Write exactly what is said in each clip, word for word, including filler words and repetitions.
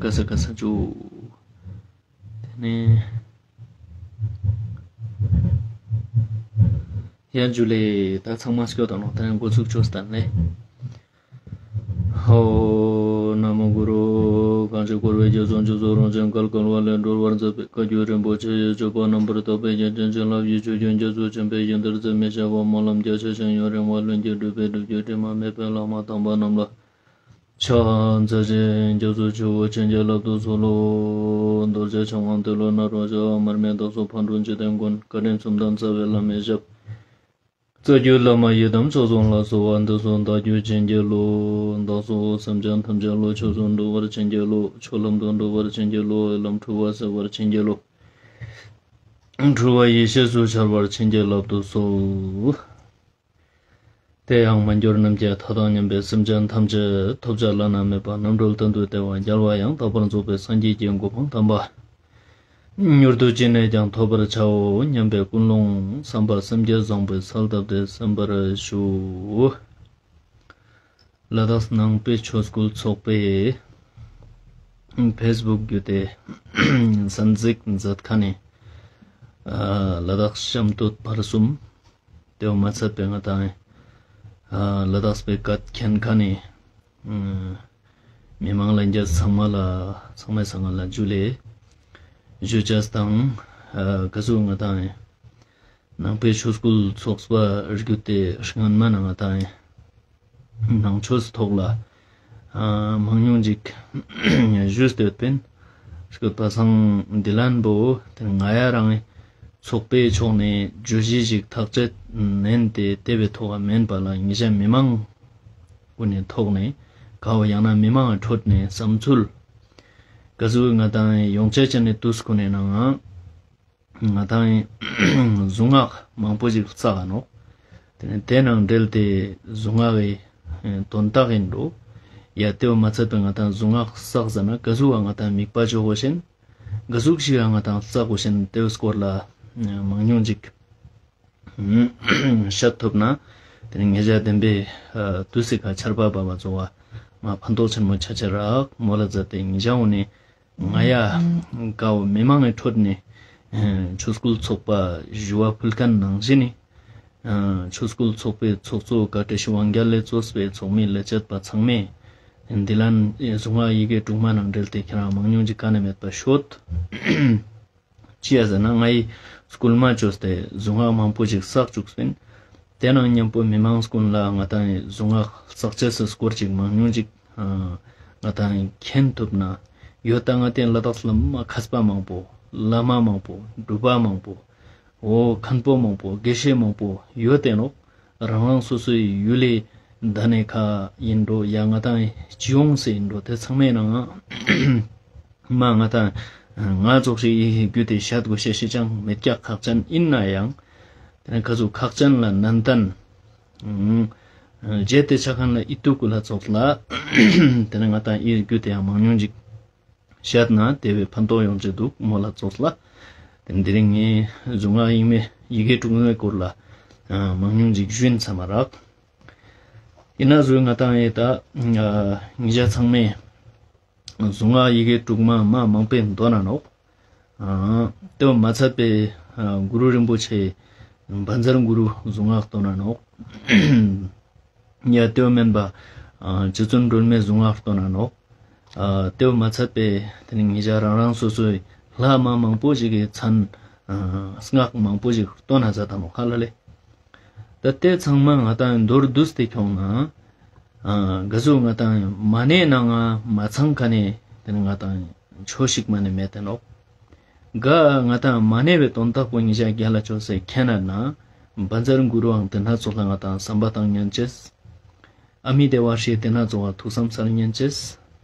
ཀ་ས་ཀ་ས་ཇུ། ཏེ་ནེ་ཡང་ཇུ་ལེ། ད་ཚང་མ་སྐྱོད་དང་ནོག། ཏེ་ནེ་འགོ་ཚུགས་ཆོག་སྟན་ལེ། ཧོ། ན་མོ་གུ་རུ། གང་ཞིག་འཁོར་བའི་རྒྱ་མཚོ་འཇིགས་སུ་རུང་ཞིང་བརྒལ་དཀའ་བ་ལས་སྒྲོལ་བར་མཛད་པའི་བཀའ་བརྒྱུད་རིན་པོ་ཆེ་ཡི་སྤྱོད་པ་རྣམ་པར་དག་པའི་རྒྱན་ཅན་བྱིན་རླབས་ཀྱི་ཆུ་རྒྱུན་རྒྱ་མཚོ་ཆེན་པོའི་ཡོན་ཏན་ཟད་མི་ཤེས་པ་སྨོན་ལམ་རྒྱ་ཆེ་ཞིང་ཡུན་རིང་བ་ལྷུན་གྱིས་གྲུབ་པའི་སྒྲུབ་བརྒྱུད་དྲི་མ་མེད་པའི་བླ་མ་དམ་པ་རྣམས་ལ་ཕྱག་འཚལ་ཞིང་། རྒྱ་མཚོ་ཆེ་བོ་བྱིན་གྱིས་བརླབ་ཏུ་གསོལ་ལོ། རྡོ་རྗེ་འཆང་དབང་ཏེ་ལོ་ནཱ་རོ་ཞབས། མར་མི་དྭགས་པོ་ཕག་གྲུ་འཇིག་རྟེན་མགོན། བཀའ་དྲིན་གསུམ་ལྡན་རྩ་བའི་བླ་མའི་ཞབས། རྩ་བརྒྱུད་བླ་མ་ཡི་དམ་མཆོག་གསུམ་ལ་གསོལ་བ་འདེབས་སོ། བདག་རྒྱུད་བྱིན་གྱིས་རློབས། བདག་སོགས་སེམས་ཅན་ཐམས་ཅད་བློ་ཆོས་སུ་འགྲོ་བར་བྱིན་གྱིས་རློབས། ཆོས་ལམ་དུ་འགྲོ་བར་བྱིན་གྱིས་རློབས། ལམ་འཁྲུལ་བ་སེལ་བར་བྱིན་གྱིས་རློབས། འཁྲུལ་བ་ཡེ་ཤེས་སུ་འཆར་བར་བྱིན་གྱིས་བརླབ་ཏུ་གསོལ། དེ་ཡང་མ་གྱུར་ནམ་མཁའི་མཐའ་དང་མཉམ་པའི་སེམས་ཅན་ཐམས་ཅད་ཐོབ་བྱ་བླ་ན་མེད་པ་རྣམ་གྲོལ་གཏན་དུ་བདེ་བ་རྒྱལ་བ་ཡང་དག་པར་རྫོགས་པའི་སངས་རྒྱས་ཀྱི་གོ་འཕང་དམ་པ། མྱུར་དུ་ཅི་ནས་ཀྱང་ཐོབ་པར་བྱའོ་སྙམ་པའི་ཀུན་སློང་བསམ་པ་སེམས་བསྐྱེད་བཟང་པོའི་གསལ་བཏབ་སྟེ་གསན་པར་ཞུ། ལ་དྭགས་ནང་པའི་ཆོས་སྐུལ་ཚོགས་པའི་ཕེས་བུག་བརྒྱུད་དེ་གསན་གཟིགས་མཛད་མཁན་ནི་ལ་དྭགས་གཤམ་སྟོད་བར་གསུམ། དེའོ་མ་ཚད་པའི་ང་དང་ལ་དྭགས་པའི་སྐད་མཁྱེན་མཁན་ནི་མི་མང་ལྷན་རྒྱས་ཚང་མ་ལ་ཚང་མའི་སང་ལ་ཇུ་ལེ་ཞུ་ཅེས་དང་། ག་ཟུག་ང་དང་ནང་པའི་ཆོས་སྐུལ་ཚོགས་པ་བརྒྱུད་དེ་སྔོན་མ་ན་ང་དང་ནང་ཆོས་ཐོག་ལ་མང་ཉུང་ཅིག་ཞུས་ཏེ་ཡོད་པིན། སྐྱོད་པ་སང་འདི་ལན་པོ་དེ་ང་ཡ་རང་ཚོགས་པའི་ཕྱོགས་ནས་བརྗོད་གཞི་ཞིག་ཐག་བཅད་ནན་ཏེ་དེ་བའི་ཐོག་མེན་པ་ལ་ཉེ་ཞ་མི་མང་ཀུན་ནས་ཐོག་ནས་ག་བ་ཡང་ན་མི་མང་ཁྲོད་ནས་བསམ་ཚུལ་ག་ཟུག་ང་དང་ཡོང་ཆ་ཅན་ནི་དུས་ཀུན་ནས་ནང་ང་དང་གཟུངས་སྔགས་མང་པོ་ཞིག་བསགས་ནོག། དེ་ནས་དེ་ནང་འབྲེལ་ཏེ་གཟུངས་སྔགས་ཀྱི་དོན་དག་ཡིན་འགྲོ། ཡ་དེའོ་མ་ཚད་པའི་ང་དང་གཟུངས་སྔགས་བསགས་ཟ་ན་ག་ཟུག་བ་ང་དང་དམིགས་པ་ཆོ་གོ་ཤེན། ག་ཟུག་ཞིག་ང་དང་བསགས་གོ་ཤེན་དེའོ་སྐོར་ལ་མང་ཉུང་ཅིག་བཤད་ཐུབ་ན། དེ་ནས་ཉེ་ཞ་བདེན་པའི་དུས་སི་ཁ་ཆར་པ་བབས་པ་ཚོ་བ་མ་ཕན་ཐོགས་ཆེན་མོ་ཆ་ཆ་རག་མོལ་ལ་མཛད་དེ། ཉེ་ཞ་འོ་ནི་ང་ཡ་གའོ་མི་མང་གི་ཁྲོད་ནས་ཆོས་སྐུལ་ཚོགས་པ་ཞུ་བ་ཕུལ་མཁན་ནང་བཞིན་ནི་ཆོས་སྐུལ་ཚོགས་པའི་ཚོགས་གཙོ་བཀའ་དྲིན་ཆེ་དབང་རྒྱལ་ལས་གཙོས་པའི་ཚོགས་མི་ལས་བྱེད་པ་ཚང་མས་འདི་ལན་གཟུངས་སྔགས་ཡི་གེ་དྲུག་མ་ནང་འབྲེལ་ཏེ་ཁྱེད་རང་མང་ཉུང་ཅིག་ག་ནས་མེད་པ་ཤོད། ཅི་ཡ་ཟེར་ན་ང་ཡི་སྐུལ་མ་བཅོས་ཏེ་གཟུངས་སྔགས་མང་པོ་ཞིག་བསགས་བཅུག་པིན། དེ་ནང་མཉམ་པོ་མི་མང་ཀུན་ལ་ང་དང་གཟུངས་སྔགས་བསགས་ཅེས་སི་སྐོར་ཅིག་མང་ཉུང་ཅིག་ང་དང་མཁྱེན་ཐུབ་ན་ཡོད། ད་ང་དེ་ལ་དྭགས་ལ་མ་མཁས་པ་མང་པོ་བླ་མ་མང་པོ་སྒྲུབ་པ་མང་པོ་འོ་མཁན་པོ་མང་པོ་དགེ་བཤེས་མང་པོ་ཡོད་དེ་ནོག། རང་རང་སོ་སོའི་ཡུལ་ལི་ད་ནས་ཁ་ཡིན་འགྲོ་ཡ་ང་དང་སྤྱི་ཡོངས་སི་ཡིན་འགྲོ་དེ་ཚང་མའི་ནང་མ་ང་དང་ང་ཙོགས་ཤིག་ཡི་རྒྱུད་དེ་བཤད་དགོས་ཤེས་ཤེས་ཅང་མེད་ཀྱག་ཁག་ཅན་ཡིན་ན་ཡང་དེ་ནས་ཁ་ཟུག་ཁག་ཅན་ལ་ནན་ཏན་རྗེས་དེ་ཆ་མཁན་ལ་ཨི་ཏུ་ཀུ་ལ་ཙོགས་ལ་དེ་ནས་ང་དང་ཡི་རྒྱུད་དེ་ཡང་མང་ཉུང་ཅིག་བཤད་ན་དེ་བས་ཕན་ཐོགས་ཡོང་ཅེས་འདུག་མོལ་ལ་ཙོགས་ལ། དེ་འདི་རིང་ངས་གཟུངས་སྔགས་ཡིག་མེ་ཡི་གེ་དྲུག་མའི་སྐོར་ལ་མང་ཉུང་ཅིག་ཞུ་ཡིན་ཚ་མ་རག། ཡིན་ན་ཟུག་ང་དང་ཡེ་ད་ཉེ་ཞ་ཚང་མས་གཟུངས་སྔགས་ཡི་གེ་དྲུག་མ་མ་མང་པོའི་འདོན་ན་ནོག། དེ་མ་ཚད་པའི་གུ་རུ་རིན་པོ་ཆེ་བཛྲ་གུ་རུ་གཟུངས་སྔགས་འདོན་ན་ནོག། ཡ་དེའོ་མེན་པ་རྗེ་བཙུན་སྒྲོལ་མའི་གཟུངས་སྔགས་འདོན་ན་ནོག། དེའོ་མ་ཚད་པའི་དེ་ནི་ཉེ་ཞ་རང་རང་སོ་སོའི་ལྷ་མ་མང་པོ་ཞིག་གི་མཚན་སྔགས་མང་པོ་ཞིག་འདོན་ན་མཛད་ད་ནོག་ཁ་ལ་ལེ། ད་དེ་ཚང་མ་ང་དང་མདོར་བསྡུས་ཏེ་ཁྱོང་ན་ག་ཟུག་ང་དང་མ་ཎི་ནང་ང་མ་ཚང་ཁ་ནས་དེ་ནི་ང་དང་ཆོས་ཤིག་མ་ནས་མེད་དེ་ནོག། ག་ང་དང་མ་ཎི་བའི་དོན་དག་པོ་ཉེ་ཞ་རྒྱལ་ལ་ཅོ་སེ་མཁྱེན་ན་ན་བཛྲ་གུ་རུའང་དེ་ན་ཙོགས་ལ་ང་དང་བསམ་པ་བཏང་ཉན་ཅེས། ཨ་མི་དེ་བ་ཧྲི་དེ་ན་ཙོགས་ལ་ཐུགས་བསམ་སལ་ཉན་ཅེས།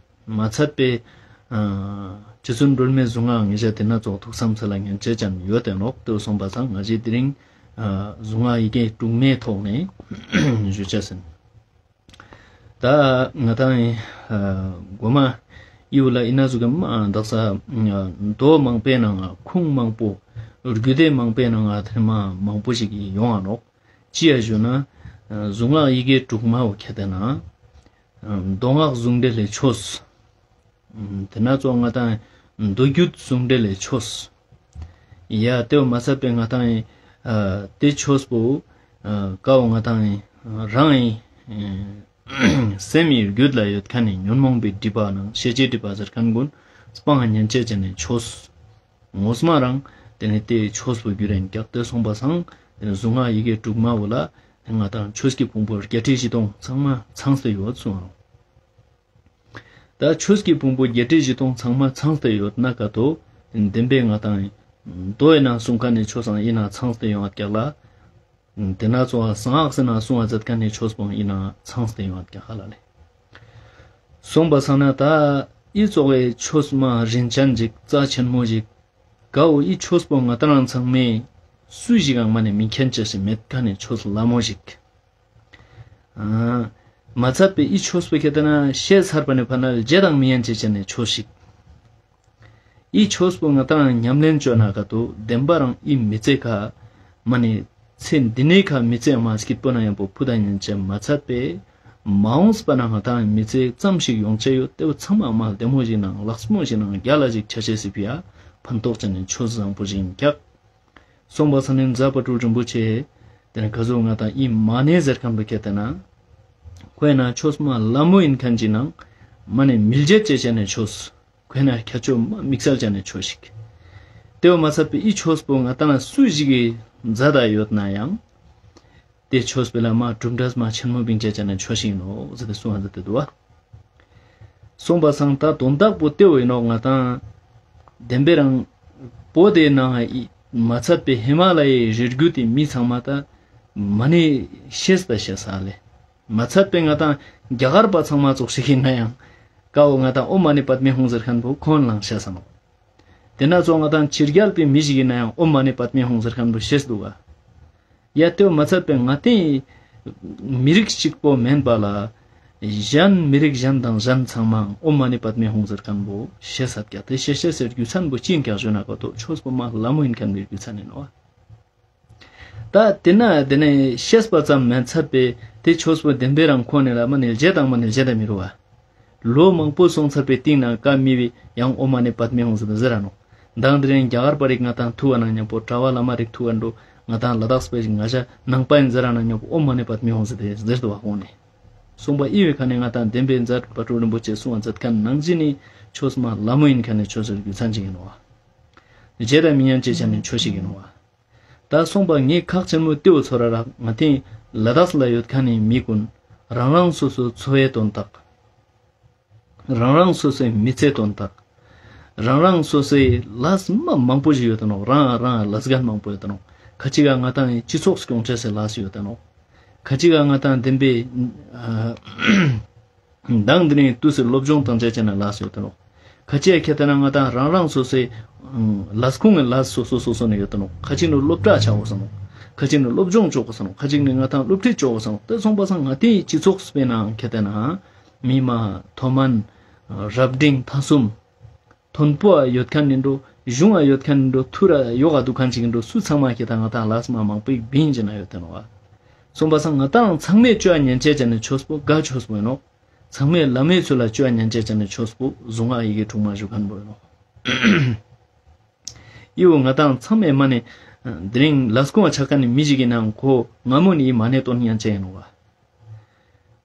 མ་ཚད་པའི་རྗེ་བཙུན་སྒྲོལ་མའི་གཟུངས་སྔགས་ཉེ་ཞ་དེ་ན་ཙོགས་ཐུགས་བསམ་སལ་ཉན་ཅེས་ཅན་ཡོད་དེ་ནོག། དེ་སོང་པ་སང་ང་ཞི་དེ་རིང་གཟུངས་སྔགས་ཡི་གེ་དྲུག་མའི་ཐོག་ནས་ཞུ་ཅེས་ཡིན། ད་ང་དང་གོ་མ་ཡིའུ་ལ་ཨི་ན་ཟུག་གི་མ་དག་ས་མདོ་མང་པོའི་ནང་ང་ཁུངས་མང་པོ་རྒྱུད་སྡེ་མང་པོའི་ནང་ང་ཐེངས་མ་མང་པོ་ཞིག་ཡོང་ང་ནོག། ཅི་ཡ་ཞུ་ན་གཟུངས་སྔགས་ཡི་གེ་དྲུག་མའོ་ཁྱེད་དེ་ན་མདོ་སྔགས་ཟུང་འབྲེལ་ལས་ཆོས། དེ་ན་ཙོགས་ང་ཏང་མདོ་རྒྱུད་ཟུང་འབྲེལ་ལས་ཆོས། ཡ་དེ་བོ་མ་ཚད་པའི་ང་ཏང་ཨ་དེ་ཆོས་པོ་ཨ་ཀ་བོ་ང་ཏང་རང་ཨེ་སེམས་ཡི་རྒྱུད་ལ་ཡོད་ཁན་ནི་ཉོན་མོངས་པའི་སྒྲིབ་པ་ནང་ཤེས་བྱའི་སྒྲིབ་པ་ཟེར་ཁན་གུན་སྤང་ཉན་ཅེས་ཅན་ནི་ཆོས། ངོས་མ་རང་དེ་ནས་དེ་ཆོས་པོ་རྒྱུད་རེན་ཀྱག་དེ་སོང་པ་སང་དེ་ནས་གཟུངས་སྔགས་ཡི་གེ་དྲུག་མ་བོ་ལ་ང་ཏང་ཆོས་ཀྱི་ཕུང་པོ་བརྒྱད་ཁྲི་བཞི་སྟོང་ཚང་མ་ཚང་སྟེ་ཡོད་གསུངས་རོ། ད་ཆོས་ཀྱི་ཕུང་པོ་བརྒྱད་ཁྲི་བཞི་སྟོང་ཚང་མ་ཚང་སྟེ་ཡོད་ན་ཀ་ཏོ་བདེན་པའི་ང་ཏང་མདོ་ཡི་ནང་གསུང་ཁན་ནི་ཆོས་སང་ཡིན་ན་ཚང་སྟེ་ཡོང་བ་ཀྱག་ལ། དེ་ན་ཙོགས་གསང་སྔགས་སི་ནང་གསུང་བ་མཛད་ཁན་ནི་ཆོས་པོ་ཡིན་ན་ཚང་སྟེ་ཡོང་བ་ཀྱག་ཧ་ལ་ལེ། སོང་པ་སང་ན་ད་ཨི་ཙོགས་སི་ཆོས་མ་རིན་ཅན་ཅིག་རྩ་ཆེན་མོ་ཅིག་ཀ་བོ་ཨི་ཆོས་པོ་ང་ཏང་ཚང་མས་སུ་ཞིག་གང་མ་ནས་མི་མཁྱེན་ཅེས་ཤིག་མེད་ཁན་ནི་ཆོས་ལ་མོ་ཞིག་ཨ་མ་ཚད་པའི་ཨི་ཆོས་པོ་ཁྱེད་ན་ཤེས་ཚར་པ་ནས་ཕར་ན་བརྗེད་དང་མི་ཉན་ཅེས་ཅན་ནི་ཆོས་ཤིག་ཨི་ཆོས་པོ་ང་ཏང་ཉམས་ལེན་ཅོ་ན་ཀ་ཏོ་བདེན་པ་རང་ཨི་མི་ཚེ་ཁ་མ་ནི་ཚེ་འདི་ནས་ཁ་མི་ཚེ་མ་སྐྱིད་པོ་ན་ཡང་པོ་ཕུད་ད་ཉན་ཅེས་མ་ཚད་པའི་མ་འོངས་པ་ན་ང་ཏང་མི་ཚེ་ཙམ་ཞིག་ཡོང་ཅེས་ཡོད་དེ་བོ་ཚང་མ་མ་བདེ་མོ་ཞིག་ནང་ལགས་མོ་ཞིག་ནང་རྒྱལ་ལ་ཞིག་ཆ་ཤེས་སི་ཕི་ཡ་ཕན་ཐོགས་ཅན་ནི་ཆོས་བཟང་པོ་ཞིག་ཀྱག་སོང་པ་སང་ནི་ཛ་པ་ཏྲུ་རིན་པོ་ཆེ་དེ་ནི་ཀ་ཟུག་ང་ཏང་ཨི་མ་ནེ་ཟེར་ཁན་པོ་ཁྱེད་དེ་ན་ཁོའི་ན་ཆོས་མ་ལ་མོ་ཡིན་ཁན་ཅིག་ནང་མ་ནེ་མི་བརྗེད་ཅེས་ཅན་ནི་ཆོས། ཁོའི་ན་ཁྱད་ཆོས་མ་དམིགས་བསལ་ཅན་ནི་ཆོས་ཤིག་དེ་བོ་མ་ཚད་པའི་ཨི་ཆོས་པོ་ང་ཏང་ན་སུ་ཞིག་གི་མཛད་ད་ཡོད་ན་ཡང་དེ་ཆོས་པོ་ལ་མ་གྲུབ་འབྲས་མ་ཆེན་མོ་བིང་ཅེས་ཅན་ནི་ཆོས་ཤིག་ཡིན་ནོག་ཟེར་ཏེ་གསུང་བ་མཛད་དེ་འདུག་བ། སོང་པ་སང་ད་དོན་དག་པོ་དེ་བོ་ཡིན་ནོག་ང་ཏང་བདེན་པའི་རང་པོ་དེ་ནང་ཨི་མ་ཚད་པའི་ཧི་མ་ལ་ཡའི་རི་རྒྱུད་དེ་མི་ཚང་མ་ད་མ་ནེ་ཤེས་པ་ཤེས་ས་ལེ། མ་ཚད་པའི་ང་ཏང་རྒྱ་གར་པ་ཚང་མ་ཙོགས་ཤིག་ཡིན་ན་ཡང་ཀ་བོ་ང་ཏང་ཨོཾ་མ་ཎི་པདྨེ་ཧཱུྃ་ཟེར་ཁན་པོ་ཁོང་ལང་ཤེས་ས་ནོག་དེ་ན་ཙོགས་ང་ཏང་ཕྱི་རྒྱལ་པའི་མི་ཞིག་ཡིན་ན་ཡང་ཨོཾ་མ་ཎི་པདྨེ་ཧཱུྃ་ཟེར་ཁན་པོ་ཤེས་འདུག་ག་ཡ་དེ་བོ་མ་ཚད་པའི་ང་ཏང་མི་རིགས་གཅིག་པོ་མེན་པ་ལ་གཞན་མི་རིགས་གཞན་དང་གཞན་ཚང་མ་ཨོཾ་མ་ཎི་པདྨེ་ཧཱུྃ་ཟེར་ཁན་པོ་ཤེས་ས་ཀྱག་དེ་ཤེས་ཤེས་སི་རྒྱུ་མཚན་པོ་ཅི་ཡིན་ཀྱག་ཞུ་ན་ཀ་ཏོ་ཆོས་པོ་མ་ལ་མོ་ཡིན་ཁན་པོའི་རྒྱུ་མཚན་ཡིན་ནོག་ད་དེ་ན་དེ་ནས་ཤེས་པ་ཙམ་མ་ཚད་པའི་དེ་ཆོས་པོ་བདེན་པའི་རང་ཁོ་ནས་ལ་མ་ནེ་བརྗེད་དང་མ་ནེ་བརྗེད་ད་མི་རུ་བ། ལོ་མང་པོ་སོང་ཚར་པའི་སྟེང་ན་ཀ་མི་བི་ཡང་ཨོཾ་མ་ཎི་པདྨེ་ཧཱུྃ་ཟེར་ཏེ་ཟེར་ར་ནོག་མདང་དེ་རིང་རྒྱ་གར་པ་རིག་ང་ཏང་ཐུ་བ་ན་མཉམ་པོ་གྲྭ་བ་བླ་མ་རིག་ཐུ་བ་འགྲོ་ང་ཏང་ལ་དྭགས་པའི་ང་ཞ་ནང་པ་ཡིན་ཟེར་ར་ན་མཉམ་པོ་ཨོཾ་མ་ཎི་པདྨེ་ཧཱུྃ་ཟེར་ཏེ་ཟེར་དུ་བ་ཁོང་ནས། གསུངས་པ་ཨི་བའི་ཁ་ནས་ང་ཏང་བདེན་པའི་མཛད་པ་ཀྲུའུ་རིན་པོ་ཆེ་གསུང་བ་མཛད་ཁན་ནང་བཞིན་ནི་ཆོས་མ་ལ་མོ་ཡིན་ཁན་ནི་ཆོས་ཟེར་རྒྱུ་མཚན་ཅིག་ཡིན་ནོག་བ། བརྗེད་ད་མི་ཉན་ཅེས་ཅན་ནི་ཆོས་ཤིག་ཡིན་ནོག་བ། ད་སོང་པ་ངས་ཁག་ཆེན་མོ་ཏེའུ་ཚོར་ར་ང་ཏེ་ལ་དྭགས་ལ་ཡོད་ཁན་ནི་མི་ཀུན་རང་རང་སོ་སོའི་འཚོ་བའི་དོན་དག་རང་རང་སོ་སོའི་མི་ཚེའི་དོན་དག་རང་རང་སོ་སོའི་ལས་མ་མང་པོ་ཞིག་ཡོད་དེ་ནོག་རང་རང་ལས་འགན་མང་པོ་ཡོད་དེ་ནོག་ཁ་ཅིག་ག་ང་ཏང་སྤྱི་ཚོགས་སྐྱོང་ཅེས་སི་ལས་ཡོད་དེ་ནོག་ཁ་ཅིག་ག་ང་ཏང་བདེན་པའི་མདང་འདི་ནས་དུས་སུ་སློབ་སྦྱོང་བཏང་བྱས་བྱས་ན་ལས་ཡོད་དེ་ནོག་ཁ་ཅིག་ཁྱེད་ལྟ་ན་ང་ཏང་རང་རང་སོ་སོའི་ལས་ཁུངས་ཀྱི་ལས་སོ་སོ་སོ་སོ་ནས་ཡོད་དེ་ནོག་ཁ་ཅིག་ནི་སློབ་གྲྭ་ཆ་དགོས་ས་ནོག་ཁ་ཅིག་ནི་སློབ་སྦྱོང་བཅོ་དགོས་ས་ནོག་ཁ་ཅིག་ནི་ང་ཏང་སློབ་ཁྲིད་བཅོ་དགོས་ས་ནོག་དེ་སོང་པ་སང་ང་ཏེའི་སྤྱི་ཚོགས་སྤེལ་ནའང་ཁྱེད་ལྟ་ན་མི་མ་མཐོ་དམན་རབ་འབྲིང་ཐ་གསུམ་མཐོན་པོ་ཡོད་ཁན་ནི་འགྲོ་གཞུང་ཡོད་ཁན་ནི་འགྲོ་ཐུ་ར་ཡོག་ག་འདུག་ཁན་ཅིག་འགྲོ་སུ་ཚང་མ་ཁྱེད་ལྟ་ང་ཏང་ལས་མ་མང་པོ་ཡིག་བིན་ཅེ་ན་ཡོད་དེ་ནོག་བ། སོང་པ་སང་ང་ཏང་ཚང་མས་བཅོ་ཉན་ཅེས་ཅན་ནི་ཆོས་པོ་ག་ཆོས་པོ་ཡིན་ནོག་ཚང་མས་བླ་མའི་ཚུལ་ལ་བཅོ་ཉན་ཅེས་ཅན་ནི་ཆོས་པོ་གཟུངས་སྔགས་ཡི་གེ་དྲུག་མ་ཞུ་ཁན་པོ་ཡིན་ནོག་ཨི་བོ་ང་ཏང་ཚང་མས་མ་ནེ་དེ་རིང་ལས་ཁུངས་ཆ་ཁན་ནི་མི་ཞིག་གི་ནང་ཁོ་ང་མོ་ནི་ཨི་མ་ནེ་དོན་ཉན་ཅེས་ཡིན་ནོག་བ།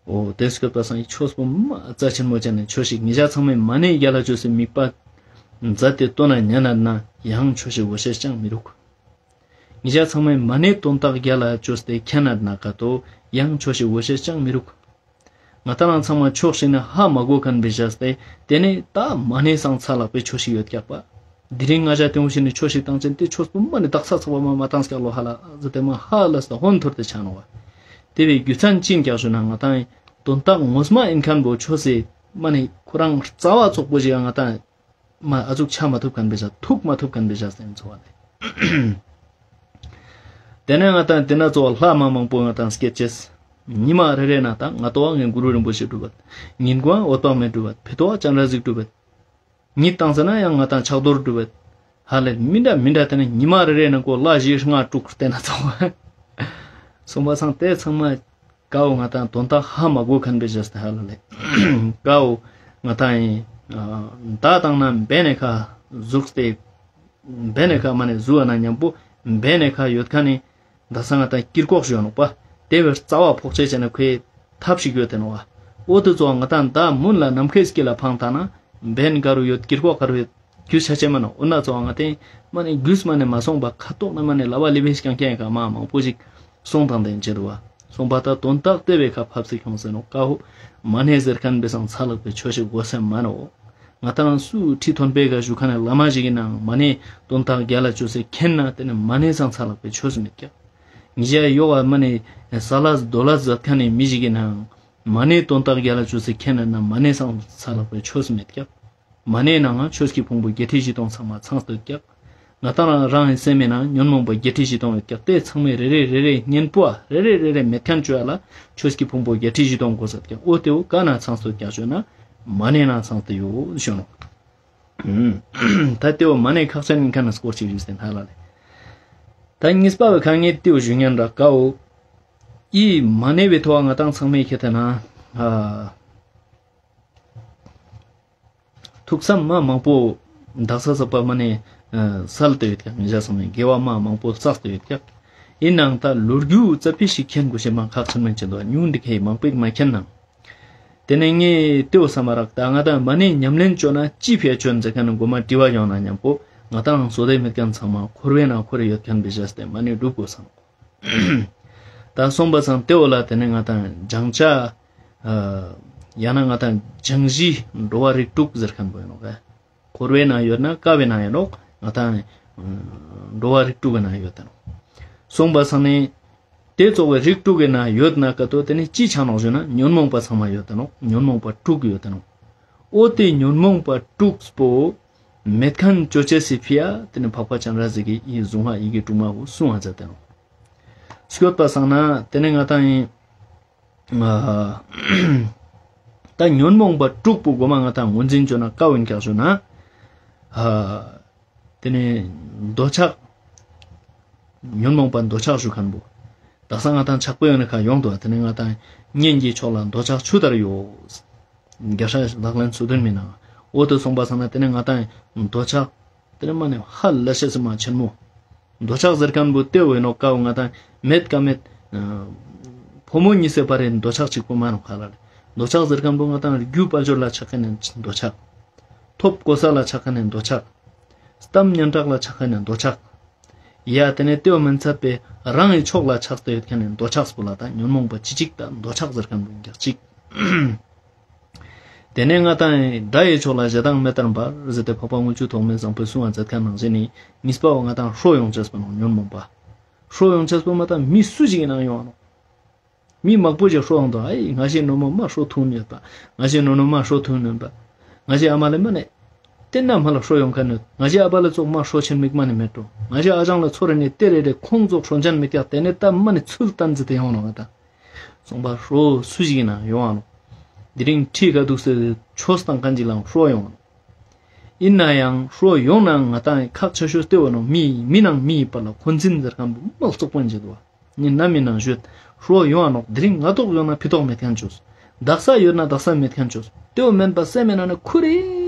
འོ་དེ་སྐབས་པ་སང་ཨི་ཆོས་པོ་མ་རྩ་ཆེན་མོ་ཅན་ནི་ཆོས་ཤིག་ཉེ་ཞ་ཚང་མས་མ་ནེ་རྒྱལ་ལ་བཅོས་སི་དམིགས་པ་མཛད་དེ་དོན་ན་ཉན་ན་ན་ཡང་ཆོས་ཤིག་འོ་ཤེས་ཅང་མི་རུག་ཉེ་ཞ་ཚང་མས་མ་ནེ་དོན་དག་རྒྱལ་ལ་བཅོས་ཏེ་ཁྱེན་ན་ན་ཀ་ཏོ་ཡང་ཆོས་ཤིག་འོ་ཤེས་ཅང་མི་རུག་ང་ཏང་རང་ཚང་མ་ཆོས་ཤིག་ནི་ཧ་མ་གོ་ཁན་པེ་ཞག་སྟེ་དེ་ནི་ད་མ་ནེ་སང་ཚ་ལག་པའི་ཆོས་ཤིག་ཡོད་ཀྱག་པ། དེ་རིང་ང་ཞ་དེ་འོ་ཤིག་ནི་ཆོས་ཤིག་བཏང་ཅན་དེ་ཆོས་པོ་མ་ནེ་དག་ས་ཚག་པ་མ་མ་བཏང་ཀྱག་ལོ་ཧ་ལ་ཟེར་ཏེ་མ་ཧ་ལས་ཏེ་ཧོན་ཐོར་ཏེ་ཆ་ནོག་བ། དེ་བའི་རྒྱུ་མཚན་ཅི་ཡིན་ཀྱག་ཞུ་ན་ང་ཏང་དོན་དག་ངོས་མ་ཡིན་ཁན་པོ་ཆོས་སི་མ་ནེ་ཁོ་རང་རྩ་བ་ཙོག་པོ་ཞིག་ང་ཏང་མ་ཨ་ཟུག་ཆ་མ་ཐུབ་ཁན་པེ་ཞག་ཐུག་མ་ཐུབ་ཁན་པེ་ཞག་སྟེ་འཚོ་བ་ལེ། དེ་ནས་ང་ཏང་དེ་ན་ཚོ་ལྷ་མ་མང་པོ་ང་ཏང་སྐྱེད་ཅེས། ཉི་མ་རེ་རེ་ན་ད་ང་ཏོ་བ་ངའི་གུ་རུ་རིན་པོ་ཆེ་སྒྲུབ་པ། ཉིན་གུང་འོད་དཔག་མེད་སྒྲུབ་པ། ཕེ་ཏོ་བ་སྤྱན་རས་གཟིགས་སྒྲུབ་པ། ཉིད་བཏང་ཟེར་ན་ཡང་ང་ཏང་ཕྱག་རྡོར་སྒྲུབ་པ། ཧ་ལས་མི་འདྲ་མི་འདྲ་དེ་ནས་ཉི་མ་རེ་རེ་ན་ཀོ་ལྷ་བཞི་ལྔ་དྲུག་བསྟན་ན་ཚང་མ། སོང་པ་སང་དེ་ཚང་མ་ཀ་བོ་ང་ཏང་དོན་དག་ཧ་མ་གོ་ཁན་པེ་ཞག་སྟེ་ཧ་ལ་ལེ། ཀ་བོ་ང་ཏང་ཡིན་ ད་བཏང་ན་བེ་ནེ་ཁ་ཟུགས་ཏེ་བེ་ནེ་ཁ་མ་ནེ་ཟུག་ན་ཉམ་པོ་བེ་ནེ་ཁ་ཡོད་ཁན་ནི་ད་ས་ང་ཏང་ཀིར་ཀོག་ཞུ་ནོག་པ། ཏེ་བེ་རྩ་བ་ཕོག་ཆེ་ཆེ་ན་ཁོའི་ཐབས་ཤིག་ཡོད་དེ་ནོག་པ། འོ་ཏེ་ཙོགས་ང་ཏང་ད་མུན་ལ་ནམ་ཁའི་སྐེ་ལ་འཕང་ཐ་ན་བེན་ག་རུ་ཡོད་ཀིར་ཀོག་ག་རུ་ཡོད་རྒྱུས་ཆ་ཆེ་མ་ནོག། འོ་ན་ཙོགས་ང་ཏེ་མ་ནེ་རྒྱུས་མ་ནེ་མ་སོང་པ་ཁ་ཐོག་ནེ་མ་ནེ་ལ་བ་ལི་བེ་ཤི་ཀང་ཀྱང་ཡ་ཀ་མ་མང་པོ་ཞིག་སོང་དང་ལྡན་ཅེ་རུ་བ། སོང་པ་ད་དོན་དག་ཏེ་བེ་ཁ་ཕབ་སི་ཁྱོང་ཟེར་ནོག་ཀ་ཧོ། མ་ནེ་ཟེར་ཁན་བེ་སང་ཚ་ལག་པའི་ཆོས་ཤིག་གོ་སེ་མ་ནོག། ང་ཏང་སུ་ཁྲི་མཐོན་པོའི་ཀ་བཞུགས་ཁན་ནི་བླ་མ་ཞིག་ཨིན་ནའང་མ་ནེ་དོན་དག་རྒྱལ་ལ་ཅོས་སེ་མཁྱེན་ན་ཏེ་ནེ་མ་ནེ་སང་ཚ་ལག་པའི་ཆོས་མེད་ཀྱག། ཉེ་ཞ་ཡོག་ག་མ་ནེ་ས་ལ་རྡོ་ལ་ཟ་ཁན་ནི་མི་ཞིག་ཨིན་ནའང་མ་ནེ་དོན་དག་རྒྱལ་ལ་ཅོས་སེ་མཁྱེན་ན་མ་ནེ་སང་ཚ་ལག་པའི་ཆོས་མེད་ཀྱག། མ་ནེ་ནང་ང་ཆོས་ཀྱི་ཕུང་པོ་བརྒྱད་ཁྲི་བཞི་སྟོང་ཚང་མ་ཚང་སྟེ་ཡོད་ཀྱག། ང་ཏང་རང་རང་ངི་སེམས་མེད་ན་ཉོན་མོངས་པ་བརྒྱད་ཁྲི་བཞི་སྟོང་ཡོད་ཀྱག། ཏེ་ཚང་མའི་རེ་རེ་རེ་རེ་གཉེན་པོ་ཨ་རེ་རེ་རེ་རེ་མེད་ཁན་ཅོ་ཡ་ལ་ཆོས་ཀྱི་ཕུང་པོ་བརྒྱད་ཁྲི་བཞི་སྟོང་གོ་ས་ཀྱག། འོ་ཏེ་བོ་ཀ་ན་ཚང་སྟེ་ཡོད་ཀྱག་ཞུ་ན་མ་ནེ་ན་ཚང་སྟེ་ཡོད་ཞུ་ནོག། ད་ཏེ་བོ་མ་ནེ་ཁག་ཅན་ཨིན་ཁན་ནི་སྐོར་ཅིག་ཞུས་ཏེ་ཧ་ལ་ལེ། ད་གཉིས་པ་བོ་ཁ་ངེ་ཏེ་བོ་ཞུ་ཉན་ར་ཀ་བོ། ཨི་མ་ནེ་བེ་ཐོག་ང་ཏང་ཚང་མའི་ཁེ་ཏེ་ན་ཨ་ཐུགས་བསམ་མ་མང་པོ་དག་ས་ས་པ་མ་ནེ་ཨ་སལ་ཏེ་ཡོད་ཀྱག། ཉེ་ཞ་སོང་ནེ་དགེ་བ་མ་མང་པོ་བསགས་ཏེ་ཡོད་ཀྱག། ཨིན་ནའང་ད་ལོ་རྒྱུས་ཙ་པིག་ཞིག་མཁྱེན་དགོས་ཤེས་མ་ཁག་ཆེན་མན་ཆེན་དོ་ཉུང་འདི་ཁའི་མང་པོ་མ་མཁྱེན་ནའང་། ཏེ་ནེ་ངས་ཏེ་བོ་བསམ་མ་རག། ད་ང་ཏང་མ་ནེ་ཉམས་ལེན་ཅོ་ན་ཅི་ཕི་ཡ་ཅོ་ན་ཟེར་ཁན་ནི་གོ་མ་དྲི་བ་ཡོང་ན་ཉམ་པོ་ང་ཏང་བསོད་བདེ་མེད་ཁན་ཚང་མ་འཁོར་བའི་ནང་འཁོར་ཡོད་ཁན་བེ་ཞེས་ཏེ་མ་ནེ་སྒྲུབ་དགོས་སམ། ད་སོང་པ་སང་ཏེ་བོ་ལ་ཏེ་ནེ་ང་ཏང་སྦྱང་བྱ་ཨ་ཡང་ན་ང་ཏང་སྦྱང་གཞི་འགྲོ་བ་རིགས་དྲུག་ཟེར་ཁན་བོ་ཨིན་ནོག། འཁོར་བའི་ནང་ཡོད་ན་ཀ་བའི་ནང་ཡོད་ནོག། ང་ཏང་འགྲོ་བ་རིགས་དྲུག་གི་ནང་ཡོད་དེ་ནོག། སོང་པ་སང་ནེ་ཏེ་ཙོགས་པའི་རིགས་དྲུག་གི་ནང་ཡོད་ན་ཀ་ཏོ་ཏེ་ནེ་ཅི་ཆ་ནོག་ཞུ་ན་ཉོན་མོངས་པ་ཚང་མ་ཡོད་དེ་ནོག། ཉོན་མོངས་པ་དྲུག་ཡོད་དེ་ནོག། འོ་ཏེ་ཉོན་མོངས་པ་དྲུག་པོ་མེད་ཁན་ཅོ་ཅེས་སི་ཕི་ཡ་ཏེ་ནེ་འཕགས་པ་སྤྱན་རས་གཟིགས་ཀྱིས་ཨི་གཟུངས་སྔགས་ཡི་གེ་དྲུག་མ་བོ་གསུང་བ་མཛད་དེ་ནོག། སྐྱོད་པ་སང་ན་ཏེ་ནེ་ང་ཏང་ཨིན། ཨ་ད་ཉོན་མོངས་པ་དྲུག་པོ་གོ་མ་ང་ཏང་ངོས་འཛིན་ཅོ་ན་ཀ་བོ་ཨིན་ཀྱག་ཞུ་ན། ཨ་ཏེ་ནེ་འདོད་ཆགས། ཉོན་མོངས་པ་འདོད་ཆགས་ཞུ་ཁན་བོ། དག་ས་ང་ཏང་ཆགས་པའི་ཡོད་ན་ཁ་ཡོང་དུག། ཏེ་ནེ་ང་ཏང་གཉེན་གྱི་ཕྱོགས་ལ་འདོད་ཆགས་ཆུ་ལྟར་གཡོ། རྒྱལ་སྲས་ལག་ལེན་སོ་བདུན་མའི་ནང་། འོ་ཏེ་སོང་པ་སང་ན་ཏེ་ནེ་ང་ཏང་འདོད་ཆགས་ཏེ་ནེ་མ་ནེ་ཧ་ལས་ཤེས་སི་མ་ཆེན་མོ། འདོད་ཆགས་ཟེར་ཁན་བོ་ཏེ་བོ་ཨིན་ནོག་ཀ་བོ་ང་ཏང་མེད་ཀ་མེད་ཨ་ཕོ་མོ་གཉིས་སི་བར་རི་འདོད་ཆགས་གཅིག་པོ་མ་ནོག་ཧ་ལ་ལེ། འདོད་ཆགས་ཟེར་ཁན་བོ་ང་ཏང་རྒྱུ་དཔལ་འབྱོར་ལ་ཆགས་ཁན་ནི་འདོད་ཆགས། ཐོབ་གོ་ས་ལ་ཆགས་ཁན་ནི་འདོད་ཆགས། གཏམ་སྙན་གྲགས་ལ་ཆགས་ཁན་ནི་འདོད་ཆགས། ཡ་ཏེ་ནེ་ཏེ་བོ་མན་ཚད་པའི་རང་གི་ཕྱོགས་ལ་ཆགས་ཏེ་ཡོད་ཁན་ནི་འདོད་ཆགས་པོ་ལ་ད་ཉོན་མོངས་པ་ཅི་གཅིག་ད་འདོད་ཆགས་ཟེར་ཁན་བོ་ཨིན་ཀྱག་གཅིག། ཏེ་ནེ་ང་ཏང་དགྲ་ཡི་ཕྱོགས་ལ་ཞེ་སྡང་མེ་ལྟར་འབར་ཟེར་ཏེ་འཕགས་པ་དངུལ་ཆུ་ཐོགས་མེད་བཟང་པོས་གསུང་བ་མཛད་ཁན་ནང་བཞིན་ནི་གཉིས་པ་བོ་ང་ཏང་ཧྲོ་ཡོང་ཅེས་པོ་ནོག་ཉོན་མོངས་པ། ཧྲོ་ཡོང་ཅེས་པོ་མ་ཏང་མི་སུ་ཞིག་གི་ནང་ཡོང་བ་ནོག། མི་མང་པོ་ཞིག་ཧྲོ་ཡོང་དུག། ཨའི་ང་ཞའི་ནོ་མོ་མ་ཧྲོ་ཐུང་ཡོད་པ། ང་ཞའི་ནོ་ནོ་མ་ཧྲོ་ཐུང་ཡོད་པ། ང་ཞའི་ཨ་མ་ལེ་མ་ནེ་ཏེན་ན་མ་ལ་ཧྲོ་ཡོང་ཁན་ཡོད། ང་ཞའི་ཨ་བ་ལེ་ཙོགས་མ་ཧྲོ་ཆེན་མིག་མ་ནེ་མེད་འགྲོ། ང་ཞའི་ཨ་ཅང་ལ་ཚོར་རེ་ནེ་ཏེ་རེ་རེ་ཁོང་ཙོགས་ཧྲོ་ཅན་མི་ཀྱག་ཏེ་ནེ་ད་མ་ནེ་ཚུལ་ཏན་ཟེར་ཏེ་ཡོང་ནོག་ང་ཏང་། སོང་པ་ཧྲོ་སུ་ཞིག་ཡིན་ན་ཡོང་ཨ་ནོག། དེ་རིང་ཁྲིད་ག་འདུག་ཟེར་ཆོས་བཏང་མཁན་ཅིག་ལའང་ཧྲོ་ཡོང་ཨ་ནོག། ཡིན་ན་ཡང་ཧྲོ་ཡོང་ནའང་ང་ཏང་ཁག་ཆེ་ཤོས་ཏེ་བོ་ནོག། མི་མི་ནང་མིའི་བར་ལ་འཁོན་འཛིན་ཟེར་མཁན་པོ་མ་བཙོག་པོ་ཡིན་ཅེ་འདུག་བ། ནི་ནམ་ཡིན་ནའང་ཞུས་ཧྲོ་ཡོང་ཨ་ནོག། དེ་རིང་སྔ་ཐོག་ཡོང་ན་ཕི་ཐོག་མེད་མཁན་ཅོས། དག་ས་ཡོད་ན་དག་ས་མེད་མཁན་ཅོས། ཏེ་བོ་མེན་པ་སེམས་མེད་ན་ནི་ཁུ་རེ་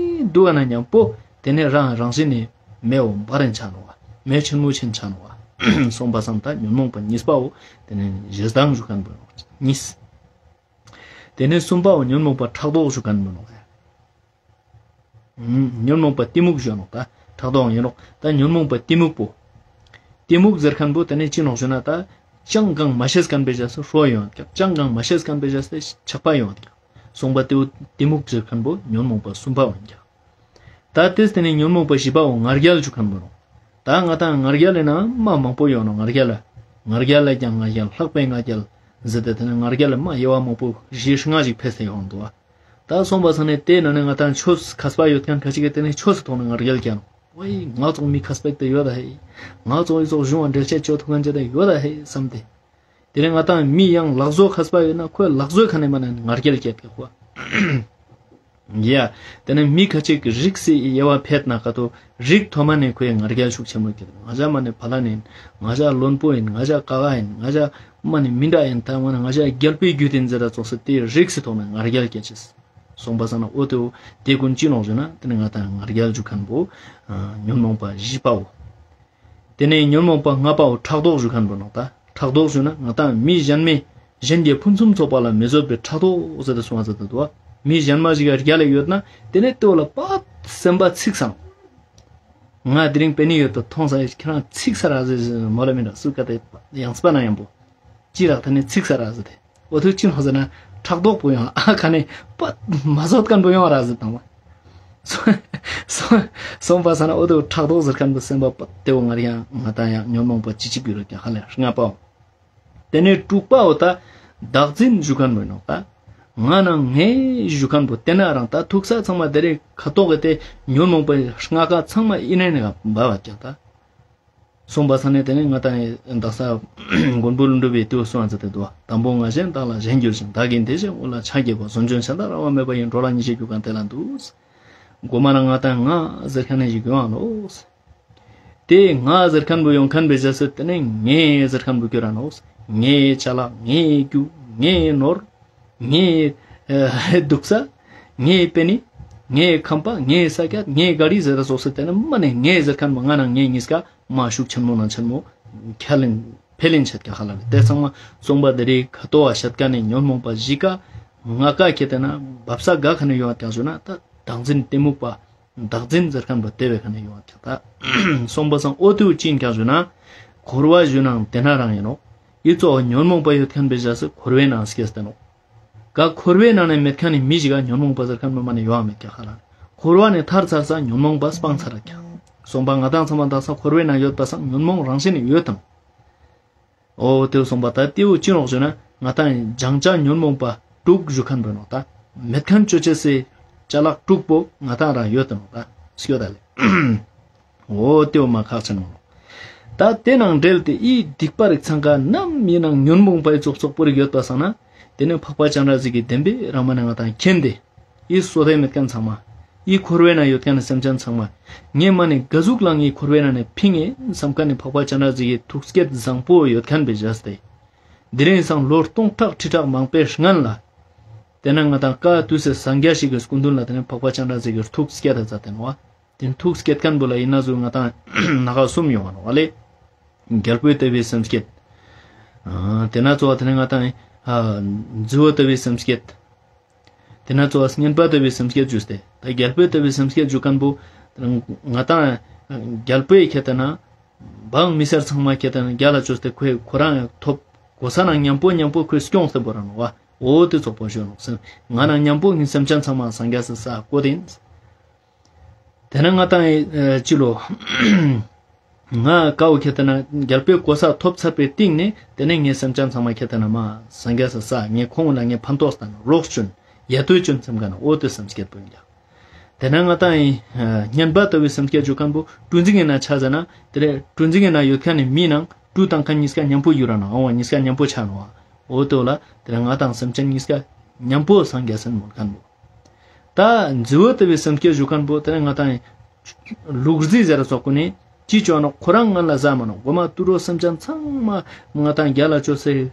འདུག་ཨ་ན་མཉམ་པོ་དེ་ནས་རང་རང་བཞིན་ནི་མེ་བོ་འབར་རིན་ཆ་ནོག་བ། མེ་ཆེན་མོ་ཆེན་ཆ་ནོག་བ། སོང་པ་སང་ད་ཉོན་མོངས་པ་གཉིས་པའོ། དེ་ནས་ཞེ་སྡང་ཞུ་མཁན་པོ་ནོག་གཉིས། དེ་ནས་གསུམ་པའོ་ཉོན་མོངས་པ་ཕྲག་དོག་ཞུ་མཁན་པོ་ནོག། ཉོན་མོངས་པ་གཏི་མུག་ཞུ་ནོག། ད་ཕྲག་དོག་ཡིན་ནོག། ད་ཉོན་མོངས་པ་གཏི་མུག་པོ། གཏི་མུག་ཟེར་མཁན་པོ་དེ་ནས་ཅི་ནོག་ཞུ་ན་ད་ཅང་གང་མ་ཤེས་མཁན་པའི་རྗེས་སུ་ཧྲོ་ཡོང་ཀྱག། ཅང་གང་མ་ཤེས་མཁན་པའི་རྗེས་སུ་ཆགས་པ་ཡོང་ཀྱག། སོང་པ་ཏེ་བོ་གཏི་མུག་ཟེར་མཁན་པོ་ཉོན་མོངས་པ་གསུམ་པ་ཡིན་ཀྱག། ད་ཏེས་དེ་ནས་ཉོན་མོངས་པ་བཞི་པའོ་ང་རྒྱལ་ཞུ་མཁན་པོ་ནོག། ད་ང་ཏང་ང་རྒྱལ་ལ་ན་མ་མང་པོ་ཡོང་ནོག། ང་རྒྱལ་ལ། ང་རྒྱལ་ལས་ཀྱང་ང་རྒྱལ་ལྷག་པའི་ང་རྒྱལ་ཟེར་ཏེ་དེ་ནས་ང་རྒྱལ་ལ་མ་དབྱེ་བ་མང་པོ་བཞི་ལྔ་ཞིག་ཕེས་ཏེ་ཡོང་འདུག་བ། ད་སོང་པ་སང་ནས་དེ་ནང་ནས་ང་ཏང་ཆོས་མཁས་པ་ཡོད་མཁན་ཁ་ཅིག་གིས་དེ་ནས་ཆོས་སི་ཐོག་ནས་ང་རྒྱལ་སྐྱེ་ནོག། ཝེ་ང་ཙོགས་མི་མཁས་པ་ཞིག་ཡོད་ད་ཧེ། ང་ཙོགས་ཨི་ཙོགས་གཞུང་བ་འགྲེལ་བཤད་ཅོ་ཐུབ་མཁན་ཅིག་ཡོད་ད་ཧེ་བསམ་སྟེ། དེ་ནས་ང་ཏང་མི་ཡང་ལག་བཟོ་མཁས་པ་ཡོད་ན་ཁོའི་ལག་བཟོའི་ཁ་ནས་མ་ནས་ང་རྒྱལ་སྐྱེ་ཀྱག་ཁོ། ཡ། དེ་ནས་མི་ཁ་ཅིག་རིགས་སི་དབྱེ་བ་ཕེད་ན་ཀ་ཏོ་རིགས་མཐོ་དམན་ནས་ཁོའི་ང་རྒྱལ་ཤུགས་ཆེན་མོ་སྐྱེ། ང་ཞ་མ་ནས་ཕ་ལ་ནས་ཡིན། ང་ཞ་བློན་པོ་ཡིན། ང་ཞ་ཀ་ག་ཡིན། ང་ཞ་མ་ནས་མི་འདྲ་ཡིན། ད་མ་ནས་ང་ཞ་རྒྱལ་པོའི་རྒྱུད་ཡིན་ཟེར་ར་ཙོགས་སེ་དེ་རིགས་སི་ཐོག་ནས་ང་རྒྱལ་སྐྱེ་ཅེས། སོང་པ་སང་ན་འོ་དེ་བོ་དེ་ཀུན་ཅི་ནོག་ཞུ་ན་དེ་ནི་ང་དང་ང་རྒྱལ་ཞུ་ཁན་བོ་ཨ་ཉོན་མོངས་པ་བཞི་པའོ། དེ་ནས་ཉོན་མོངས་པ་ལྔ་པའོ་ཕྲག་དོག་ཞུ་ཁན་བོ་ནོག་ད། ཕྲག་དོག་ཞུ་ན་ང་དང་མི་གཞན་མའི་གཞན་གྱི་ཕུན་སུམ་ཚོགས་པ་ལ་མི་བཟོད་པའི་ཕྲག་དོག་ཟེར་ཏེ་གསུངས་ཟེར་ཏེ་འདུག་བ། མི་གཞན་མ་ཞིག་ག་རྒྱལ་ལ་ཡོད་ན་དེ་ནས་དེ་བོ་ལ་པ་སེམས་པ་ཚིག་སང་། ང་དེ་རིང་པེ་ནི་ཡོད་པ་མཐོང་ས་ཁྱེད་རང་ཚིག་ས་ར་ཟེར་མོ་ལ་མི་འདྲ་སུ་ག་དེ་ཡང་སྤ་ན་ཡང་པོ། ཅི་རག་ད་ནི་ཚིག་ས་ར་ཟེར་ཏེ། འོ་ཐུག་ཅི་ནོག་ཟེར་ན་ཕྲག་དོག་པོ་ཡང་ཨ་ཁ་ནས་པད་མ་བཟོད་ཁན་པོ་ཡང་ར་ཟེར་དང་བ། སོང་སོང་སོང་པ་ས་ན་འོ་དེ་ཕྲག་དོག་ཟེར་ཁན་པོ་སེམས་པ་པད་དེ་བོ་ང་རང་ང་དང་ཡང་ཉོན་མོངས་པ་ཅི་ཅི་གི་རུ་ཀྱང་ཧ་ལས་ལྔ་པའོ། དེ་ནས་དྲུག་པའོ་ད་བདག་འཛིན་ཞུ་ཁན་པོ་ནོག་ད། ང་ནང་ངའི་ཞུ་ཁན་པོ་དེ་ན་རང་ད་ཐུག་ས་ཚང་མ་དེ་རིང་ཁ་ཐོག་གི་དེ་ཉོན་མོངས་པའི་ལྔ་ཀ་ཚང་མ་ཨི་ནས་ནི་ག་འབའ་བ་ཀྱང་ད། སོང་པ་ས་ནས་དེ་ནས་ང་དང་ཡི་དག་ས་མགོན་པོ་ཀླུ་སྒྲུབ་པའི་དུས་སོང་ཟེར་ཏེ་འདུག་བ། དང་པོ་ང་གཞན་དག་ལ་གཞན་གྱུར་ཞིང་། བདག་གི་དེ་བཞིན་དབུལ་ལ་ཕྱག་བགྱིའོ། ཟོ་ཆུན་གཞན་དག་རག་པ་མེད་པ་ཡི། འགྲོ་ལ་མཉེས་བྱེད་རྒྱུ་གང་དེ་ལ་འདུད། གོ་མ་ན་ང་དང་ང་ཟེར་ཁན་ནི་ཞིག་ཡོང་ང་ནོག། དེ་ང་ཟེར་ཁན་པོ་ཡོང་ཁན་པའི་རྗེས་སུ་དེ་ནས་ངའི་ཟེར་ཁན་པོ་གྱུར་ར་ནོག། ངའི་ཅ་ལག་ངའི་རྒྱུ་ངའི་ནོར། ངའི་ཨ་དུག་ས། ངའི་པེ་ནི། ངའི་ཁང་པ། ངའི་ས་ཀྱད། ངའི་ག་རི་ཟེར་ར་སོགས་སུ་དེ་ནི་མ་ནི་ངའི་ཟེར་ཁན་པོ་ང་ནང་ངའི་གཉིས་ཀ་མ་ཤུགས་ཆེན་མོ་ནང་ཆེན་མོ་ཁྱད་ལེན་འཕེལ་ལེན་ཆད་ཀྱང་ཧ་ལ་ལེ། དེ་ཚང་མ་སོང་པ་དེ་རིང་ཁ་ཐོག་བ་ཤད་ཀ་ནི་ཉོན་མོངས་པ་བཞི་ཀ་ལྔ་ཀ་ཁྱད་དེ་ན་བབ་ས་ག་ཁ་ནས་ཡོང་བ་ཀྱང་ཞུ་ན་ད་བདག་འཛིན་གཏི་མུག་པ། བདག་འཛིན་ཟེར་ཁན་པོ་དེ་བའི་ཁ་ནས་ཡོང་བ་ཀྱང་ད། སོང་པ་སང་འོ་དེ་བོ་ཅི་ཡིན་ཀྱང་ཞུ་ན་འཁོར་བ་ཞུ་ནའང་དེ་ན་རང་ཡིན་ནོག། ཡི་གཙོ་བོ་ཉོན་མོངས་པ་ཡོད་ཁན་པའི་རྗེས་སུ་འཁོར་བའི་ནང་སྐྱེས་ཏེ་ནོག། ག་འཁོར་བའི་ནང་ནས་མེད་ཁན་ནི་མི་ཞིག་ག་ཉོན་མོངས་པ་ཟེར་ཁན་པོ་མ་ནི་ཡོང་བ་མེད་ཀྱང་ཧ་ལ་ལེ། འཁོར་བ་ནས་ཐར་ཚར་ས་ཉོན་མོངས་པ་སྤང་ཚར་ར་ཀྱང་། སོང་པ་ང་དང་ཚང་མ་དག་ས་འཁོར་བའི་ནང་ཡོད་པ་སང་ཉོན་མོངས་རང་བཞིན་ནི་ཡོད་དང་། འོ་དེ་བོ་སོང་པ་ད་དེ་བོ་ཅི་ནོག་ཞུ་ན་ང་དང་སྦྱང་བྱ་ཉོན་མོངས་པ་དྲུག་ཞུ་ཁན་པོ་ནོག་ད། མེད་ཁན་ཅོ་ཅེས་སི་ཅ་ལག་དྲུག་པོ་ང་དང་རང་ཡོད་དེ་ནོག་ད། སྐྱོ་ད་ལེ། འོ་དེ་བོ་མ་ཁག་ཆེན་མོ་ནོག། ད་དེ་ནང་འབྲེལ་ཏེ་ཨི་སྡིག་པ་རིགས་ཚང་ཀ་ནམ་ཡིན་ནང་ཉོན་མོངས་པའི་ཙོག་ཙོག་པོ་རིགས་ཡོད་པ་སང་ན་དེ་ནི་འཕགས་པ་སྤྱན་རས་གཟིགས་ཀྱི་བདེན་པའི་རང་མ་ནི་ང་དང་མཁྱེན་ཏེ། ཨི་སོ་དེ་མེད་ཁན་ཚང་མ། ཨི་འཁོར་བའི་ནང་ཡོད་ཁན་ནི་སེམས་ཅན་ཚང་མ། ངའི་མ་ནི་ག་ཟུག་ལ་ངའི་འཁོར་བའི་ནང་ནས་ཕིང་ངེ་སམ་ཁན་ནི་འཕགས་པ་སྤྱན་རས་གཟིགས་ཀྱི་ཐུགས་བསྐྱེད་བཟང་པོ་ཡོད་ཁན་པའི་རྗེས་ཏེ། དེ་རིང་སང་ལོ་སྟོང་ཕྲག་ཁྲི་ཕྲག་མང་པོའི་སྔན་ལ། དེ་ན་ང་དང་ཀ་དུས་སི་སངས་རྒྱས་ཤིག་གི་སྐུ་མདུན་ལ་དེ་ནི་འཕགས་པ་སྤྱན་རས་གཟིགས་ཀྱི་ཐུགས་བསྐྱེད་ད་ཛད་དེ་ནོག་བ། དེ་ཐུགས་བསྐྱེད་ཁན་པོ་ལ་ཡིན་ན་ཟུག་ང་དང་ནག་གསུམ་ཡོང་བ་ནོག་བ་ལེ། རྒྱལ་པོའི་ལྟ་བུའི་སེམས་བསྐྱེད། ཨ་དེ་ན་གཙོ་བོ་དེ་ནི་ང་དང་ཨ་རྫི་བོ་ལྟ་བུའི་སེམས་བསྐྱེད། དེ་ན་གཙོ་བོ་རྔན་པ་ལྟ་བུའི་སེམས་བསྐྱེད་ཞུས་ཏེ། ད་རྒྱལ་པོའི་ལྟ་བུའི་སེམས་བསྐྱེད་ཞུ་ཁན་པོ་ང་དང་རྒྱལ་པོའི་ཁྱད་དེ་ན་འབངས་མི་སེར་ཚང་མ་ཁྱད་དེ་ན་རྒྱལ་ལ་ཅོས་ཏེ་ཁོས་ཁོ་རང་ཐོབ་གོ་ས་ན་ཉམ་པོ་ཉམ་པོ་ཁོས་སྐྱོང་སྟེ་བོར་ར་ནོག་བ། འོ་དེ་ཙོག་པོ་ཞུ་ནོག་སེམས་ང་ན་ཉམ་པོ་ངའི་སེམས་ཅན་ཚང་མ་སངས་རྒྱས་སི་ས་བཀོད་དེ་ཡིན། དེ་ན་ང་དང་ཨེ་ཅི་ལོ། ང་ཀའོ་ཁྱེད་དེ་ན་རྒྱལ་པོའི་གོ་ས་ཐོབ་ཚར་པའི་སྟིང་ནས་དེ་ནས་ངའི་སེམས་ཅན་ཚང་མ་ཁྱེད་དེ་ན་མ་སངས་རྒྱས་སི་ས་ངའི་ཁོང་ལ་ངའི་ཕན་ཐོགས་དང་རོགས་བྱོན་ཡ་ཏོའི་བྱོན་སེམས་ཀ་ན་འོ་དེ་སེམས་བསྐྱེད་པོ་ཡིན་ཀྱང་། དེ་ན་ང་དང་ཨེ་རྔན་པ་ལྟ་བུའི་སེམས་བསྐྱེད་ཞུ་ཁན་པོ་གྲུ་འཛིན་གྱི་ན་ཆ་ཟ་ན་དེ་རེ་གྲུ་འཛིན་གྱི་ན་ཡོད་ཁན་ནི་མི་ནང་གྲུ་དང་ཁན་གཉིས་ཀ་ཉམ་པོ་ཡུ་ར་ན་འོང་བ་གཉིས་ཀ་ཉམ་པོ་ཆ་ནོག་བ། འོ་དེ་བོ་ལ་དེ་རེ་ང་དང་སེམས་ཅན་གཉིས་ཀ་ཉམ་པོ་སངས་རྒྱས་སེན་མོལ་ཁན་པོ། ད་རྫི་བོ་ལྟ་བུའི་སེམས་བསྐྱེད་ཞུ་ཁན་པོ་དེ་ནི་ང་དང་ལུག་རྫི་ཟེར་ར་སོགས་ཀུན་ནི་ཅི་ཅོ་ནོག་ཁོ་རང་ང་ལ་ཟ་མ་ནོག། གོ་མ་ཏུ་རོ་སེམས་ཅན་ཚང་མ་ང་དང་རྒྱལ་ལ་ཅོས་སེ་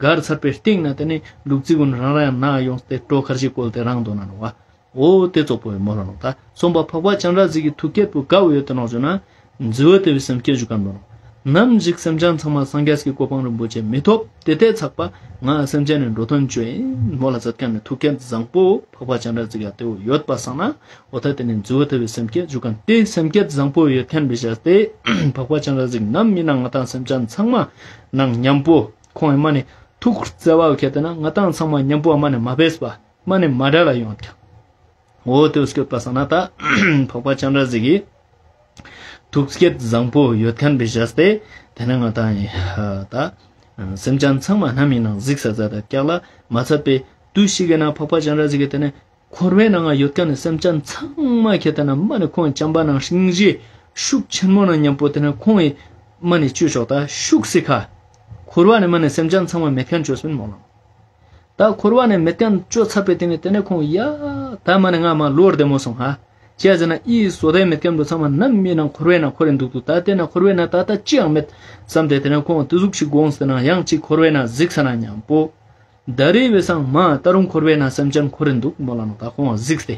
གར་ཚར་པའི་སྟིང་ན་དེ་ནི་ལུག་རྫི་ཀུན་རང་རང་ན་ཡོངས་ཏེ་གྲོ་ཁར་ཞིག་བཀོལ་ཏེ་རང་དོ་ན་ནོག་བ། འོ་དེ་ཙོག་པོ་ཡོད་མོལ་ལ་ནོག། ད་སོང་པ་འཕགས་པ་སྤྱན་རས་གཟིགས་ཀྱི་ཐུགས་བསྐྱེད་པོ་ག་བོ་ཡོད་དེ་ནོག་ཞུ་ན། རྫི་བོ་ལྟ་བུའི་སེམས་བསྐྱེད་ཞུ་ཁན་པོ་ནོག། ནམ་ཞིག་སེམས་ཅན་ཚང་མ་སངས་རྒྱས་ཀྱི་གོ་འཕང་རིན་པོ་ཆེ་མི་ཐོབ་དེ་ལྟའི་ཚག་པ་ང་སེམས་ཅན་ནི་འགྲོ་དོན་ཅོ་ཡིན་མོལ་ལ་ཛད་ཁན་ནི་ཐུགས་བསྐྱེད་བཟང་པོ་འཕགས་པ་སྤྱན་རས་གཟིགས་ཀ་དེ་བོ་ཡོད་པ་སང་ན་འོ་ད་དེ་ནི་རྫི་བོ་ལྟ་བུའི་སེམས་བསྐྱེད་ཞུ་ཁན་དེ་སེམས་བསྐྱེད་བཟང་པོ་ཡོད་ཁན་པའི་ཞག་སྟེ་འཕགས་པ་སྤྱན་རས་གཟིགས་ནམ་མི་ནང་ང་དང་སེམས་ཅན་ཚང་མ་ནང་ཉམ་པོ་ཁོང་ངི་མ་ནི་ཐུགས་བརྩེ་བ་ཁྱེད་དེ་ན་ང་དང་ཚང་མ་ཉམ་པོ་མ་ནི་མ་ཕེས་པ། མ་ནི་མ་འདྲ་ལ་ཡོང་ཀྱང་། འོ་དེ་སྐྱོད་པ་སང་ན་ད་འཕགས་པ་སྤྱན་རས་གཟིགས་ཀྱི་ཐུགས་བསྐྱེད་བཟང་པོ་ཡོད་ཁན་པའི་ཞག་སྟེ་དེ་ན་ང་དང་ཡི་ད་སེམས་ཅན་ཚང་མ་ནམ་ཡིན་ནང་གཟིགས་ས་ཛད་ད་ཀྱག་ལ་མ་ཚད་པའི་དུས་ཤིག་གི་ན་འཕགས་པ་སྤྱན་རས་གཟིགས་ཀྱི་དེ་ནས་འཁོར་བའི་ནང་ང་ཡོད་ཁན་ནི་སེམས་ཅན་ཚང་མ་ཁྱེད་དེ་ན་མ་ནི་ཁོང་ངི་བྱམས་པ་ནང་སྙིང་རྗེ་ཤུགས་ཆེན་མོ་ནང་ཉམ་པོ་དེ་ན་ཁོང་ངི་མ་ནི་ཅོ་ཆོག་ད་ཤུགས་སི་ཁ་འཁོར་བ་ནི་མ་ནི་སེམས་ཅན་ཚང་མ་མེད་ཁན་ཅོས་པིན་མོལ་ལ་ནོག། ད་འཁོར་བ་ནས་མེད་ཁན་ཅོ་ཚར་པའི་སྟིང་ནས་དེ་ནས་ཁོང་ཡ་ད་མ་ནི་ང་མ་ལོ་བདེ་མོ་སོང་ཧ། ཅི་ཟེར་ན་ཨི་སོ་དེ་མེད་ཁན་པོ་ཚང་མ་ནམ་མི་ནང་འཁོར་བའི་ནང་འཁོར་རེ་འདུག་ཏུ་ད་དེ་ན་འཁོར་བའི་ནང་ད་ད་ཅི་ཡང་མེད་བསམ་སྟེ་དེ་ནས་ཁོང་དེ་ཟུག་ཞིག་དགོངས་ཏེ་ན་ཡང་ཅིག་འཁོར་བའི་ནང་གཟིགས་ས་ན་ཉམ་པོ། ད་རེས་བས་སང་མ་ད་རུང་འཁོར་བའི་ནང་སེམས་ཅན་འཁོར་རིན་འདུག་མོལ་ལ་ནོག་ད་ཁོང་གཟིགས་ཏེ།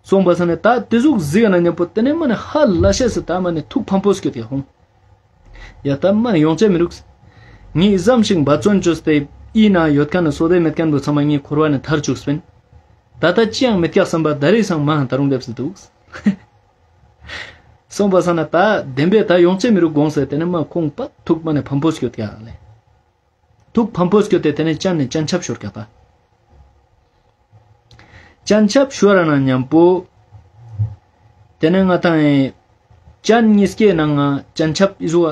སོང་པ་སང་ནི་ད་དེ་ཟུག་གཟིགས་ན་མཉམ་པོ་དེ་ནས་མ་ནི་ཧ་ལས་ཤེས་སི་ད་མ་ནི་ཐུགས་ཕམ་པོ་སྐྱོད་ཀྱག་ཁོང་། ཡ་ད་མ་ནི་ཡོང་ཅེས་མི་རུག་ངས་བསམ་ཞིང་འབད་བརྩོན་བཅོས་ཏེ་ཡིད་ན་ཡོད་མཁན་ནི་བསོད་བདེ་མེད་མཁན་པོ་ཚང་མ་ངས་འཁོར་བ་ནས་ཐར་བཅུག་སྤིན། ད་ལྟ་ཅི་ཡང་མེད་ཀྱག་བསམ་པ་ད་རེས་སང་མ་ད་རུང་སླེབས་སི་འདུག་སོང་པ་སང་ན་ད་བདེན་པས་ད་ཡོང་ཅེས་མི་རུག་དགོངས་སེ་དེ་ནས་མ་ཁོང་པ་ཐུགས་མ་ནི་ཕམ་པོ་སྐྱོད་ཀྱག་ལེ། ཐུགས་ཕམ་པོ་སྐྱོད་དེ་དེ་ནས་སྤྱན་ནས་སྤྱན་ཆབ་ཤོར་ཀྱག་ད། སྤྱན་ཆབ་ཤོར་ར་ན་མཉམ་པོ། དེ་ནས་ང་དང་ཨེ། སྤྱན་གཉིས་ཀའི་ནང་ང་སྤྱན་ཆབ་ཨི་ཟུག་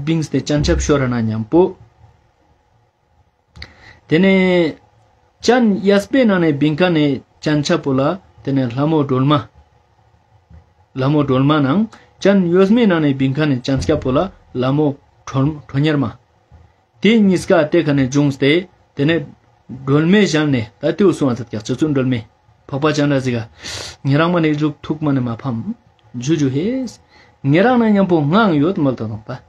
བིངས་ཏེ་སྤྱན་ཆབ་ཤོར་ར་ན་མཉམ་པོ། དེ་ནས་སྤྱན་གཡས་པའི་ནང་ནས་བིང་ཁན་ནི་སྤྱན་ཆབ་པོ་ལ་དེ་ནས་ལྷ་མོ་སྒྲོལ་མ། ལྷ་མོ་སྒྲོལ་མ་ནང་སྤྱན་གཡོན་མའི་ནང་ནས་བིང་ཁན་ནི་སྤྱན་ཆབ་པོ་ལ་ལྷ་མོ་ཁྲོ་ཁྲོ་གཉེར་མ། དེ་གཉིས་ཀ་དེ་ཁ་ནས་བྱུང་སྟེ་དེ་ནས་སྒྲོལ་མའི་ཞལ་ནས་ད་དེའུ་གསུང་བ་ཚད་ཀྱག་རྗེ་བཙུན་སྒྲོལ་མས་འཕགས་པ་སྤྱན་རས་གཟིགས་ག་ཉེ་རང་མ་ནས་ལུག་ཐུག་མ་ནས་མ་ཕམ། ཇུ་ཇུ་ཧེས། ཉེ་རང་ན་མཉམ་པོ་ངའང་ཡོད་མོལ་ཏེ་དང་པ།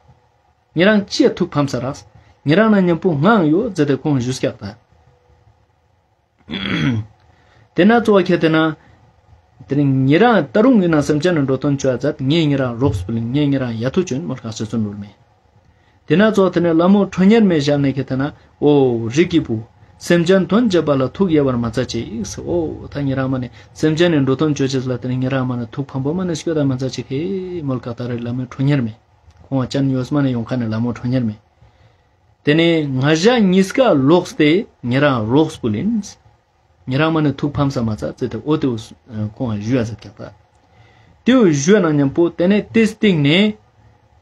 ཉེ་རང་ཅི་ཐུགས་ཕམ་ས་རག་ཉེ་རང་ན་མཉམ་པོ་ངའང་ཡོད་ཟེར་ཏེ་ཁོང་ཞུས་ཀྱག་ད། དེ་ན་གཙོ་བོ་ཁྱེད་དེ་ན། དེ་ནི་ཉེ་རང་ད་རུང་ཡིན་ན་སེམས་ཅན་ནི་འགྲོ་དོན་བཅོ་ཡ་མཛད། ངས་ཉེ་རང་རོགས་ཕུལ་ཡིན། ངས་ཉེ་རང་ཡ་ཐུ་བཅོ་ཡིན་མོལ་ཁ་རྗེ་བཙུན་སྒྲོལ་མས། དེ་ན་གཙོ་བོ་དེ་ནི་ལྷ་མོ་ཁྲོ་གཉེར་མའི་ཞལ་ནས་ཁྱེད་དེ་ན་འོ་རིགས་ཀྱི་བུ། སེམས་ཅན་དོན་བྱེད་པ་ལ་ཐུགས་ཡལ་བར་མ་མཛད་ཅིག་འོ་ད་ཉེ་རང་མ་ནི་སེམས་ཅན་ནི་འགྲོ་དོན་བཅོ་ཅེས་ལ་དེ་ནི་ཉེ་རང་མ་ནི་ཐུགས་ཕམ་པོ་མ་ནི་སྐྱོད་ད་མ་མཛད་ཅིག་ཧེ་མོལ་ཁ་ད་རེ་ལྷ་མོ་ཁྲོ་གཉེར་མས། ཁོང་སྤྱན་གཡོན་མ་ནས་ཡོང་ཁན་ནི་ལྷ་མོ་ཁྲོ་གཉེར་མས། དེ་ནས་ང་ཞ་གཉིས་ཀ་ལོགས་ཏེ་ཉེ་རང་རོགས་ཕུལ་ཡིན། ཉེ་རང་མ་ནི་ཐུགས་ཕམ་ས་མ་ཚད་ཟེར་ཏེ་འོ་དེའུ་ཁོང་ཞུ་ཡ་ཟེར་ཀྱག་ད། དེའུ་ཞུ་ཡ་ན་མཉམ་པོ་དེ་ནས་དེ་སྟེང་ནས་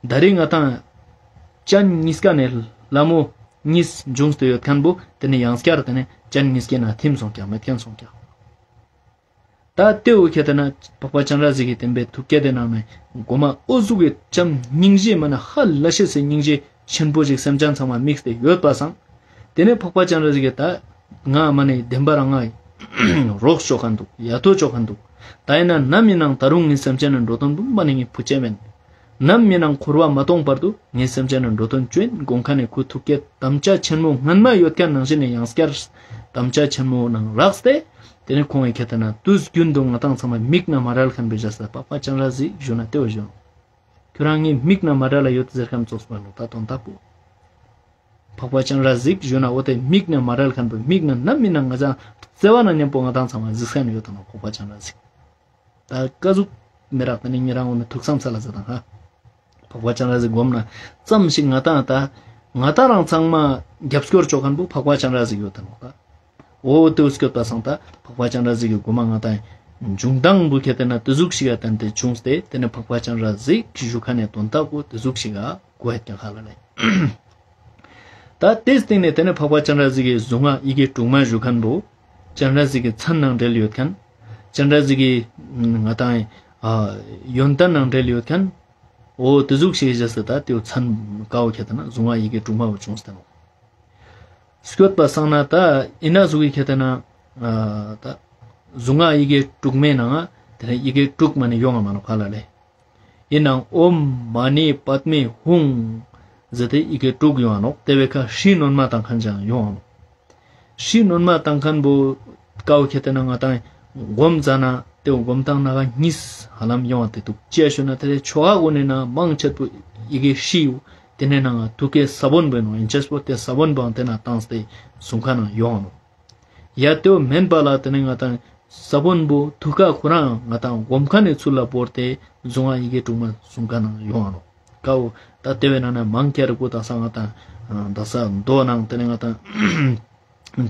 ད་རེས་ང་དང་སྤྱན་གཉིས་ཀ་ནས་ལྷ་མོ་གཉིས་འབྱུང་སྟེ་ཡོད་ཁན་བོ་དེ་ནས་ཡང་སྐྱར་དེ་ནས་སྤྱན་གཉིས་ཀའི་ནང་ཐིམ་སོང་ཀྱག་མེད་ཁན་སོང་ཀྱག་ད་དེའུ་ཁྱེད་དེ་ན་འཕགས་པ་སྤྱན་རས་གཟིགས་ཀྱི་བསྟན་པའི་ཐུགས་བསྐྱེད་དེ་ནང་ནས་གོ་མ་འོ་ཟུག་གི་བྱམས་སྙིང་རྗེ་མ་ནི་ཧ་ལས་ཤེས་སི་སྙིང་རྗེ་ཆེན་པོ་ཞིག་སེམས་ཅན་ཚང་མ་དམིགས་ཏེ་ཡོད་པ་སང་། དེ་ནས་འཕགས་པ་སྤྱན་རས་གཟིགས་ཀྱིས་ད་ང་མ་ནི་བདེན་པ་རང་ང་རོགས་བཅོ་ཁན་འདུག་ཡ་ཐོ་བཅོ་ཁན་འདུག་ད་ཡིན་ན་ནམ་ཡིན་ནང་ད་རུང་ངའི་སེམས་ཅན་ནི་འགྲོ་དོན་བུ་མ་ནི་ངའི་བུ་ཅེ་མེན། ནམ་མི་ནང་འཁོར་བ་མ་སྟོངས་བར་དུ་ངའི་སེམས་ཅན་ནི་འགྲོ་དོན་བཅོ་ཡིན་དགོངས་ཁན་ནི་ཁུ་ཐུགས་བསྐྱེད་དམ་བཅའ་ཆེན་མོ་སྔན་མ་ཡོད་ཁན་ནང་བཞིན་ནི་ཡང་བསྐྱར་དམ་བཅའ་ཆེན་མོ་ནང་རགས་ཏེ། དེ་ནས་ཁོང་གི་ཁྱེད་དེ་ན་དུས་རྒྱུན་དུ་ང་དང་ཚང་མ་མིག་ན་མ་རལ་ཁན་པའི་བཞག་ས་འཕགས་པ་སྤྱན་རས་གཟིགས་ཞུ་ན་དེ་བོ་ཞུ། ཁྱོད་རང་ངའི་མིག་ན་མ་རལ་ཡོད་ཟེར་ཁན་ཙོགས་པ་ནོ་ད་དོན་དག་པོ། འཕགས་པ་སྤྱན་རས་གཟིགས་ཞུ་ན་འོ་དེ་མིག་ན་མ་རལ་ཁན་པོ་མིག་ན་ནམ་མི་ནང་ང་ཚང་བརྩེ་བ་ན་མཉམ་པོ་ང་དང་ཚང་མ་གཟིགས་ཁན་ཡོད་དོ་ནོ་འཕགས་པ་སྤྱན་རས་གཟིགས། ད་ཀ་ཟུག་མི་རག་དེ་ནི་ཉེ་རང་འོ་ནི་ཐུགས་བསམ་ས་ལ་ཟེར་དང་ཧ། འཕགས་པ་སྤྱན་རས་གཟིགས་སྒོམ་ན་ཙམ་ཞིག་ང་དང་ད་ང་དང་རང་ཚང་མ་རྒྱབ་སྐྱོར་བཅོ་ཁན་པོ་འཕགས་པ་སྤྱན་རས་གཟིགས་ཡོད་དེ་ནོག་ད། འོ་དེ་སྐྱོད་པ་སང་ད་འཕགས་པ་སྤྱན་རས་གཟིགས་ཀྱི་སྒོམ་ང་དང་འབྱུང་སྟངས་པོ་ཁྱེད་དེ་ན་དེ་ཟུག་ཞིག་ཡ་བསྟན་ཏེ་བྱུང་སྟེ་དེ་ནི་འཕགས་པ་སྤྱན་རས་གཟིགས་ཞུ་ཁན་ནི་དོན་དག་པོ་དེ་ཟུག་ཞིག་ག་གོ་ཡ་ཀྱང་ཧ་ལ་ལེ། ད་དེ་སྟེང་ནས་དེ་ནས་འཕགས་པ་སྤྱན་རས་གཟིགས་ཀྱི་གཟུངས་སྔགས་ཡི་གེ་དྲུག་མ་ཞུ་ཁན་པོ། སྤྱན་རས་གཟིགས་ཀྱི་མཚན་ནང་འབྲེལ་ཡོད་ཁན། སྤྱན་རས་གཟིགས་ཀྱི་ང་དང་ཡོན་ཏན་ནང་འབྲེལ་ཡོད་ཁན། འོ་དེ་ཟུག་ཞིག་བཞག་སྟེ་ད་དེའུ་མཚན་ཀ་བོ་ཁྱེད་དེ་ན་གཟུངས་སྔགས་ཡི་གེ་དྲུག་མ་བོ་བྱུང་སྟེ་ནོ། སྐྱོད་པ་སང་ན་ད་ཡིན་ན་ཟུག་གི་ཁྱེད་དེ་ན་ད་གཟུངས་སྔགས་ཡི་གེ་དྲུག་མའི་ནང་ང་དེ་ནས་ཡི་གེ་དྲུག་མ་ནི་ཡོང་ང་མ་ནོ་ཧ་ལ་ལེ། ཡིན་ནའང་ཨོཾ་མ་ཎི་པདྨེ་ཧཱུྃ་ཟེར་ཏེ་ཡི་གེ་དྲུག་ཡོང་ང་ནོག་དེ་བའི་ཁ་ཧྲཱིཿནོན་མ་བཏང་ཁན་ཅང་ཡོང་ང་ནོག་ཧྲཱིཿནོན་མ་བཏང་ཁན་པོ་ཀ་བོ་ཁྱེད་དེ་ན་ང་དང་སྒོམ་ཙ་ན་དེ་བོ་སྒོམ་སྟངས་ན་ག་གཉིས་ཧ་ལམ་ཡོང་བ་དེ་འདུག་ཅི་ཡ་ཞུ་ན་དེ་ལས་ཆོ་ག་གུན་ནི་ན་མང་ཆེ་བོ་ཡི་གེ་ཧྲཱིཿ་ཡོད། དེ་ནས་ནང་ཐུགས་ཀའི་ས་བོན་པོ་ཡིན་ནོག་ཡིན་ཅེས་པོ་དེ་ས་བོན་པོའང་དེ་ན་བཏང་སྟེ་གཟུངས་ཁ་ནང་ཡོང་ང་ནོག་ཡ་དེ་བོ་མེན་པ་ལ་དེ་ནས་ང་དང་ས་བོན་པོ་ཐུགས་ཀ་ཁོ་རང་ང་དང་སྒོམ་ཁན་ནི་ཚུལ་ལ་བོར་ཏེ་གཟུངས་སྔགས་ཡི་གེ་དྲུག་མ་གཟུངས་ཁ་ནང་ཡོང་ང་ནོག་ཀ་བོ་ད་དེ་བའི་ནང་ན་མང་ཁྱེར་པོ་དག་ས་ང་དང་དག་ས་མདོ་ནང་དེ་ནས་ང་དང་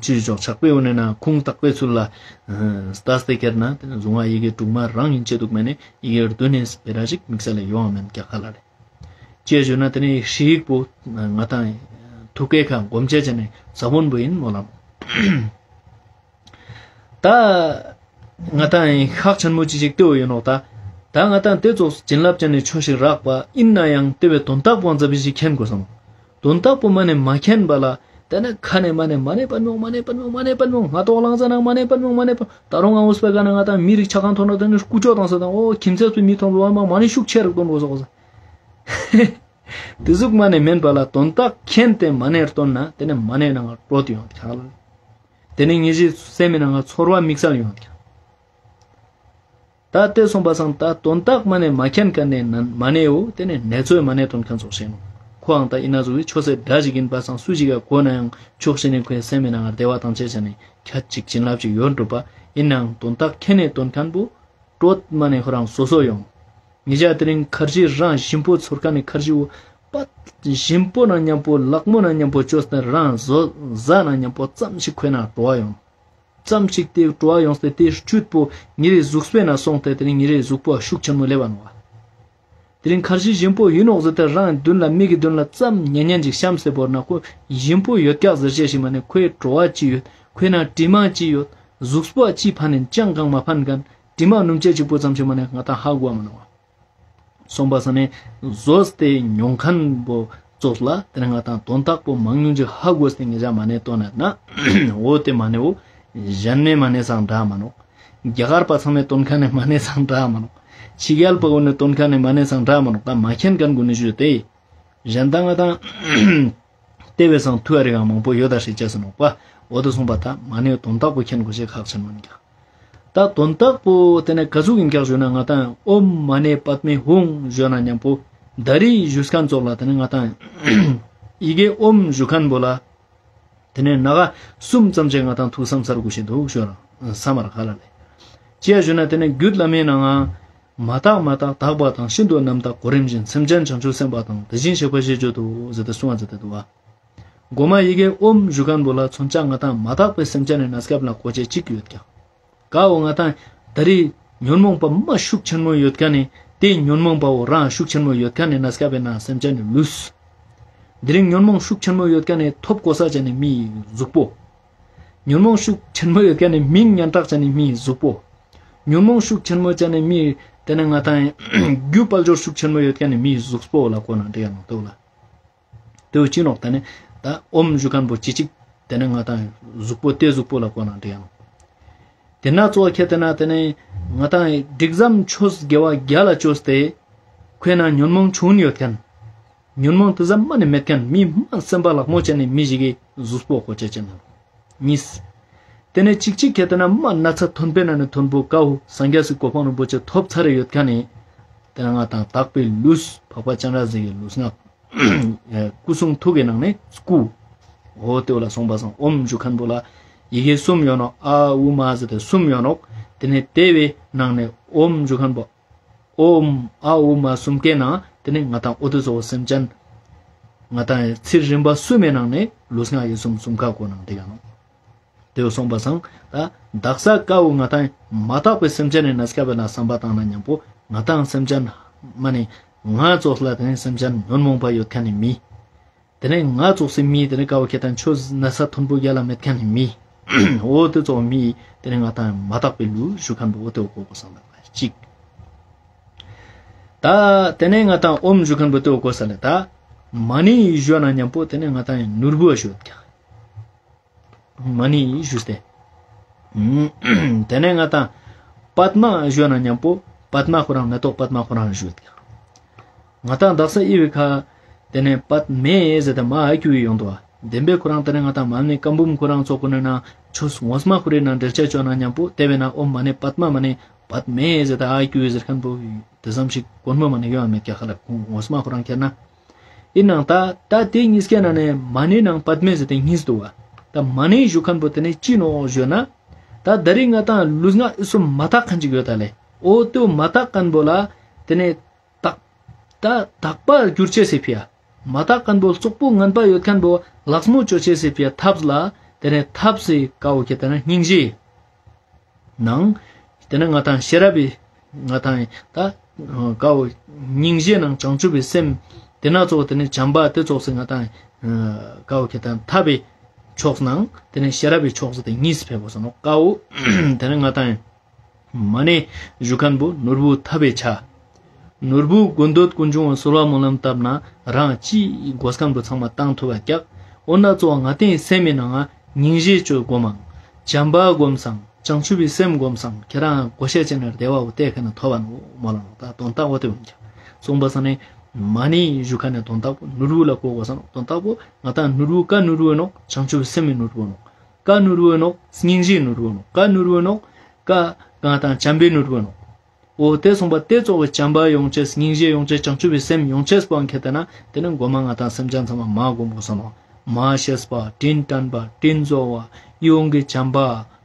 ཅི་ཞོག་ཕྱག་དཔེ་འོ་ནས་ན་ཁུངས་དག་པའི་ཚུལ་ལ་ལྟས་ཏེ་ཁྱེར་ན་དེ་ནས་གཟུངས་སྔགས་ཡི་གེ་དྲུག་མ་རང་ཡིན་ཆེ་འདུག་མེད་ནས་ཡི་གེ་བདུན་ནས་སྤེ་ར་ཞིག་དམིགས་བསལ་ལ་ཡོང་བ་མེན་ཀྱག་ཧ་ལ་ལེ། ཅི་ཞུ་ན་དེ་ནི་ཧྲཱིཿ་པོ་ང་དང་ཐུགས་ཀའི་ཁ་སྒོམ་ཆ་ཅེས་ནི་ས་བོན་པོ་ཡིན་མོལ་ལ་ནོག་ད་ང་དང་ཁག་ཆེན་མོ་ཅི་ཞིག་ལྟོས་ཡོད་ནོག་ད། ད་ང་དང་དེ་ཙོགས་བྱིན་རླབས་ཅན་ནི་ཆོས་ཤིག་རག་པ་ཡིན་ན་ཡང་དེ་བའི་དོན་དག་པོ་ཙམ་ཞིག་མཁྱེན་དགོས་སམ། དོན་དག་པོ་མ་ནེ་མ་མཁྱེན་པ་ལ་དེ་ནི་ཁ་ནས་མ་ནེ་མ་ནེ་པན་མོང་མ་ནེ་པན་མོང་མ་ནེ་པན་མོང་ང་ཏོག་ལང་ཟ་ནང་མ་ནེ་པན་མོང་མ་ནེ་པན། ད་རུང་ང་འུས་པའི་ཀ་ན་ང་དང་མི་རིགས་ཆ་གང་ཐོན་ན་དེ་ནི་ཀུ་ཅོ་དང་ས་དང་ཨོ་ཁྱིམ་མཚེས་སུ་མི་ཐོན་པ་མ་མ་ནེ་ཤུགས་ཆེ་རིག་དོན་དགོས་སོགས། དེ་ཟུག་མ་ནེ་མེན་པ་ལ་དོན་དག་མཁྱེན་ཏེ་མ་ནེ་སྟོན་ན་དེ་ནེ་མ་ནེ་ནང་ང་དྲོད་ཡོང་ཀྱག། དེ་ནེ་ཉེ་ཞའི་སེམས་ནང་ང་ཚོར་བ་དམིགས་བསལ་ཡོང་ཀྱག། ད་དེ་སོང་པ་སང་ད་དོན་དག་མ་ནེ་མ་མཁྱེན་མཁན་ནི་མ་ནེའོ་དེ་ནེ་ནེ་ཙོགས་མ་ནེ་སྟོན་མཁན་ཙོགས་ཤིག་ནོག། ཁོའང་ད་ཨིན་ན་ཟུག་གི་ཆོས་སི་སྒྲ་ཞིག་ཨིན་པ་སང་སུ་ཞིག་ག་གོ་ནའང་ཆོག་ཤེས་ནེ་ཁོའི་སེམས་ནང་ང་བདེ་བ་དང་བཅས་བྱས་ནེ་ཁྱད་ཅིག་བྱིན་རླབས་ཅིག་ཡོད་འགྲོ་པ་ཨིན་ནའང་དོན་དག་མཁྱེན་ནེ་སྟོན་མཁན་པོ་དྲོད་མ་ནེ་ཁོ་རང་སོ་སོ་ཡོང་། ཉེ་ཞ་དེ་རིང་ཁར་ཇི་རང་ཞིམ་པོ་ཚོར་མཁན་ནི་ཁར་ཇི་བོ་པད་ཞིམ་པོ་ནང་མཉམ་པོ་ལག་མོ་ནང་མཉམ་པོ་བཅོས་ཏེ་རང་ཟོ་ཟ་ནང་མཉམ་པོ་ཙམ་ཞིག་ཁོའི་ནང་དྲོ་བ་ཡོང་། ཙམ་ཞིག་དེ་དྲོ་བ་ཡོངས་ཏེ་དེ་བཅུད་པོ་ཉེ་རེ་གཟུགས་པོའི་ནང་སོང་སྟེ་དེ་རིང་ཉེ་རེ་གཟུགས་པོ་ཤུགས་ཆེན་མོ་སླེབས་པ་ནོག་པ། དེ་རིང་ཁར་ཇི་ཞིམ་པོ་ཡིན་ནོག་ཟེར་ཏེ་རང་མདུན་ལ་མིག་གི་མདུན་ལ་ཙམ་ཉན་ཉན་ཅིག་བཤམས་སེ་བོར་ན་ཁོ་ཞིམ་པོ་ཡོད་ཀྱག་ཟེར་ཅེས་ཤིག་མ་ནེ་ཁོའི་དྲོ་བ་ཅི་ཡོད། ཁོའི་ནང་དྲི་མ་ཅི་ཡོད། གཟུགས་པོ་ཅི་ཕན་ནི་ཅང་གང་མ་ཕན་མཁན་དྲི་མ་སྣུམ་ཅན་གཅིག་པོ་ཙམ་ཞིག་མ་ནེ་ང་ཏང་ཧ་གོ་བ་མ་ནོག་པ། སོང་པ་སང་ནེ་ཟོས་ཏེ་མྱོང་མཁན་པོ་ཙོགས་ལ་དེ་ནེ་ང་ཏང་དོན་དག་པོ་མང་ཉུང་ཅིག་ཧ་གོ་སྟེ་ཉེ་ཞ་མ་ནེ་སྟོན་ན་འོ་དེ་མ་ནེའོ་གཞན་མའི་མ་ནེ་སང་འདྲ་མ་ནོག། རྒྱ་གར་པ་ཚང་མའི་སྟོན་མཁན་ནི་མ་ནེ་སང་འདྲ་མ་ནོག། ཕྱི་རྒྱལ་པ་གུན་ནི་སྟོན་མཁན་ནི་མ་ནེ་སང་འདྲ་མ་ནོག། ད་མ་མཁྱེན་མཁན་གུན་ནི་ཞུས་ཏེ་གཞན་དང་ང་ཏང་ལྟེ་བའི་སང་ཐུ་ཨ་རི་གང་མང་པོ་ཡོད་ད་ཧྲི་ཅེས་སུ་ནོག་པ། འོ་དེ་སོང་པ་ད་མ་ནེའི་དོན་དག་པོ་མཁྱེན་དགོས་ཤེས་ཁག་ཆེན་མོ་ཨིན་ཀྱག། ད་དོན་དག་པོ་དེ་ནེ་ག་ཟུག་ཨིན་ཀྱག་ཞུ་ན་ང་ཏང་ཨོཾ་མ་ཎི་པདྨེ་ཧཱུྃ་ཞུ་ན་མཉམ་པོ་ད་རེས་ཞུ་མཁན་ཙོགས་ལ་དེ་ནེ་ང་ཏང་ཡི་གེ་ཨོཾ་ཞུ་མཁན་པོ་ལ་དེ་ནེ་ན་ག་གསུམ་ཙམ་ཅིག་ང་ཏང་ཐུགས་བསམ་ཚར་དགོས་ཤེས་འདུག་ཞུ་ན་བསམ་མར་ག་ལ་ལེ། ཅི་ཡ་ཞུ་ན་དེ་ནེ་རྒྱུད་བླ་མའི་ནང་ང་མ་དག་མ་དག་དག་པ་དང་ཤིན་ཏུ་རྣམ་དག་གོ་རིམ་བཞིན་སེམས་ཅན་བྱང་ཆུབ་སེམས་དཔའ་དང་དེ་བཞིན་གཤེགས་པ་ཞེས་བརྗོད་དོ་ཟེར་ཏེ་གསུངས་པ་ཟེར་ཏེ་འདུག་པ། གོ་མ་ཡི་གེ་ཨོཾ་ཞུ་མཁན་པོ་ལ་མཚོན་ཆ་ང་ཏང་མ་དག་པའི་སེམས་ཅན་ནི་གནས་སྐབས་ལ་གོ་ཅེས་གཅིག་ཡོད་ཀྱག། ཀ་བོ་ང་ཏང་ད་རེས་ཉོན་མོངས་པ་མ་ཤུགས་ཆེན་མོ་ཡོད་མཁན་ནི་དེ་ཉོན་མོངས་པ་བོ་རང་ཤུགས་ཆེན་མོ་ཡོད་མཁན་ནི་གནས་སྐབས་པའི་ནང་སེམས་ཅན་ནི་ལུས། དེ་རིང་ཉོན་མོངས་ཤུགས་ཆེན་མོ་ཡོད་མཁན་ནི་ཐོབ་གོ་ས་ཅན་ནི་མིའི་གཟུགས་པོ། ཉོན་མོངས་ཤུགས་ཆེན་མོ་ཡོད་མཁན་ནི་མིང་སྙན་གྲགས་ཅན་ནི་མིའི་གཟུགས་པོ། ཉོན་མོངས་ཤུགས་ཆེན་མོ་ཅན་ནི་མིའི་དེ་ནེ་ང་ཏང་རྒྱུ་དཔལ་འབྱོར་ཤུགས་ཆེན་མོ་ཡོད་མཁན་ནི་མིའི་གཟུགས་པོ་ལ་གོ་ན་འགྲིག་ཡ་ནོག་ཏོ་ལ། དེ་བོ་ཅི་ནོག་དེ་ནེ་ད་ཨོཾ་ཞུ་མཁན་པོ་ཅི་ཅིག་དེ་ནེ་ང་ཏང་གཟུགས་པོ་དེ་གཟུགས་པོ་ལ་གོ་ན་འགྲིག་ཡ་ནོག། དེ་ན་གཙོ་བོ་ཁྱེད་དེ་ན་དེ་ནེ་ང་ཏང་སྒྲིག་ཙམ་ཆོས་དགེ་བ་རྒྱ་ལ་བཅོས་ཏེ་ཁོའི་ནང་ཉོན་མོངས་ཆུང་ཡོད་མཁན། ཉོན་མོངས་དེ་ཙམ་མ་ནེ་མེད་མཁན་མི་མ་སེམས་པ་ལག་མོ་ཅན་ནི་མི་ཞིག་གི་གཟུགས་པོ་གོ་ཅེས་ཅན་ནོག། གཉིས། དེ་ནེ་ཅིག་ཅིག་ཁྱེད་དེ་ན་མ་ན་ཚ་མཐོན་པོའི་ནང་ནེ་མཐོན་པོ་ཀ་བོ་སངས་རྒྱས་སི་གོ་འཕང་རིན་པོ་ཆེ་ཐོབ་ཚར་ཡོད་མཁན་ནི་དེ་ན་ང་ཏང་དག་པའི་ལུས་འཕགས་པ་སྤྱན་རས་གཟིགས་ཀྱི་ལུས་ངག་སྐུ་གསུང་ཐུགས་ཀྱི་ནང་ནེ་སྐུ། འོ་དེ་བོ་ལ་སོང་པ་སང་ཨོཾ་ཞུ་མཁན་པོ་ལ་ཡི་གེ་གསུམ་ཡོད་ནོག། ཨ་ཨུ་མ་ཟེར་ཏེ་གསུམ་ཡོད་ནོག། དེ་ནེ་དེ་བོའི་ནང་ནེ་ཨོཾ་ཞུ་མཁན་པོ་ཨོཾ་ཨ་ཨུ་མ་གསུམ་ཀའི་ནང་དེ་ནེ་ང་ཏང་འོ་དེ་གཙོ་བོ་སེམས་ཅན་ང་ཏང་ཚིར་རིམ་པ་གསུམ་མའི་ནང་ནེ་ལུས་ངག་ཡིད་གསུམ་གསུམ་ཀ་གོ་ནང་འགྲིག་ཡ་ནོག། དེ་བོ་སོང་པ་སང་ད་དག་ས་ཀ་བོ་ང་ཏང་མ་དག་པའི་སེམས་ཅན་ནི་གནས་སྐབས་ལ་བསམ་པ་བཏང་ན་མཉམ་པོ་ང་ཏང་སེམས་ཅན་མ་ནེ་ང་ཙོགས་ལ་དེ་ནེ་སེམས་ཅན་ཉོན་མོངས་པ་ཡོད་མཁན་ནི་མི། དེ་ནེ་ང་ཙོགས་སི་མི་དེ་ནེ་ཀ་བོ་ཁྱེད་དང་ཆོས་ན་ཚ་མཐོན་པོ་རྒྱ་ལ་མེད་མཁན་ནི་མི། འོ་དེ་ཙོགས་མི་དེ་ནེ་ང་ཏང་མ་དག་པའི་ལུས་ཞུ་མཁན་པོ་འོ་དེ་བོ་གོ་དགོས་སམ་ལ་གཅིག། ད་དེ་ནེ་ང་ཏང་ཨོཾ་ཞུ་མཁན་པོ་དེ་བོ་གོ་ས་ལེ། ད་མ་ཎི་ཞུ་ན་མཉམ་པོ་དེ་ནེ་ང་ཏང་ནོར་བུ་ཞུ་ཀྱག། མ་ཎི་ཞུས་ཏེ། དེ་ནེ་ང་ཏང་པདྨ་ཞུ་ན་མཉམ་པོ་པདྨ་ཁོ་རང་མེ་ཏོག་པདྨ་ཁོ་རང་ཞུས་ཏེ། ང་ཏང་དག་ས་ཨི་བི་ཁ་དེ་ནེ་པདྨེ་ཟེར་ཏེ་མ་ཨ་ཀྱུ་ཡི་ཡོང་དུག་པ། བདེན་པའི་ཁོ་རང་དེ་ནེ་ང་ཏང་མ་ཎི་བཀའ་འབུམ་ཁོ་རང་ཙོགས་ཀུན་ནི་ནང་ཆོས་ངོ་མ་ཁོ་རའི་ནང་འགྲེལ་བཤད་ཅོ་ན་མཉམ་པོ་དེ་བས་ན་ཨོཾ་མ་ཎི་པདྨ་མ་ཎི་པདྨེ་ཟེར་ཏེ་ཨ་ཀྱུ་ཡི་ཟེར་མཁན་པོ་དེ་ཙམ་ཞིག་དཀོན་མོ་མ་ནེ་ཡོང་མེད་ཀྱག་ཧ་ལ་ཁོང་ངོ་མ་ཁོ་རང་ཁྱེར་ན། ཨིན་ནའང་ད་ད་དེ་གཉིས་ཀའི་ནང་ནེ་མ་ཎི་ནང་པདྨེ་ཟེར་ཏེ་གཉིས་དུག་པ། ད་མ་ཎི་ཞུ་མཁན་པོ་དེ་ནེ་ཅི་ནོག་ཞུ་ན། ད་ད་རིང་ང་ཏང་ལུས་ངག་ཡིད་གསུམ་མ་དག་མཁན་ཅིག་ཡོད་ད་ལེ། འོ་དེ་མ་དག་མཁན་པོ་ལ་དེ་ནེ་དག་ད་དག་པ་གྱུར་ཅེས་སི་ཕི་ཡ། མ་དག་མཁན་པོ་རྩོག་པོ་ངན་པ་ཡོད་མཁན་པོ་ལག་མོ་ཅོ་ཅེས་སི་ཕི་ཡ་ཐབས་ལ་དེ་ནེ་ཐབས་སི་ཀ་བོ་ཁྱེད་དེ་ན་སྙིང་རྗེ། ནང་། དེ་ནེ་ང་ཏང་ཤེས་རབ་པའི་ང་ཏང་ད་ཀ་བོ་སྙིང་རྗེ་ནང་བྱང་ཆུབ་པའི་སེམས། དེ་ན་ཙོགས་དེ་ནེ་བྱམས་པ་དེ་ཙོགས་སི་ང་ཏང་ཀ་བོ་ཁྱེད་དང་ཐབས་པའི་ཕྱོགས་ནང་དེ་ནེ་ཤེས་རབ་པའི་ཕྱོགས་སི་དེ་གཉིས་ཕེབས་པ་སོང་ནོག་ཀ་བོ། དེ་ནེ་ང་ཏང་མ་ཎི་ཞུ་མཁན་པོ་ནོར་བུ་ཐབས་པའི་ཆ། ནོར་བུ་དགོས་འདོད་ཀུན་འབྱུང་བ་གསོལ་བ་སྨོན་ལམ་བཏབ་ན་རང་ཅི་དགོས་མཁན་པོ་ཚང་མ་བཏང་ཐུབ་པ་ཀྱག། འོ་ན་ཙོགས་ང་ཏང་སེམས་མི་ནང་ང་སྙིང་རྗེ་ཅོ་སྒོམ་མང་། བྱམས་པ་སྒོམ་སང་། བྱང་ཆུབ་པའི་སེམས་སྒོམ་སང་ཁྱེད་རང་གོ་ཤེས་ཅན་ནི་བདེ་བ་བོ་དེ་ཁ་ན་ཐོབ་པ་ནོག་མོལ་ལ་ནོག། ད་དོན་དག་འོ་དེ་ཡིན་ཀྱག། གསུངས་པ་སང་ནེ་ མ་ཎི་ཞུ་ཁན་ནི་དོན་དག་པོ་ནོར་བུ་ལ་གོ་དགོས་ས་ནོག། དོན་དག་པོ་ང་ཏང་ནོར་བུ་ཀ་ནོར་བུ་ནོག། བྱང་ཆུབ་སེམས་ནི་ནོར་བུ་ནོག། ཀ་ནོར་བུ་ནོག། སྙིང་རྗེའི་ནོར་བུ་ནོག། ཀ་ནོར་བུ་ནོག། ཀ་ང་ཏང་བྱམས་པའི་ནོར་བུ་ནོག། འོ་དེ་སོང་པ་དེ་ཙོགས་པའི་བྱམས་པ་ཡོང་ཅེས་སྙིང་རྗེ་ཡོང་ཅེས་བྱང་ཆུབ་པའི་སེམས་ཡོང་ཅེས་པོ་ཁྱེར་ཏེ་ན་དེ་ནི་གོ་མ་ང་ཏང་སེམས་ཅན་ཚང་མ་མ་སྒོམ་དགོས་ས་ནོག། མ་ཤེས་པ་དྲིན་དྲན་པ་དྲིན་གཟོ་བ་ཡིད་འོང་གི་བྱམས་པ་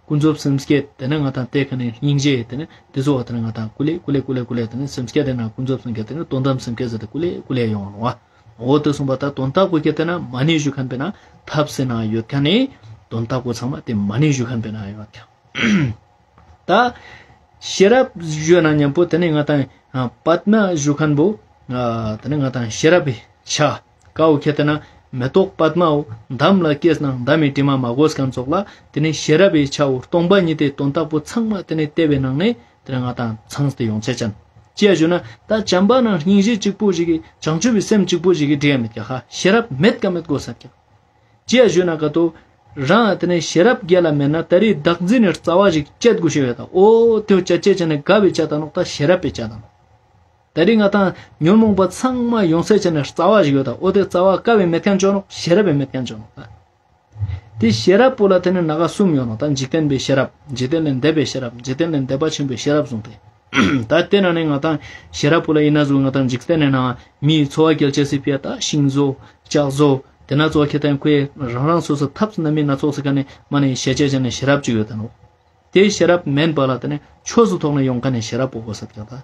ཀུན་རྫོབ་སེམས་བསྐྱེད་དེ་ནི་ང་ཏང་དེ་ཁ་ནི་སྙིང་རྗེ་དེ་ནི་དེ་ཙོགས་པ་དེ་ནི་ང་ཏང་ཀུ་ལེ་ཀུ་ལེ་ཀུ་ལེ་ཀུ་ལེ་དེ་ནི་སེམས་བསྐྱེད་དེ་ན་ཀུན་རྫོབ་སེམས་བསྐྱེད་དེ་ནི་དོན་དམ་སེམས་བསྐྱེད་ཟེར་ཏེ་ཀུ་ལེ་ཀུ་ལེ་ཡོང་ནོག། འོ་དེ་སོང་པ་ད་དོན་དག་པོ་ཁྱེར་ཏེ་ན་མ་ཎི་ཞུ་ཁན་པེ་ན་ཐབས་ཟེར་ན་ཡོད་ཁན་ནི་དོན་དག་པོ་ཚང་མ་དེ་མ་ཎི་ཞུ་ཁན་པེ་ན་ཡོད་ཁན། ད་ཤེས་རབ་ཞུ་ན་ཉམ་པོ་དེ་ནི་ང་ཏང་ཨ་པདྨ་ཞུ་ཁན་པོ་ཨ་དེ་ནི་ང་ཏང་ཤེས་རབ་པའི་ཆ་ཀ་བོ་ཁྱེར་ཏེ་ན་མེ་ཏོག་པདྨ་བོ་འདམ་ལ་སྐྱེས་ནང་འདམ་མི་དྲི་མ་མ་གོས་ཁན་ཙོགས་ལ་དེ་ནི་ཤེས་རབ་པའི་ཆ་བོ་སྟོང་པ་ཉིད་དེ་དོན་དག་པོ་ཚང་མ་དེ་ནི་དེ་བའི་ནང་ནས་དེ་ནི་ང་ཏང་ཚང་སྟེ་ཡོང་ཆ་ཅན། ཅི་ཡ་ཞུ་ན་ད་བྱམས་པ་ནང་སྙིང་རྗེ་གཅིག་པོ་ཞིག་གི་བྱང་ཆུབ་པའི་སེམས་གཅིག་པོ་ཞིག་གི་འབྲེལ་མེད་ཀྱག་ཧ། ཤེས་རབ་མེད་ཀ་མེད་དགོས་ས་ཀྱག། ཅི་ཡ་ཞུ་ན་ཀ་ཏོ་རང་དེ་ནས་ཤེས་རབ་རྒྱལ་ལ་མེད་ན་ད་རེས་བདག་འཛིན་ནི་རྩ་བ་ཞིག་བཅད་དགོས་ཤེས་ཡོད་ད། འོ་དེ་བོ་བཅད་བཅད་བཅད་ནས་ག་བའི་བཅད་ད་ནོག། ད་ཤེས་རབ་པའི་བཅད་ད་ནོག། ད་རེས་ང་ཏང་ཉོན་མོངས་པ་ཚང་མ་ཡོང་སའི་ཆ་ནས་རྩ་བ་ཞིག་ཡོད་ད། འོ་དེ་རྩ་བ་ག་བའི་མེད་ཁན་ཅོ་ནོག། ཤེས་རབ་པའི་མེད་ཁན་ཅོ་ནོག་ད། དེ་ཤེས་རབ་པོ་ལ་དེ་ནི་ན་ག་གསུམ་ཡོད་ནོག། ད་འཇིག་རྟེན་པའི་ཤེས་རབ། འཇིག་རྟེན་ལས་འདས་པའི་ཤེས་རབ། འཇིག་རྟེན་ལས་འདས་པ་ཆེན་པོའི་ཤེས་རབ་གསུངས་ཏེ། ད་དེ་ན་ནི་ང་ཏང་ཤེས་རབ་པོ་ལ་ཡིན་ན་ཟུག་ང་ཏང་འཇིག་རྟེན་ནི་ནང་མིའི་འཚོ་བ་སྐྱེལ་ཅེས་སི་ཕི་ཡ་ད་ཤིང་བཟོ་ལྕགས་བཟོ་དེ་ན་ཙོགས་ཁྱེར་ཏེ་ཁོས་རང་རང་སོ་སོ་ཐབས་སྣ་མིན་སྣ་ཚོགས་སི་ཀ་ནས་མ་ནི་ཤེས་ཅེས་ཅན་ནི་ཤེས་རབ་ཅིག་ཡོད་ད་ནོག། དེ་ཤེས་རབ་མེན་པ་ལ་དེ་ནི་ཆོས་སི་ཐོག་ནས་ཡོང་ཁན་ནི་ཤེས་རབ་པོ་དགོས་ས་ཀྱག་ད།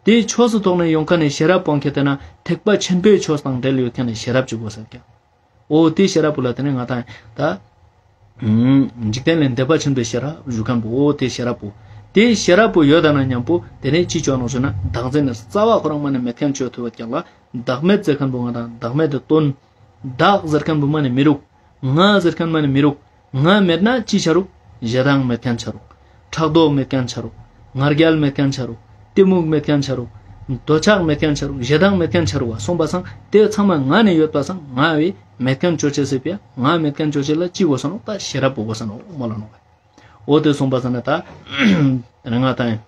དེ་ཆོས་སི་ཐོག་ནས་ཡོང་ཁན་ནི་ཤེས་རབ་པོ་ཁྱེར་ཏེ་ན་ཐེག་པ་ཆེན་པོའི་ཆོས་དང་འབྲེལ་ཡོད་ཁན་ནི་ཤེས་རབ་ཅིག་དགོས་ས་ཀྱག། འོ་དེ་ཤེས་རབ་པོ་ལ་དེ་ནི་ང་ཏང་ད་འཇིག་རྟེན་ལས་འདས་པ་ཆེན་པོའི་ཤེས་རབ་ཞུ་ཁན་པོ། འོ་དེ་ཤེས་རབ་པོ། དེ་ཤེས་རབ་པོ་ཡོད་ད་ན་ཉམ་པོ་དེ་ནས་ཅི་ཅོ་ནོག་ཞུ་ན་བདག་འཛིན་ནི་རྩ་བ་ཁོ་རང་མ་ནི་མེད་ཁན་ཅོ་ཐུབ་པ་ཀྱག་ལ། བདག་མེད་ཟེར་ཁན་པོ་ང་ཏང་བདག་མེད་དུ་དོན། བདག་ཟེར་ཁན་པོ་མ་ནི་མི་རུག། ང་ཟེར་ཁན་མ་ནི་མི་རུག། ང་མེད་ན་ཅི་ཆ་རུག། ཞེ་སྡང་མེད་ཁན་ཆ་རུག། ཕྲག་དོག་མེད་ཁན་ཆ་རུག། ང་རྒྱལ་མེད་ཁན་ཆ་རུག། གཏི་མུག་མེད་ཁན་ཆ་རུག། འདོད་ཆགས་མེད་ཁན་ཆ་རུག། ཞེ་སྡང་མེད་ཁན་ཆ་རུག་པ་སོང་པ་སང་དེ་ཚང་མ་ང་ནི་ཡོད་པ་སང་ང་བའི་མེད་ཁན་ཅོ་ཅེས་སི་ཕི་ཡ། ང་མེད་ཁན་ཅོ་ཅེས་ལ་ཅི་དགོས་ས་ནོག། ད་ཤེས་རབ་པོ་དགོས་ས་ནོག་མོལ་ལ་ནོག། འོ་དེ་སོང་པ་སང་ན་ད་ང་ཏང་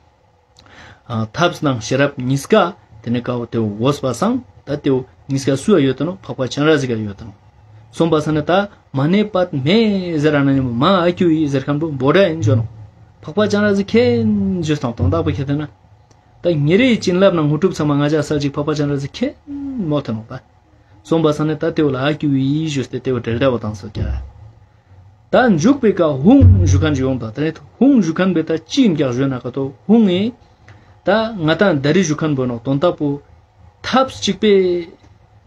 ཨ་ཐབས་དང་ཤེས་རབ་གཉིས་ཀ་དེ་ནི་ཀ་བོ་དེ་བོ་དགོས་པ་སང་ད་དེ་བོ་གཉིས་ཀ་སུ་ཡ་ཡོད་དེ་ནོག། འཕགས་པ་སྤྱན་རས་གཟིགས་ཀ་ཡོད་དེ་ནོག། སོང་པ་སང་ན་ད་མ་ཎི་པདྨེ་ཟེར་ར་ན་ཉམ་པོ་མ་ཨ་ཀྱུ་ཨི་ཟེར་ཁན་པོ་བོད་སྒྲ་ཡིན་ཅོ་ནོག། འཕགས་པ་སྤྱན་རས་གཟིགས་མཁྱེན་ཞུས་དང་དོན་དག་པོ་ཁྱེར་ཏེ་ན་ད་ཉེ་རེའི་བྱིན་རླབས་ནང་དངོས་གྲུབ་ཚང་མ་ང་ཅག་ས་ཅིག་འཕགས་པ་སྤྱན་རས་གཟིགས་མཁྱེན་མོ་དེ་ནོག་ད། སོང་པ་སང་ན་ད་དེ་བོ་ལ་ཨ་ཀྱུ་ཨི་ཞུས་ཏེ་དེ་བོ་འབྲེལ་སྒྲ་བོ་བཏང་སོ་ཀྱག། ད་འཇུག་པའི་ཀ་ཧཱུྃ་ཞུ་ཁན་ཞིག་ཡོང་ད། དེ་ནས་ཧཱུྃ་ཞུ་ཁན་པོ་ད་ཅི་ཡིན་ཀྱག་ཞུ་ན་ཀ་ཏོ་ཧཱུྃ་ཨིན། ད་ང་ཏང་ད་རེས་ཞུ་ཁན་པོ་ནོག་དོན་དག་པོ་ཐབས་གཅིག་པའི་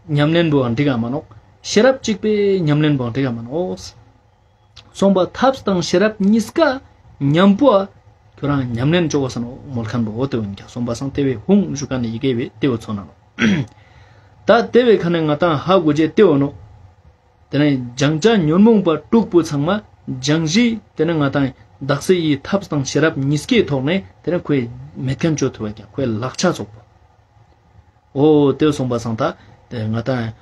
ཉམས་ལེན་པོའང་འགྲིག་ག་མ་ནོག། ཤེས་རབ་གཅིག་པའི་ཉམས་ལེན་པོའང་འགྲིག་ག་མ་ནོག། སོང་པ་ཐབས་དང་ཤེས་རབ་གཉིས་ཀ་ཉམ་པོ་ཁྱོ་རང་ཉམས་ལེན་ཅོ་གོས་ས་ནོག་མོལ་ཁན་པོ་འོ་དེ་བོ་ཡིན་ཀྱག། སོང་པ་སང་དེ་བོའི་ཧཱུྃ་ཞུ་ཁན་ནི་ཡི་གེ་བོའི་དེ་བོ་མཚོན་ན་ནོག། ད་དེ་བོའི་ཁ་ནས་ང་ཏང་ཧ་གོ་ཅེས་དེ་བོ་ནོག། དེ་ནས་སྦྱང་བྱ་ཉོན་མོངས་པ་དྲུག་པོ་ཚང་མ་སྦྱང་གཞི་དེ་ནས་ང་ཏང་བདག་སའི་ཐབས་དང་ཤེས་རབ་གཉིས་ཀའི་ཐོག་ནས་དེ་ནས་ཁོའི་མེད་ཁན་ཅོ་ཐུབ་པ་ཀྱག། ཁོའི་ལག་ཆ་ཙོགས་པོ། འོ་དེ་སོང་པ་སང་ད་དེ་ང་ཏང་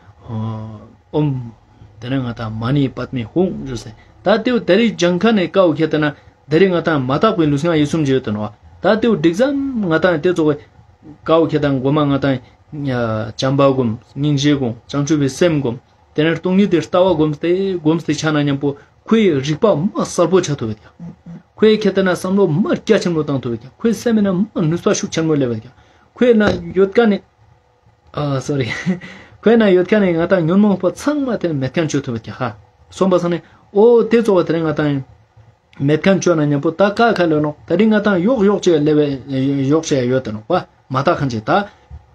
ཨོཾ་དེ་ནས་ང་ཏང་མ་ཎི་པདྨེ་ཧཱུྃ་ཞུ་ཟེར། ད་དེ་བོ་ད་རེས་སྦྱང་ཁན་ནི་ཀ་བོ་ཁྱེར་ཏེ་ན་ད་རེས་ང་ཏང་མ་དག་པའི་ལུས་ངག་ཡིད་གསུམ་ཅིག་ཡོད་དེ་ནོག། ད་དེ་བོ་འགྲིག་ཙམ་ང་ཏང་དེ་ཙོགས་པའི་ཀ་བོ་ཁྱེར་ཏེ་ན་གོ་མ་ང་ཏང་བྱམས་པ་སྒོམ། སྙིང་རྗེ་སྒོམ། བྱང་ཆུབ་པའི་སེམས་སྒོམ། དེ་ནས་སྟོང་ཉིད་དེ་ལྟ་བ་སྒོམ་སྟེ་སྒོམ་སྟེ་ཆ་ན་ཉམ་པོ་ཁོའི་རིག་པ་མ་གསལ་པོ་ཆ་ཐུབ་པ་ཀྱག། ཁོའི་ཁྱེར་ཏེ་ན་བསམ་བློ་མ་རྒྱ་ཆེན་མོ་བཏང་ཐུབ་པ་ཀྱག། ཁོའི་སེམས་ན་མ་ནུས་པ་ཤུགས་ཆེན་མོ་སླེབས་པ་ཀྱག། ཁོའི་ན་ཡོད་ཁན་ནི་ཨ་སོ་རི། ཁོའི་ན་ཡོད་ཁན་ནི་ང་ཏང་ཉོན་མོངས་པ་ཚང་མ་དེ་ནས་མེད་ཁན་ཅོ་ཐུབ་པ་ཀྱག་ཧ། སོང་པ་སང་ནི་འོ་དེ་ཙོགས་པ་དེ་ནས་ང་ཏང་མེད་ཁན་ཅོ་ན་ཉམ་པོ་ད་ཀ་ཁ་ལོ་ནོག། ད་རིང་ང་ཏང་ཡོག་ཡོག་ཅེས་ལེབ་ཡོག་ཅེས་ཡོད་དེ་ནོག་པ། མ་དག་ཁན་ཅིག་ད་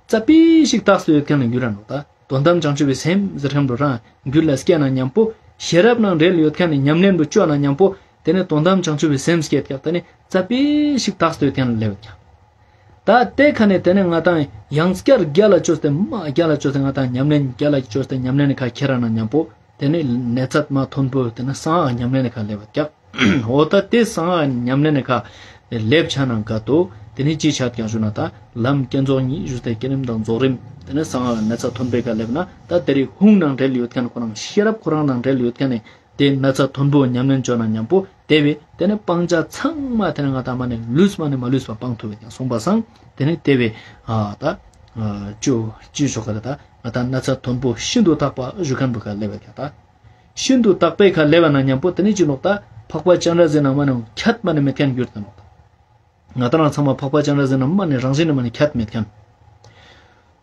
ཙ་པིག་ཞིག་དག་སྟེ་ཡོད་ཁན་ནི་འགྱུར་ར་ནོག། ད་དོན་དམ་བྱང་ཆུབ་པའི་སེམས་ཟེར་ཁན་པོ་རང་རྒྱུད་ལ་སྐྱེས་ན་ཉམ་པོ་ཤེས་རབ་ནང་འབྲེལ་ཡོད་ཁན་ནི་ཉམས་ལེན་པོ་ཅོ་ན་ཉམ་པོ་དེ་ནས་དོན་དམ་བྱང་ཆུབ་པའི་སེམས་སྐྱེད་ཀྱག། དེ་ནས་ཙ་པིག་ཞིག་དག་སྟེ་ཡོད་ཁན་ལེབ་ཀྱག། ད་དེ་ཁ་ནས་དེ་ནས་ང་ཏང་ཡང་སྐྱར་རྒྱལ་ལ་ཅོས་ཏེ་མ་རྒྱལ་ལ་ཅོས་ཏེ་ང་ཏང་ཉམས་ལེན་རྒྱལ་ལ་ཅོས་ཏེ་ཉམས་ལེན་ནི་ཁ་ཁྱེར་ར་ན་ཉམ་པོ་དེ་ནས་ནེ་ཙོ་མ་མཐོན་པོ་དེ་ནས་གསང་སྔགས་ཉམས་ལེན་ནི་ཁ་ལེབ་ཀྱག། འོ་ད་དེ་གསང་སྔགས་ཉམས་ལེན་ནི་ཁ་ལེབ་ཆ་ན་ཀ་ཏོ་དེ་ནས་ཅི་ཆ་ཀྱག་ཞུ་ན་ད་ལམ་བསྐྱེད་རྫོགས་གཉིས་ཞུས་ཏེ་བསྐྱེད་རིམ་དང་རྫོགས་རིམ་དེ་ནས་གསང་སྔགས་ནེ་ཙོ་མཐོན་པོའི་ཁ་ལེབ་ན་ད་དེ་རིང་ཧཱུྃ་ནང་འབྲེལ་ཡོད་ཁན་ཁོ་རང་ཤེས་རབ་ཁོ་རང་ནང་འབྲེལ་ཡོད་ཁན་ནི་དེ་ནེ་ཙོ་མཐོན་པོ་ཉམས་ལེན་ཅོ་ན་ཉམ་པོ་དེ་བས་དེ་ནས་སྤང་བྱ་ཚང་མ་དེ་ནས་ང་ཏང་མ་ནས་ལུས་མ་ནས་མ་ལུས་པ་སྤང་ཐུབ་པ་ཀྱག། སོང་པ་སང་དེ་ནས་དེ་བས་ཨ་ད་ ཨ་ཅོ་ཅི་ཆོག་ག་ལེ། ད་ང་ཏང་ན་ཚ་མཐོན་པོ་ཤིན་ཏུ་དག་པ་ཞུ་མཁན་པོ་ཁ་ལེབ་བ་ཁ་ད། ཤིན་ཏུ་དག་པའི་ཁ་ལེབ་བ་ན་མཉམ་པོ་དེ་ནི་ཅི་ནོག་ད་འཕགས་པ་སྤྱན་རས་གཟིགས་ནང་མ་ནེ་ཁྱད་མ་ནེ་མེད་མཁན་གྱུར་ཏེ་ནོག་ད། ང་ཏང་རང་ཚང་མ་འཕགས་པ་སྤྱན་རས་གཟིགས་ནང་མ་ནེ་རང་བཞིན་ནི་མ་ནེ་ཁྱད་མེད་མཁན།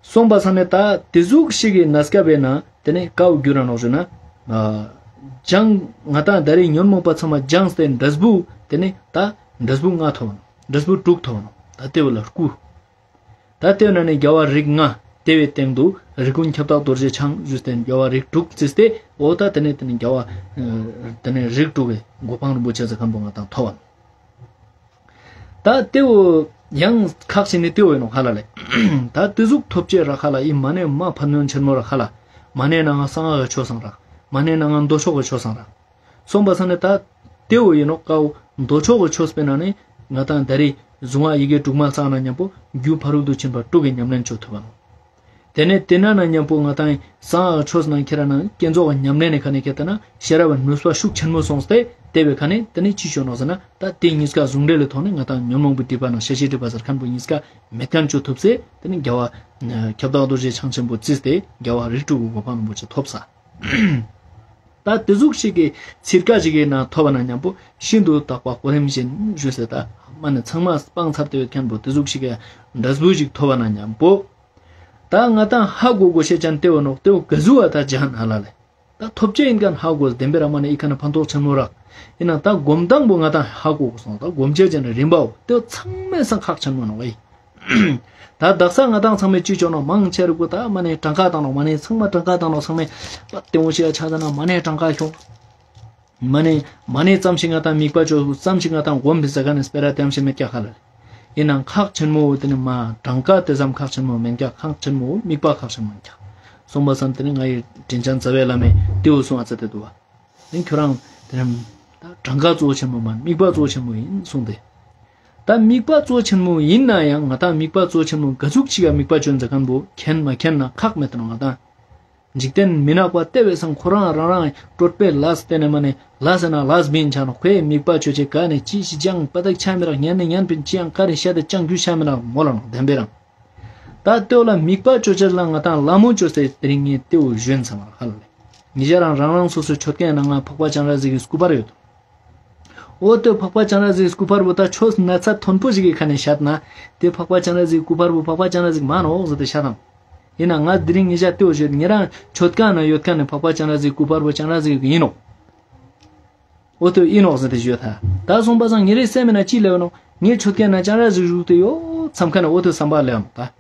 སོང་པ་སང་ནི་ད་དེ་ཟུག་ཞིག་གི་གནས་སྐབས་ན་དེ་ནི་ཀའོ་གྱུར་ར་ནོག་ཞུ་ན། ཨ་སྦྱངས་ང་ཏང་ད་རེས་ཉོན་མོངས་པ་ཚང་མ་སྦྱངས་ཏེ་འབྲས་བུ་དེ་ནི་ད་འབྲས་བུ་ལྔ་ཐོབ་ནོག། འབྲས་བུ་དྲུག་ཐོབ་ནོག། ད་དེ་བོ་ལ་སྐུ། ད་དེ་ན་ནི་རྒྱལ་བ་རིགས་ལྔ། དེ་བའི་སྟེང་དུ་རིགས་ཀུན་ཁྱབ་བདག་རྡོ་རྗེ་འཆང་ཞུས་ཏེ་རྒྱལ་བ་རིགས་དྲུག་བརྩིས་ཏེ་འོ་ད་དེ་ནི་དེ་ནི་རྒྱལ་བ་དེ་ནི་རིགས་དྲུག་གི་གོ་འཕང་རིན་པོ་ཆེ་ཟེར་མཁན་པོ་ང་ཏང་ཐོབ་བ། ད་དེ་བོ་ཡང་ཁག་ཅིག་ནི་དེ་བོ་ཡིན་ནོག་ཧ་ལ་ལེ། ད་དེ་ཟུག་ཐོབ་ཅེས་ར་ཁ་ལ་ཨི་མ་ནེ་མ་ཕན་ཡོན་ཆེན་མོ་ར་ཁ་ལ། མ་ནེ་ན་ང་གསང་སྔགས་ཀྱི་ཆོས་སང་རག། མ་ནེ་ན་ང་མདོ་ཕྱོགས་ཀྱི་ཆོས་སང་རག། སོང་པ་སང་ནི་ད་དེ་བོ་ཡིན་ནོག་ཀའོ། མདོ་ཕྱོགས་ཀྱི་ཆོས་པའི་ནང་ནི་ང་ཏང་ད་རེས་གཟུངས་སྔགས་ཡི་གེ་དྲུག་མ་བསགས་ན་མཉམ་པོ་རྒྱུ་ཕ་རོལ་ཏུ་ཕྱིན་པ་དྲུག་གི་ཉམས་ལེན་ཅོ་ཐུབ་བ་ནོག། དེ་ནས་དེ་ན་ན་མཉམ་པོ་ང་ཏང་གསང་སྔགས་ཆོས་ནང་ཁྱེར་ན་བསྐྱེད་རྫོགས་ཉམས་ལེན་ནི་ཁ་ནས་ཁྱེར་ཏེ་ན་ཤེས་རབ་ནུས་པ་ཤུགས་ཆེན་མོ་སོང་སྟེ་དེ་བའི་ཁ་ནས་དེ་ནས་ཅི་ཅོ་ནོག་ཟེར་ན་ད་དེ་གཉིས་ཀ་ཟུང་འབྲེལ་ལ་ཐོག་ནས་ང་ཏང་ཉོན་མོངས་པའི་སྒྲིབ་པ་ནང་ཤེས་བྱའི་སྒྲིབ་པ་ཟེར་མཁན་པོ་གཉིས་ཀ་མེད་མཁན་ཅོ་ཐུབ་སྟེ་དེ་ནས་རྒྱལ་བ་ཁྱབ་བདག་རྡོ་རྗེ་འཆང་ཆེན་པོ་བརྩིས་ཏེ་རྒྱལ་བ་རིགས་དྲུག་གི་གོ་འཕང་རིན་པོ་ཆེ་ཐོབ་ས། ད་དེ་ཟུག་ཞིག་གི་ཚིར་ཀ་ཞིག་གི་ནང་ཐོབ་པ་ན་མཉམ་པོ་ཤིན་ཏུ་དག་པ་གོ་རིམ་བཞིན་ཞུས་ཟེར་ད་མ་ནེ་ཚང་མ་སྤང་ཚར་ཏེ་ཡོད་མཁན་པོ་དེ་ཟུག་ཞིག་གི་འབྲས་བུ་ཞིག་ཐོབ་པ་ན་མཉམ་པོ། ད་ང་ཏང་ཧ་གོ་གོ་ཤེས་ཅན་དེ་བོ་ནོག་དེ་བོ་ག་ཟུག་བ་ད་ཅན་ཧ་ལ་ལེ། ད་ཐོབ་ཅེས་ཡིན་མཁན་ཧ་གོ་བདེན་པའི་རང་མ་ནེ་ཨི་ཁ་ན་ཕན་ཐོགས་ཆེན་མོ་རག། ཡིན་ན་ད་སྒོམ་སྟངས་པོ་ང་ཏང་ཧ་གོ་གོ་སོང་། ད་སྒོམ་ཅེས་ཅན་རིམ་པའོ་དེ་བོ་ཚང་མའི་སང་ཁག་ཆེན་མོ་ནོག་ཨི། ད་དག་ས་ང་ཏང་ཚང་མས་ཅི་ཅོ་ནོག་མང་ཆེ་རུ་གོ་ད་མ་ནེ་གྲངས་ཀ་བཏང་ནོག་མ་ནེ་ཚང་མ་གྲངས་ཀ་བཏང་ནོག་ཚང་མས་པ་དེ་འོ་ཤེས་ཡ་ཆ་ཟ་ན་མ་ནེ་གྲངས་ཀ་ཤོང་། མ་ནེ་མ་ནེ་ཙམ་ཞིག་ང་ཏང་དམིགས་པ་ཅོ་ཙམ་ཞིག་ང་ཏང་སྒོམ་པའི་ཟ་ག་ནས་སྤེ་ར་དེམ་ཞིག་མེད་ཀྱག་ཧ་ལ་ལེ། ཡིན་ནའང་ཁག་ཆེན་མོ་བོ་དེ་ནི་མ་གྲངས་ཀ་དེ་ཙམ་ཁག་ཆེན་མོ་མེད་ཀྱག། ཁག་ཆེན་མོ་བོ་དམིགས་པ་ཁག་ཆེན་མོ་མེད་ཀྱག། སོང་པ་སང་དེ་ནི་ང་ཡི་དྲིན་ཅན་རྩ་བའི་བླ་མས་དེ་བོ་གསུང་ཨ་ཙ་དེ་འདུག་བ། དེ་ཁྱོད་རང་དེ་ནི་ད་གྲངས་ཀ་གཙོ་བོ་ཆེན་མོ་མ་དམིགས་པ་གཙོ་བོ་ཆེན་མོ་ཡིན་གསུངས་ཏེ། ད་དམིགས་པ་གཙོ་ཆེན་མོ་ཡིན་ན་ཡང་ང་ཏང་དམིགས་པ་གཙོ་ཆེན་མོ་ག་ཟུག་ཅིག་ག་དམིགས་པ་ཅོ་ཡིན་ཟེར་མཁན་པོ་མཁྱེན་མ་མཁྱེན་ན་ཁག་མེད་དེ་ནོག་ང་ཏང་། འཇིག་རྟེན་མི་ནག་པ་དེ་བས་སང་ཁོ་རང་རང་རང་གྲོད་པའི་ལས་དེ་ནས་མ་ནེ་ལས་ན་ལས་བིན་ཆ་ནོག། ཁོའི་དམིགས་པ་ཅོ་ཅེས་ག་ནས་ཅི་ཞིག་ཅང་པ་དག་ཆ་མི་རག། ཉན་ནས་ཉན་པིན་ཅི་ཡང་ག་རེ་བཤད་དེ་ཅང་རྒྱུ་ཆ་མི་རག་མོལ་ལ་ནོག་བདེན་པའི་རང་། ད་དེ་བོ་ལ་དམིགས་པ་ཅོ་ཅེས་ལ་ང་ཏང་ལ་མོ་ཅོས་ཏེ་དེ་རིང་ངས་དེ་བོ་ཞུན་ཚང་མ་ཧ་ལ་ལེ། ཉེ་ཞ་རང་རང་རང་སོ་སོའི་མཆོད་མཁན་ནང་ང་འཕགས་པ་སྤྱན་རས་གཟིགས་ཀྱི་སྐུ་པར་ཡོད། འོ་དེ་འཕགས་པ་སྤྱན་རས་གཟིགས་སྐུ་པར་བོ་ད་ཆོས་ན་ཚ་མཐོན་པོ་ཞིག་གི་ཁ་ནས་བཤད་ན་དེ་འཕགས་པ་སྤྱན་རས་གཟིགས་སྐུ་པར་བོ་འཕགས་པ་སྤྱན་རས་གཟིགས་མ་ནོག་ཟེར་ཏེ་བཤད་དང་། ཡིན་ན་ང་དེ་རིང་ཉེ་ཞ་དེ་བོ་ཞུ་ཉེ་རང་མཆོད་མཁན་ན་ཡོད་མཁན་ནི་འཕགས་པ་སྤྱན་རས་གཟིགས་སྐུ་པར་བོ་སྤྱན་རས་གཟིགས་ཡིན་ནོག། འོ་དེ་ཡིན་ནོག་ཟེར་ཏེ་ཞུ་ད། ད་སོང་པ་སང་ཉེ་རེ་སེམས་ན་ཅི་ལེབ་ནོག། ངའི་མཆོད་མཁན་ན་སྤྱན་རས་གཟིགས་བཞུགས་ཏེ་ཡོད་བསམ་མཁན་ན་འོ་དེ་བསམ་པ་ལེབ་ནོག་ད།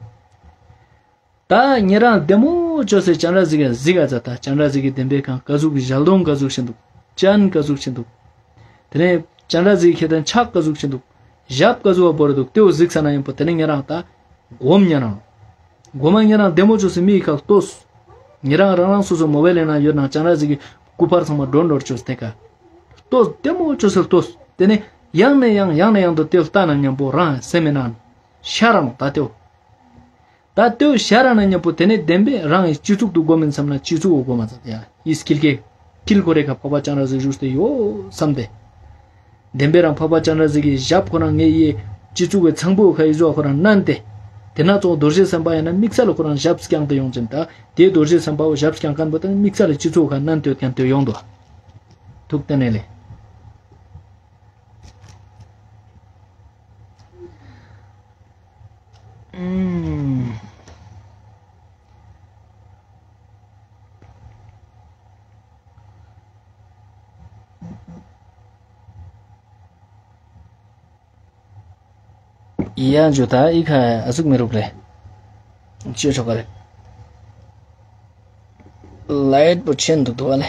ད་ཉེ་རང་བདེ་མོ་ཅོས་སེ་སྤྱན་རས་གཟིགས་གཟིགས་ག་ཛད་ད། སྤྱན་རས་གཟིགས་ཀྱི་བདེན་པའི་ཁང་ག་ཟུག་གི་ཞལ་གདོང་ག་ཟུག་ཤིན་འདུག། སྤྱན་ག་ཟུག་ཤིན་འདུག། དེ་ནས་སྤྱན་རས་གཟིགས་ཁྱེད་དང་ཕྱག་ག་ཟུག་ཤིན་འདུག། ཞབས་ག་ཟུག་བོར་འདུག། དེ་བོ་གཟིགས་ས་ན་ཡིན་པོ་དེ་ནས་ཉེ་རང་ད་སྒོམ་ཉེ་རང་། སྒོམ་མ་ཉེ་རང་བདེ་མོ་ཅོས་སེ་མིའི་ཁ་ལྟོས། ཉེ་རང་རང་རང་སོ་སོ་མོ་བེལ་ལེ་ན་ཡོད་ན་སྤྱན་རས་གཟིགས་ཀྱི་སྐུ་པར་ཚང་མ་འགྲོ་འགྲོར་ཅོས་ཏེ་ཀ་ལྟོས། བདེ་མོ་ཅོས་སེ་ལྟོས། དེ་ནས་ཡང་ནས་ཡང་ཡང་ནས་ཡང་དུ་དེ་ལྟ་ན་མཉམ་པོ་རང་སེམས་མེད་ན་ཤར་ར་ནོག་ད་དེ་བོ། ད་ལྟོས་ཤར་ར་ན་མཉམ་པོ་དེ་ནས་བདེན་པའི་རང་གི་སྤྱི་གཙུག་ཏུ་སྒོམ་མིན་བསམ་ན་སྤྱི་གཙུག་གོ་སྒོམ་མ་ཚར་ཡ་ཡིས་དཀྱིལ་ཀའི་དཀྱིལ་འཁོར་རེ་ཁ་འཕགས་པ་སྤྱན་རས་གཟིགས་བཞུགས་ཏེ་ཡོད་བསམ་སྟེ། བདེན་པའི་རང་འཕགས་པ་སྤྱན་རས་གཟིགས་ཀྱི་ཞབས་ཁོ་རང་ངའི་ཡི་སྤྱི་གཙུག་གི་ཚངས་བུག་ཁ་ཡི་ཟོ་ཁོ་རང་མནན་ཏེ། དེ་ན་ཙོགས་རྡོ་རྗེ་སེམས་དཔའ་ཡིན་ན་དམིགས་བསལ་ལ་ཁོ་རང་ཞབས་བརྐྱངས་ཏེ་ཡོང་ཅན་ད་དེ་རྡོ་རྗེ་སེམས་དཔའ་བོ་ཞབས་བརྐྱངས་མཁན་པོ་དེ་དམིགས་བསལ་ལ་སྤྱི་གཙུག་ཁ་མནན་ཏེ་ཡོད་མཁན་དེ་ཡོང་དོ། ཐུགས་གཏན་ནས་ལེ། ཡ་ཇོ་ད་ཨི་ཁ་ཨ་ཟུག་མི་རུག་ལེ། ཅི་ཆོག་ག་ལེ། ལའེཊ་པོ་ཆེན་འདུག་འདུག་ཨ་ལེ།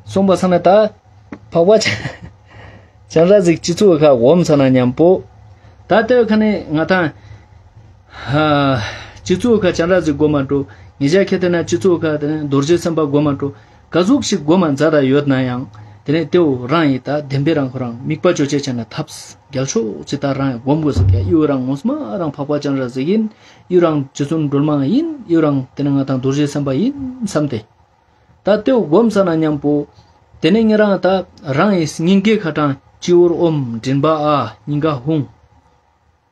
སོང་པ་སང་ན་ད་འཕགས་པ་སྤྱན་རས་གཟིགས་སྤྱི་གཙུག་ཁ་སྒོམ་ས་ན་མཉམ་པོ། ད་དེ་ཁ་ནས་ང་ཏང་ཧ་སྤྱི་གཙུག་ཁ་སྤྱན་རས་གཟིགས་སྒོམ་མ་འགྲོ། ཉེ་ཞ་ཁྱེད་དེ་ན་སྤྱི་གཙུག་ཁ་དེ་ནས་རྡོ་རྗེ་སེམས་དཔའ་སྒོམ་མ་འགྲོ། ག་ཟུག་ཞིག་སྒོམ་མ་མཛད་ད་ཡོད་ན་ཡང་དེ་ནས་དེ་བོ་རང་ཡི་ད་བདེན་པའི་རང་ཁོ་རང་དམིགས་པ་ཅོ་ཅེས་ཆ་ན་ཐབས་རྒྱལ་ཤོས་ཅིག་ད་རང་ཡི་སྒོམ་དགོས་ཟེར་ཡ། ཡུ་རང་ངོ་མ་རང་འཕགས་པ་སྤྱན་རས་གཟིགས་ཡིན། ཡུ་རང་རྗེ་བཙུན་སྒྲོལ་མ་ཡིན། ཡུ་རང་དེ་ནས་ང་ཏང་རྡོ་རྗེ་སེམས་དཔའ་ཡིན་བསམ་སྟེ། ད་དེ་བོ་སྒོམ་ས་ན་མཉམ་པོ། དེ་ནས་ཉེ་རང་ད་རང་ཡི་སྙིང་གའི་ཁ་ཏང་སྤྱི་བོར་ཨོཾ་མགྲིན་པ་ཨ་སྙིང་ག་ཧཱུྃ།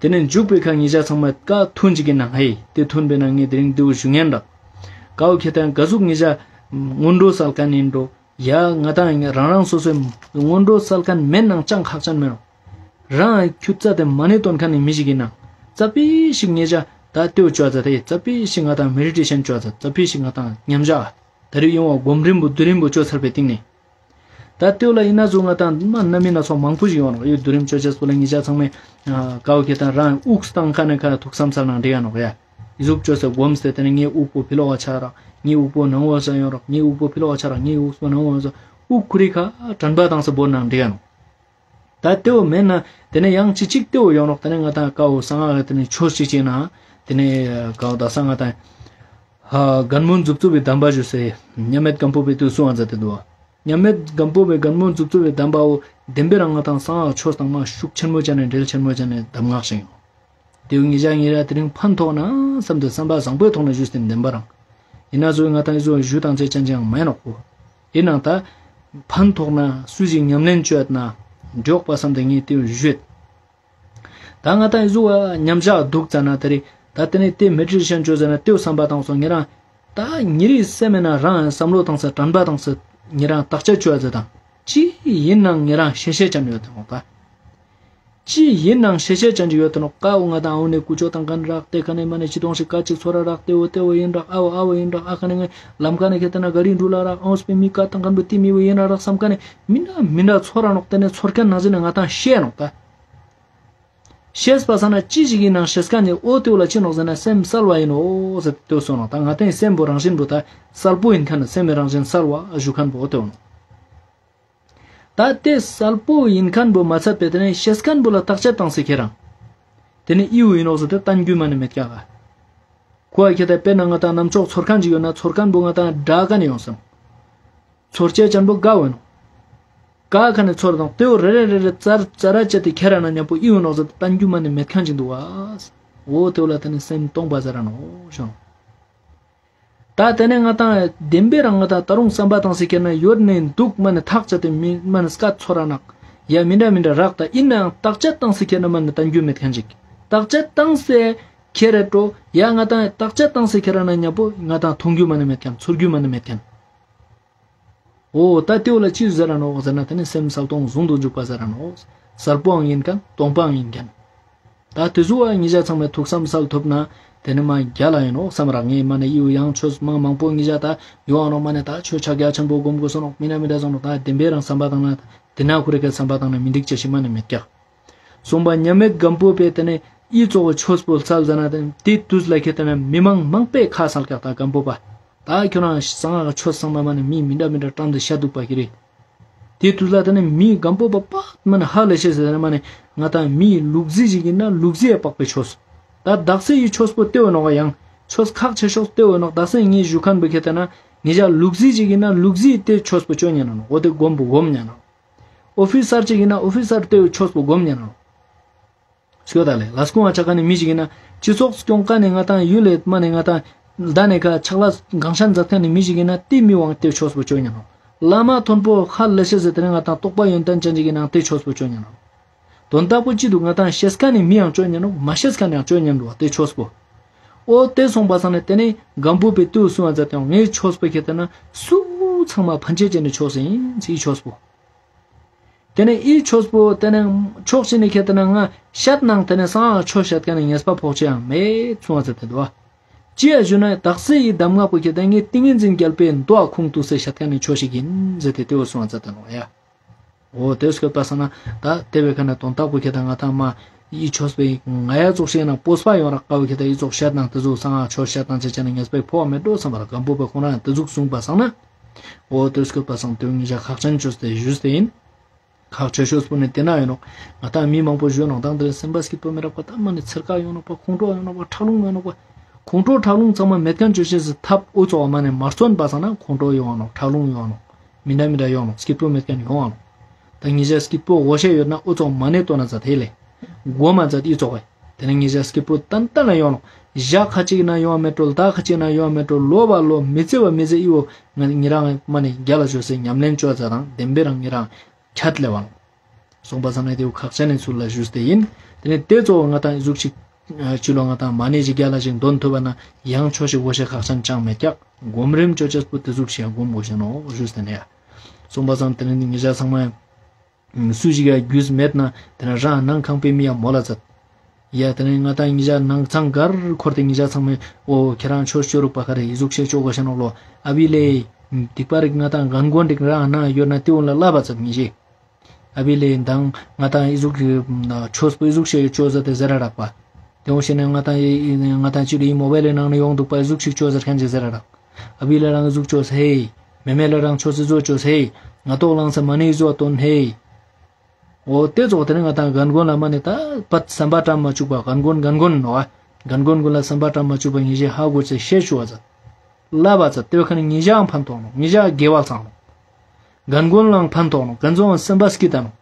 དེ་ནས་འཇུག་པའི་ཁ་ཉེ་ཞ་ཚང་མ་ཀ་ཐུན་ཅིག་གི་ནང་ཧེ་དེ་ཐུན་པའི་ནང་ངས་དེ་རིང་དེའུ་ཞུ་ངན་རག། ཀའོ་ཁེ་ཏང་ག་ཟུག་ཉེ་ཞ་སྔོན་འགྲོ་སལ་མཁན་ཡིན་འགྲོ། ཡ་ང་ཏང་རང་རང་སོ་སོའི་སྔོན་འགྲོ་སལ་མཁན་མེད་ནང་ཅང་ཁག་ཅན་མེད་རོ། རང་ཁྱུ་ཙ་དེ་མ་ཎི་འདོན་མཁན་ནི་མི་ཞིག་ཡིན་ན། ཙ་པི་ཞིག་ཉེ་ཞ་ད་དེའུ་ཅོ་ཙ་དེ་ཙ་པི་ཞིག་ང་ཏང་མེ་ཌི་ཊེ་ཤན་ཅོ་ཙ་ཙ་པི་ཞིག་ང་ཏང་ཉམས་ཞག་ད་རེ་ཡོང་བ་སྒོམ་རིམ་པོ་བསྡུ་རིམ་པོ་ཅོ་ཚར་བའི་སྟེང་ནས། ད་དེའུ་ལ་ཡིན་ན་ཟུག་ང་ཏང་མ་ན་མི་ན་ཚོགས་མང་པོ་ཞིག་ཡོང་རོག་ཡོད་བསྡུ་རིམ་ཅོ་ཅེས་པོ་ལ་ཉེ་ཞ་ཚང་མས་ཀའོ་ཁེ་ཏང་རང་དབུགས་བཏང་མཁན་ནི་ཁ་ཐུགས་བསམ་སལ་ནང་འགྲིག་ཡ་ནོག་ཡ། ཨི་ཟུག་ཅོས་སེ་སྒོམ་སྟེ་དེ་ནས་ངའི་དབུགས་པོ་ཕི་ལོག་ག་ཆ་རག། ངའི་དབུགས་པོ་ནང་ངོ་ཟ་ཡོང་རག། ངའི་དབུགས་པོ་ཕི་ལོག་ག་ཆ་རག། ངའི་དབུགས་པོ་ནང་ངོ་ཟ། དབུགས་ཁུ་རི་ཁ་དྲན་པ་བཏང་སེ་བོར་ནང་འགྲིག་ཡ་ནོག། ད་དེའུ་མེད་ན་དེ་ནས་ཡང་ཅི་ཅིག་དེའུ་ཡོང་རོག། དེ་ནས་ང་ཏང་ཀའོ་གསང་སྔགས་དེ་ནས་ཆོས་ཅིག་ཅིག་ན་དེ་ནས་ཀའོ་ད་གསང་སྔགས་དང་ཧ་རྒན་མོ་མཛུབ་ཚུབ་པའི་གདམས་པ་ཞུ་སེ་མཉམ་མེད་སྒམ་པོ་པའི་དུས་སུ་ཨང་ཛ་དེ་འདུག་བ། མཉམ་མེད་སྒམ་པོ་པའི་རྒན་མོ་མཛུབ་ཚུབ་པའི་གདམས་པའོ་བདེན་པའི་རང་ང་ཏང་གསང་སྔགས་ཆོས་དང་མ་ཤུགས་ཆེན་མོ་ཅན་ནས་འབྲེལ་ཆེན་མོ་ཅན་ནས་གདམས་ངག་ཞིག་ཡོང་། དེའུ་ཉེ་ཞ་ཉེ་ར་དེ་རིང་ཕན་ཐོགས་ན་བསམ་སྟེ་བསམ་པ་བཟང་པོའི་ཐོག་ནས་ཞུས་ཏེ་བདེན་པ་རང་། ཡིན་ན་ཟུག་ང་ཏང་ཨི་ཟུག་ཞུ་དང་ཚེ་ཅན་ཅང་མེད་ནོག་གོ། ཡིན་ནའང་ད་ཕན་ཐོགས་ན་སུ་ཞིག་ཉམས་ལེན་ཅོ་ཡོད་ན་འགྲིག་པ་བསམ་སྟེ་ངས་དེའུ་ཞུས། ད་ང་ཏང་ཨི་ཟུག་ཉམས་ཞག་འདུག་ཙ་ན་དེ་རིང་ད་དེ་ནས་དེ་མེ་ཌི་ཊེ་ཤན་ཅོ་ཙ་ན་དེའུ་བསམ་པ་བཏང་སོང་ཉེ་རང་། ད་ཉེ་རིའི་སེམས་མེད་ན་རང་བསམ་བློ་བཏང་སེ་དྲན་པ་བཏང་སེ་ཉེ་རང་བརྟག་དཔྱད་ཅོ་ཡ་ཙ་དང་ཅི་ཡིན་ནང་ཉེ་རང་ཤེས་ཤེས་ཅན་ཡོད་དེ་ནོག་ད། ཅི་ཡིན་ནང་ཤེས་ཤེས་ཅན་ཅིག་ཡོད་དེ་ནོག། ཀའོ་ང་ཏང་འོ་ནས་ཀུ་ཅོ་བཏང་མཁན་རག། དེ་ཁ་ནས་མ་ནས་ཅི་དོང་ཞིག་ཀ་ཅིག་ཚོར་ར་རག། དེ་བོ་དེ་བོ་ཡིན་རག། ཨ་བོ་ཨ་བོ་ཡིན་རག། ཨ་ཁ་ནས་ངས་ལམ་ཁ་ནས་ཁེ་ཏེ་ན་ག་རི་འགྲུལ་ལ་རག། ཨོང་སྤེ་མི་ཀ་བཏང་མཁན་བོ་དེ་མི་བོ་ཡིན་ར་རག་བསམ་མཁན་ནས་མི་འདྲ་མི་འདྲ་ཚོར་ར་ནོག། དེ་ནས་ཚོར་མཁན་ནང་བཞིན་ནས་ང་ཏང་ཤེས་ནོག་ད། ཤེས་པ་སང་ན་ཅི་ཞིག་ཡིན་ནང་ཤེས་མཁན་ནི་འོ་དེ་བོ་ལ་ཅི་ནོག་ཟེར་ན་སེམས་གསལ་བ་ཡིན་ནོག་ཟེར་ཏེ་སོང་ནོག། ད་ང་ཏང་སེམས་པོ་རང་བཞིན་པོ་ད་གསལ་པོ་ཡིན་མཁན་ནི་སེམས་རང་བཞིན་གསལ་བ་ཞུ་མཁན་པོ་འོ་དེ་བོ་ནོག། ད་དེ་གསལ་པོ་ཡིན་མཁན་པོ་མ་ཚད་པའི་དེ་ནས་ཤེས་མཁན་པོ་ལ་བརྟག་དཔྱད་བཏང་སེ་ཁྱེད་རང་། དེ་ནས་ཨི་བོ་ཡིན་ནོག་ཟེར་ཏེ་བསྟན་རྒྱུ་མ་ནི་མེད་ཀྱག་ག། ཁོ་ཨ་ཁྱེད་ད་དཔེར་ན་ང་ཏང་རྣམ་ཅོག་ཚོར་མཁན་ཅིག་ཡོད་ན་ཚོར་མཁན་པོ་ང་ཏང་དྲག་ག་ནས་ཡོང་སོང་། ཚོར་ཅེས་ཅན་པོ་ག་བོ་ཡིན་ནོག། ག་ཁ་ནས་ཚོར་དང་དེ་བོ་རེ་རེ་རེ་རེ་ཙར་ཙར་ར་བཅད་དེ་ཁྱེར་ར་ན་མཉམ་པོ་ཨི་བོ་ནོག་ཟེར་ཏེ་བསྟན་རྒྱུ་མ་ནི་མེད་མཁན་ཅིག་འདུག་བ། འོ་དེ་བོ་ལ་དེ་ནས་སེམས་སྟོང་པ་ཟེར་ར་ནོག་ཞུ་ནོག། ད་དེ་ནས་ང་ཏང་བདེན་པའི་རང་ང་ཏང་ད་རུང་བསམ་པ་བཏང་སེ་ཁྱེར་ན་ཡོད་ནས་འདུག་མ་ནི་ཐག་བཅད་དེ་མི་མ་ནི་སྐད་ཚོར་ར་ནག། ཡ་མི་འདྲ་མི་འདྲ་རག། ད་ཡིན་ནའང་བརྟག་དཔྱད་བཏང་སེ་ཁྱེར་ན་མ་ནི་བསྟན་རྒྱུ་མེད་མཁན་ཅིག། བརྟག་དཔྱད་བཏང་སེ་ཁྱེར་རེ་འགྲོ་ཡ་ང་ཏང་བརྟག་དཔྱད་བཏང་སེ་ཁྱེར་ར་ན་མཉམ་པོ་ང་ཏང་མཐོང་རྒྱུ་མ་ནི་མེད་མཁན་ཚོར་རྒྱུ་མ་ནི་མེད་མཁན། འོ་ད་དེ་བོ་ལ་ཅི་ཟེར་ར་ནོག་ཟེར་ན་དེ་ནི་སེམས་གསལ་སྟོང་ཟུང་དུ་འཇུག་པ་ཟེར་ར་ནོག། གསལ་པོའང་ཡིན་མཁན་སྟོང་པའང་ཡིན་མཁན། ད་དེ་ཟུག་བ་ཉེ་ཞ་ཚང་མས་ཐུགས་བསམ་སལ་ཐུབ་ན་དེ་ནི་མ་རྒྱལ་ལ་ཡིན་ནོག་བསམ་རག། ངས་མ་ནི་ཨི་བོ་ཡང་ཆོས་མ་མང་པོ་ཉེ་ཞ་ད་ཡོང་ནོག་མ་ནི་ད་ཆོས་ཕྱག་རྒྱ་ཆེན་པོ་སྒོམ་དགོས་སོ་ནོག་མི་འདྲ་མི་འདྲ་སོང་ནོག། ད་བདེན་པའི་རང་བསམ་པ་བཏང་ན་དེ་ན་ཁུ་རེ་ཁའི་བསམ་པ་བཏང་ན་མི་འགྲིག་ཅེས་ཤིག་མ་ནི་མེད་ཀྱག། གསུངས་པ་མཉམ་མེད་སྒམ་པོ་པས་དེ་ནས་ཨི་ཙོགས་ཆོས་པོ་སལ་ཟ་ན་དེ་དུས་ལ་ཁྱེད་དེ་ནས་མི་མང་མང་པོས་ཁ་སལ་ཀྱག་ད་སྒམ་པོ་པ། ད་ཁྱོད་རང་གསང་སྔགས་ཆོས་ཚང་མ་མ་ནི་མི་མི་འདྲ་མི་འདྲ་དྲངས་ཏེ་བཤད་འདུག་པ་ཁྱེད་རེ། དེ་དུས་ལ་དེ་ནས་མི་སྒམ་པོ་པ་པག་མ་ནི་ཧ་ལས་ཤེས་ཟེར་ན་མ་ནི་ང་ཏང་མི་ལུག་རྫི་ཞིག་ཡིན་ན་ལུག་རྫི་ཡ་པག་པའི་ཆོས། ད་དག་ས་ཡི་ཆོས་པོ་དེ་བོ་ནོག་ཡང་ཆོས་ཁག་ཆེ་ཤོས་དེ་བོ་ནོག། དག་ས་ངས་ཞུ་མཁན་པོ་ཁྱེད་དེ་ན་ངེད་ཅག་ལུག་རྫི་ཞིག་ཡིན་ན་ལུག་རྫི་དེ་ཆོས་པོ་ཅོ་ཉན་ན་ནོག། འོ་དེ་སྒོམ་པོ་སྒོམ་ཉན་ན་ནོག། ཨོ་ཕི་སར་ཅིག་ཡིན་ན་ཨོ་ཕི་སར་དེའི་ཆོས་པོ་སྒོམ་ཉན་ནོག། སྐྱོ་ད་ལེ་ལས་ཁུངས་ང་ཆ་མཁན་ནི་མི་ཞིག་ཡིན་ན་སྤྱི་ཚོགས་སྐྱོང་མཁན་ནི་ང་ཏང་ཡུལ་ལས་མ་ནི་ང་ཏང་ད་ནི་ཁ་ཕྱག་ལས་གང་ཤ་མཛད་མཁན་ནི་མི་ཞིག་ཡིན་ན་དེ་མི་དབང་དེའི་ཆོས་པོ་ཅོ་ཉན་ནོག། བླ་མ་མཐོན་པོ་ཧ་ལས་ཤེས་ཟེར་དེ་ནི་ང་ཏང་རྟོགས་པ་ཡོན་ཏན་ཅན་ཞིག་ཡིན་ན་དེའི་ཆོས་པོ་ཅོ་ཉན་ནོག། དོན་དག་པོ་ཅི་འདུག། ང་ཏང་ཤེས་མཁན་ནི་མི་ཡང་ཅོ་ཉན་ནོག། མ་ཤེས་མཁན་ཡང་ཅོ་ཉན་འདུག་བ་དེའི་ཆོས་པོ། འོ་དེ་སོང་པ་སང་ནི་དེ་ནི་སྒམ་པོ་པའི་དུས་སུ་ང་ཚ་དེ་ངའི་ཆོས་པོ་ཁྱེད་དེ་ན་སུ་ཚང་མ་ཕན་ཆད་ཅན་ནི་ཆོས་ཡིན་ཚེ་ཆོས་པོ། དེ་ནས་ཨི་ཆོས་པོ་དེ་ནས་ཕྱོགས་གཅིག་ནས་ཁྱེད་དེ་ན་ང་བཤད་ནང་དེ་ནས་གསང་སྔགས་ཆོས་བཤད་མཁན་ནི་ངེས་པ་ཕོག་ཅི་ཡང་མེད་གསུང་བ་ཚེ་དེ་འདུག་བ། ཅི་ཡ་ཞུ་ན་དག་ས་ཡི་གདམས་ངག་པོ་ཁྱེད་དེ་ངས་ཏིང་ངེ་འཛིན་རྒྱལ་པོའི་མདོ་ཁུངས་གཏུགས་སེ་བཤད་མཁན་ནི་ཆོས་ཤིག་ཡིན་ཟེར་ཏེ་དེ་བོ་གསུང་བ་ཚེ་དེ་ནོག་ཡ། འོ་དེ་སྐྱོད་པ་སང་ན་ད་དེ་བའི་ཁ་ན་དོན་དག་པོ་ཁྱེད་དེ་ང་ཐང་མ་ཨི་ཆོས་པའི་ང་ཡ་ཙོགས་ཤིག་ན་སྤོབས་པ་ཡོང་རག་ཀ་བོ་ཁྱེད་དེ་ཨི་ཙོགས་བཤད་ནང་དེ་ཚོ་གསང་སྔགས་ཆོས་བཤད་ནང་ཅི་ཅི་ན་ངེས་པའི་ཕོག་མེད་འགྲོ་བསམ་པ་ར་སྒམ་པོ་པའི་ཁོང་རང་དེ་ཟུག་གསུངས་པ་སང་ན། འོ་དེ་སྐྱོད་པ་སང་དེ་ངེད་ཅག་ཁག་ཅན་ཆོས་དེ་ཞུས་ཏེ་ཡིན། ཁག་ཆེ་ཤོས་པོ་ནི་དེ་ན་ཡོད་ནོག། ང་ཏང་མི་མང་པོ་ཞུ་ནོག་དང་དེ་སེམས་པ་སྐྱིད་པོ་མི་རག་པ་ད་མ་ནི་ཚེར་ཀ་ཡོང་ནོག་པ་ཁོང་ཁྲོ་ཡོང་ནོག་པ་ཁྲག་རླུང་ཡོང་ནོག་པ། ཁོང་ཁྲོ་ཁྲག་རླུང་ཚང་མ་མེད་མཁན་ཅོ་ཤེས་སི་ཐབས་འུ་ཚོགས་མ་ནི་མ་བརྩོན་པ་སང་ན་ཁོང་ཁྲོ་ཡོང་ནོག་ཁྲག་རླུང་ཡོང་ནོག་མི་འདྲ་མི་འདྲ་ཡོང་ནོག་སྐྱིད་པོ་མེད་མཁན་ཡོང་ནོག། ད་ངེད་ཅག་སྐྱིད་པོ་ངོ་ཤེས་ཡོད་ན་འུ་ཚོགས་མ་ནི་ལྟོས་ན་ཛད་ཧེ་ལེ། མགོ་མ་ཛད་ཨི་ཙོགས་ཧེ། དེ་ནི་ངེད་ཅག་སྐྱིད་པོ་ཏན་ཏན་ལ་ཡོང་ནོག། ཞག་ཁ་ཅིག་ན་ཡོང་མེད་འགྲོ་ཟླ་ཁ་ཅིག་ན་ཡོང་མེད་འགྲོ་ལོ་བ་ལོ་མི་ཚེ་བ་མི་ཚེ་ཨི་བོ་ང་ཉེ་རང་མ་ནི་རྒྱལ་ལ་ཞུ་སེ་ཉམས་ལེན་ཅོ་ཛད་དང་བདེན་པའི་རང་ཉེ་རང་ཁྱད་ལེ་བ་ནོག། སོང་པ་སང་ན་དེ་བོ་ཁག་ཅན་ནི་ཚུལ་ལ་ཞུས་ཏེ་ཡིན། དེ་ནས་དེ་ཙོགས་ང་ཏང་ཨི་ཟུག་ཅིག་ཨ་ཅི་ལོ་ང་ཏང་མ་ཎི་ཞིག་རྒྱལ་ལ་ཞིག་འདོན་ཐུབ་པ་ན་ཡང་ཆོས་ཤིག་དགོས་ཤེས་ཁག་ཅན་ཅང་མེད་ཀྱག་སྒོམ་རིམ་ཅོ་ཅེས་པོ་དེ་ཟུག་ཤིག་ཡང་སྒོམ་དགོས་ཤེས་ནོག་ཞུས་ཏེ་ནས་ཡ། སོང་པ་སང་དེ་ནས་ངེད་ཅག་ཚང་མ་སུ་ཞིག་ཡ་རྒྱུས་མེད་ན་དེ་ནས་རང་ནང་ཁང་པའི་མི་ཡ་མོལ་ལ་མཛད། ཡ་དེ་ནས་ང་ཏང་ངེད་ཅག་ནང་ཚང་གར་འཁོར་ཏེ་ངེད་ཅག་ཚང་མས་འོ་ཁྱེད་རང་ཆོས་ཅོ་རུག་པ་ག་རེ་ཨི་ཟུག་ཤིག་ཅོ་དགོས་ཤེས་ནོག་ལོ། ཨ་བི་ལེ་སྡིག་པ་རིག་ང་ཏང་རྒན་རྒོན་རིག་རང་ན་ཡོད་ན་དེ་འོན་ལ་བསླབ་པ་མཛད་ངེད་ཅག་ཨ་བི་ལེ་མདང་ང་ཏང་ཨི་ཟུག་གི་ཆོས་པོ་ཨི་ཟུག་ཤིག་ཅོ་ཟེར་ཏེ་ཟེར་ར་རག་པ། དེ་འོ་ཤེས་ནས་ང་ཏང་ཨི་ང་ཏང་ཅི་རུ་ཨི་མོ་བེལ་ལི་ནང་ནས་ཡོང་འདུག་པ་ཨི་ཟུག་ཤིག་ཅོ་ཟེར་མཁན་ཅིག་ཟེར་ར་རག་ཨ་བི་ལེ་རང་ཨི་ཟུག་ཅོས་ཧེ། མེ་མེ་ལེ་རང་ཆོས་ཨི་ཟུག་ཅོས་ཧེ། ང་ཏོག་ལང་ས་མ་ཎི་ཨི་ཟུག་བཏོན་ཧེ། འོ་དེ་ཙོགས་དེ་ནས་ང་ཏང་རྒན་རྒོན་ལ་མ་ནི་ད་པད་བསམ་པ་བཀྲམ་མ་བཅུག་པ་རྒན་རྒོན་རྒན་རྒོན་ནོ་བ། རྒན་རྒོན་ཀུན་ལ་བསམ་པ་བཀྲམ་མ་བཅུག་པ་ངེད་ཅག་ཧ་གོ་ཅེས་ཤེས་ཅུག་པ་མཛད། བསླབ་པ་མཛད། དེ་བས་ཁ་ནས་ངེད་ཅག་ཕན་ཐོགས་ནོག་ངེད་ཅག་དགེ་བ་བསགས་ནོག་རྒན་རྒོན་ལའང་ཕན་ཐོགས་ནོག་རྒན་ཚོའང་སེམས་པ་སྐྱིད་ད་ནོག་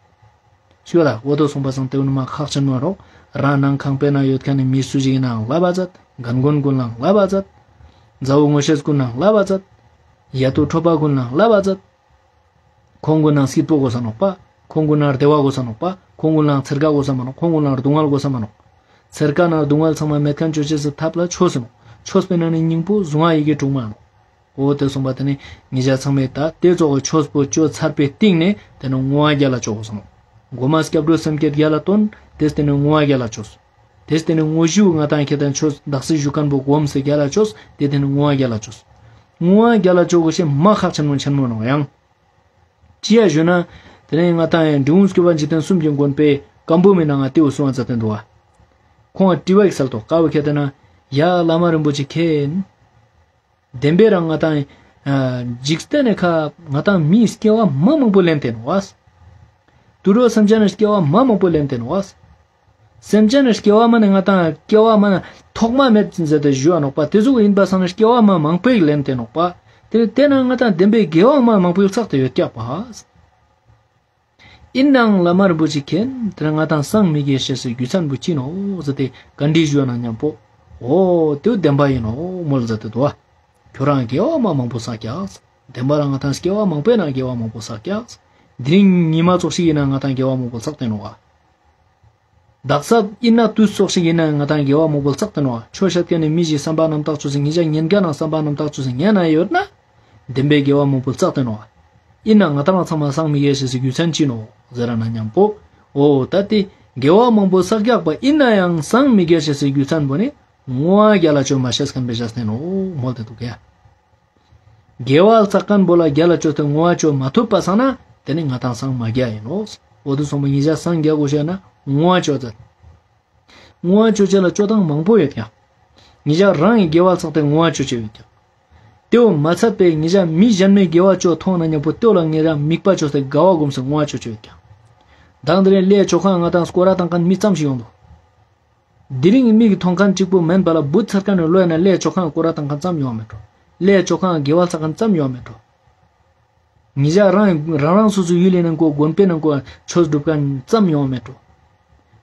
ཞུ་ལ་འོ་དོ་སོང་པ་སང་དེ་བོ་ནི་མ་ཁག་ཆེན་མོ་རོག་རང་ནང་ཁང་པའི་ནང་ཡོད་མཁན་ནི་མི་སུ་ཞིག་ཡིན་ནའང་བསླབ་པ་མཛད། རྒན་རྒོན་ཀུན་ལའང་བསླབ་པ་མཛད། མཛའ་བོ་ངོ་ཤེས་ཀུན་ལའང་བསླབ་པ་མཛད། ཡ་དོ་གྲོགས་པ་ཀུན་ལའང་བསླབ་པ་མཛད། ཁོང་ཀུན་ནང་སྐྱིད་པོ་དགོས་ས་ནོག་པ། ཁོང་ཀུན་ནང་བདེ་བ་དགོས་ས་ནོག་པ། ཁོང་ཀུན་ནང་ཚེར་ཀ་དགོས་ས་མ་ནོག་ཁོང་ཀུན་ནང་སྡུག་བསྔལ་དགོས་ས་མ་ནོག་ཚེར་ཀ་ནང་སྡུག་བསྔལ་ཚང་མ་མེད་མཁན་ཅོ་ཅེས་སི་ཐབས་ལ་ཆོས་ཟེར་ནོག་ཆོས་པའི་ནང་ནས་སྙིང་པོ་གཟུངས་སྔགས་ཡི་གེ་དྲུག་མ་ནོག་འོ་དེ་སོང་པ་དེ་ནས་ངེད་ཅག་ཚང་མས་ད་དེ་ཙོགས་ཀྱི་ཆོས་པོ་ཅོ་ཚར་པའི་སྟིང་ནས་དེ་ནས་བསྔོ་བ་རྒྱལ་ལ་ཅོ་དགོས་ས་ནོག་གོ་མ་སྐྱབས་འགྲོ་སེམས་བསྐྱེད་རྒྱལ་ལ་བཏོན། དེ་སྟེ་ནས་བསྔོ་བ་རྒྱལ་ལ་ཅོས། དེ་སྟེ་ནས་དངོས་གཞི་ང་ཏང་ཁྱེད་དང་ཆོས་དག་སེ་ཞུ་མཁན་པོ་སྒོམ་སེ་རྒྱལ་ལ་ཅོས། དེ་དེ་ནས་བསྔོ་བ་རྒྱལ་ལ་ཅོས། བསྔོ་བ་རྒྱལ་ལ་ཅོ་དགོས་ཤེས་མ་ཁག་ཆེན་མོ་ཆེན་མོ་ནོག་ཡང་། ཅི་ཡ་ཞུ་ན། དེ་ནས་ང་ཏང་ཡང་འབྲི་གུང་སྐྱོབ་པ་འཇིག་རྟེན་གསུམ་གྱི་མགོན་པོའི་བཀའ་འབུམ་མི་ནང་ང་དེའུ་གསུང་བ་མཛད་དེ་འདུག་བ། ཁོང་ང་དྲི་བ་ཡིག་སལ་ཏོ་ཀ་བོ་ཁྱེད་དེ་ན། ཡ་བླ་མ་རིན་པོ་ཆེ་མཁྱེན། བདེན་པའི་རང་ང་ཏང་། ཨ་འཇིག་རྟེན་ནི་ཁ་ང་ཏང་མིའི་སྐྱེ་བ་མ་མང་པོ་ལེན་ཏེ་ནོག་བ། དུད་འགྲོ་སེམས་ཅན་ནི་སྐྱེ་བ་མ་མང་པོ་ལེན་ཏེ་ནོག་བ། སེམས་ཅན་ནི་སྐྱེ་བ་མ་ནི་ང་ཏང་སྐྱེ་བ་མ་ནི་ཐོག་མ་མེད་ཟེར་ཏེ་ཞུ་བ་ནོག་པ། དེ་ཟུག་ཡིན་པ་སང་ནི་སྐྱེ་བ་མ་མང་པོ་ཞིག་ལེན་ཏེ་ནོག་པ། དེ་དེ་ན་ང་ཏང་བདེན་པའི་དགེ་བ་མ་མང་པོ་ཞིག་བསགས་ཏེ་ཡོད་ཀྱག་པ། ཡིན་ནའང་བླ་མ་རིན་པོ་ཆེ་མཁྱེན། དེ་ན་ང་ཏང་སངས་མི་རྒྱས་ཤེས་སི་རྒྱུ་མཚན་པོ་ཅི་ནོག་ཟེར་ཏེ་བཀའ་འདྲི་ཞུ་བ་ན་མཉམ་པོ། འོ་དེ་བདེན་པ་ཡིན་ནོག་མོལ་ཟེར་ཏེ་འདུག་བ། ཁྱོད་རང་དགེ་བ་མ་མང་པོ་བསགས་ཀྱག་བདེན་པ་རང་ང་ཏང་སྐྱེ་བ་མང་པོའི་ནང་དགེ་བ་མང་པོ་བསགས་ཀྱག་དེ་རིང་ཉི་མ་ཙོགས་ཤིག་ཡིན་ན་ང་ཏང་དགེ་བ་མང་པོ་བསགས་ཏེ་ནོག་བ། དག་ས་ཡིན་ན་དུས་ཙོགས་ཤིག་ཡིན་ན་ང་ཏང་དགེ་བ་མང་པོ་བསགས་ཏེ་ནོག་བ། ཆོས་བཤད་མཁན་ནི་མི་ཞིག་བསམ་པ་རྣམ་དག་ཅོས་སེ་ངེད་ཅག་ཉན་མཁན་ནང་བསམ་པ་རྣམ་དག་ཅོས་སེ་ཉན་ན་ཡོད་ན། བདེན་པའི་དགེ་བ་མང་པོ་བསགས་ཏེ་ནོག་བ། ཡིན་ན་ང་ཏང་ཚང་མ་སངས་མི་རྒྱས་ཤེས་སི་རྒྱུ་མཚན་ཅི་ནོག་ཟེར་ན་མཉམ་པོ། འོ་ད་དེ་དགེ་བ་མང་པོ་བསགས་ཀྱག་པ་ཡིན་ན་ཡང་སངས་མི་རྒྱས་ཤེས་སི་རྒྱུ་མཚན་པོ་ནི་བསྔོ་བ་རྒྱལ་ལ་ཅོ་མ་ཤེས་མཁན་པའི་ཞག་སྟེ་ནོག་མོལ་ཏེ་འདུག་ག་དགེ་བ་བསགས་མཁན་པོ་ལ་རྒྱལ་ལ་ཅོས་ཏེ་བསྔོ་བ་ཅོ་མ་ཐུབ་པ་སང་ན་དེ་ནི་ང་ཏང་སངས་མ་རྒྱས་ཡིན་ནོག་འོ་དེ་སོང་པ་ངེད་ཅག་སངས་རྒྱས་དགོས་ཤེས་ན་བསྔོ་བ་ཅོ་མཛད། བསྔོ་བ་ཅོ་ཅེས་ལ་ཅོ་སྟངས་མང་པོ་ཡོད་ཀྱག་ངེད་ཅག་རང་གི་དགེ་བ་བསགས་ཏེ་བསྔོ་བ་ཅོ་ཅེས་ཡོད་ཀྱག་དེའོ་མ་ཚད་པའི་ངེད་ཅག་མི་གཞན་མའི་དགེ་བ་ཅོ་མཐོང་ན་མཉམ་པོ་དེའོ་ལ་ངེད་ཅག་དམིགས་པ་ཅོས་ཏེ་དགའ་བ་སྒོམ་སེ་བསྔོ་བ་ཅོ་ཅེས་ཡོད་ཀྱག་མདང་དེ་རིང་ལས་ཅོ་ཁན་ང་ཏང་སྐོར་ར་བཏང་ཁན་མི་ཙམ་ཞིག་ཡོང་འདུག་དེ་རིང་མིག་གི་མཐོང་ཁན་གཅིག་པོ་མན་པ་ལ་བུད་ཚར་ཁན་ནི་ལོ་ཡིན་ན་ལས་ཅོ་ཁན་སྐོར་ར་བཏང་ཁན་ཙམ་ཡོང་མེད་འགྲོ། ལས་ཅོ་ཁན་དགེ་བ་བསགས་ཁན་ཙམ་ཡོང་མེད་འགྲོ། ཉེ་ཞ་རང་རང་རང་སོ་སོ་ཡུལ་ལི་ནང་ངུ་དགོན་པའི་ནང་ངུ་ཆོས་སྒྲུབ་ཁན་ཙམ་ཡོང་མེད་འགྲོ།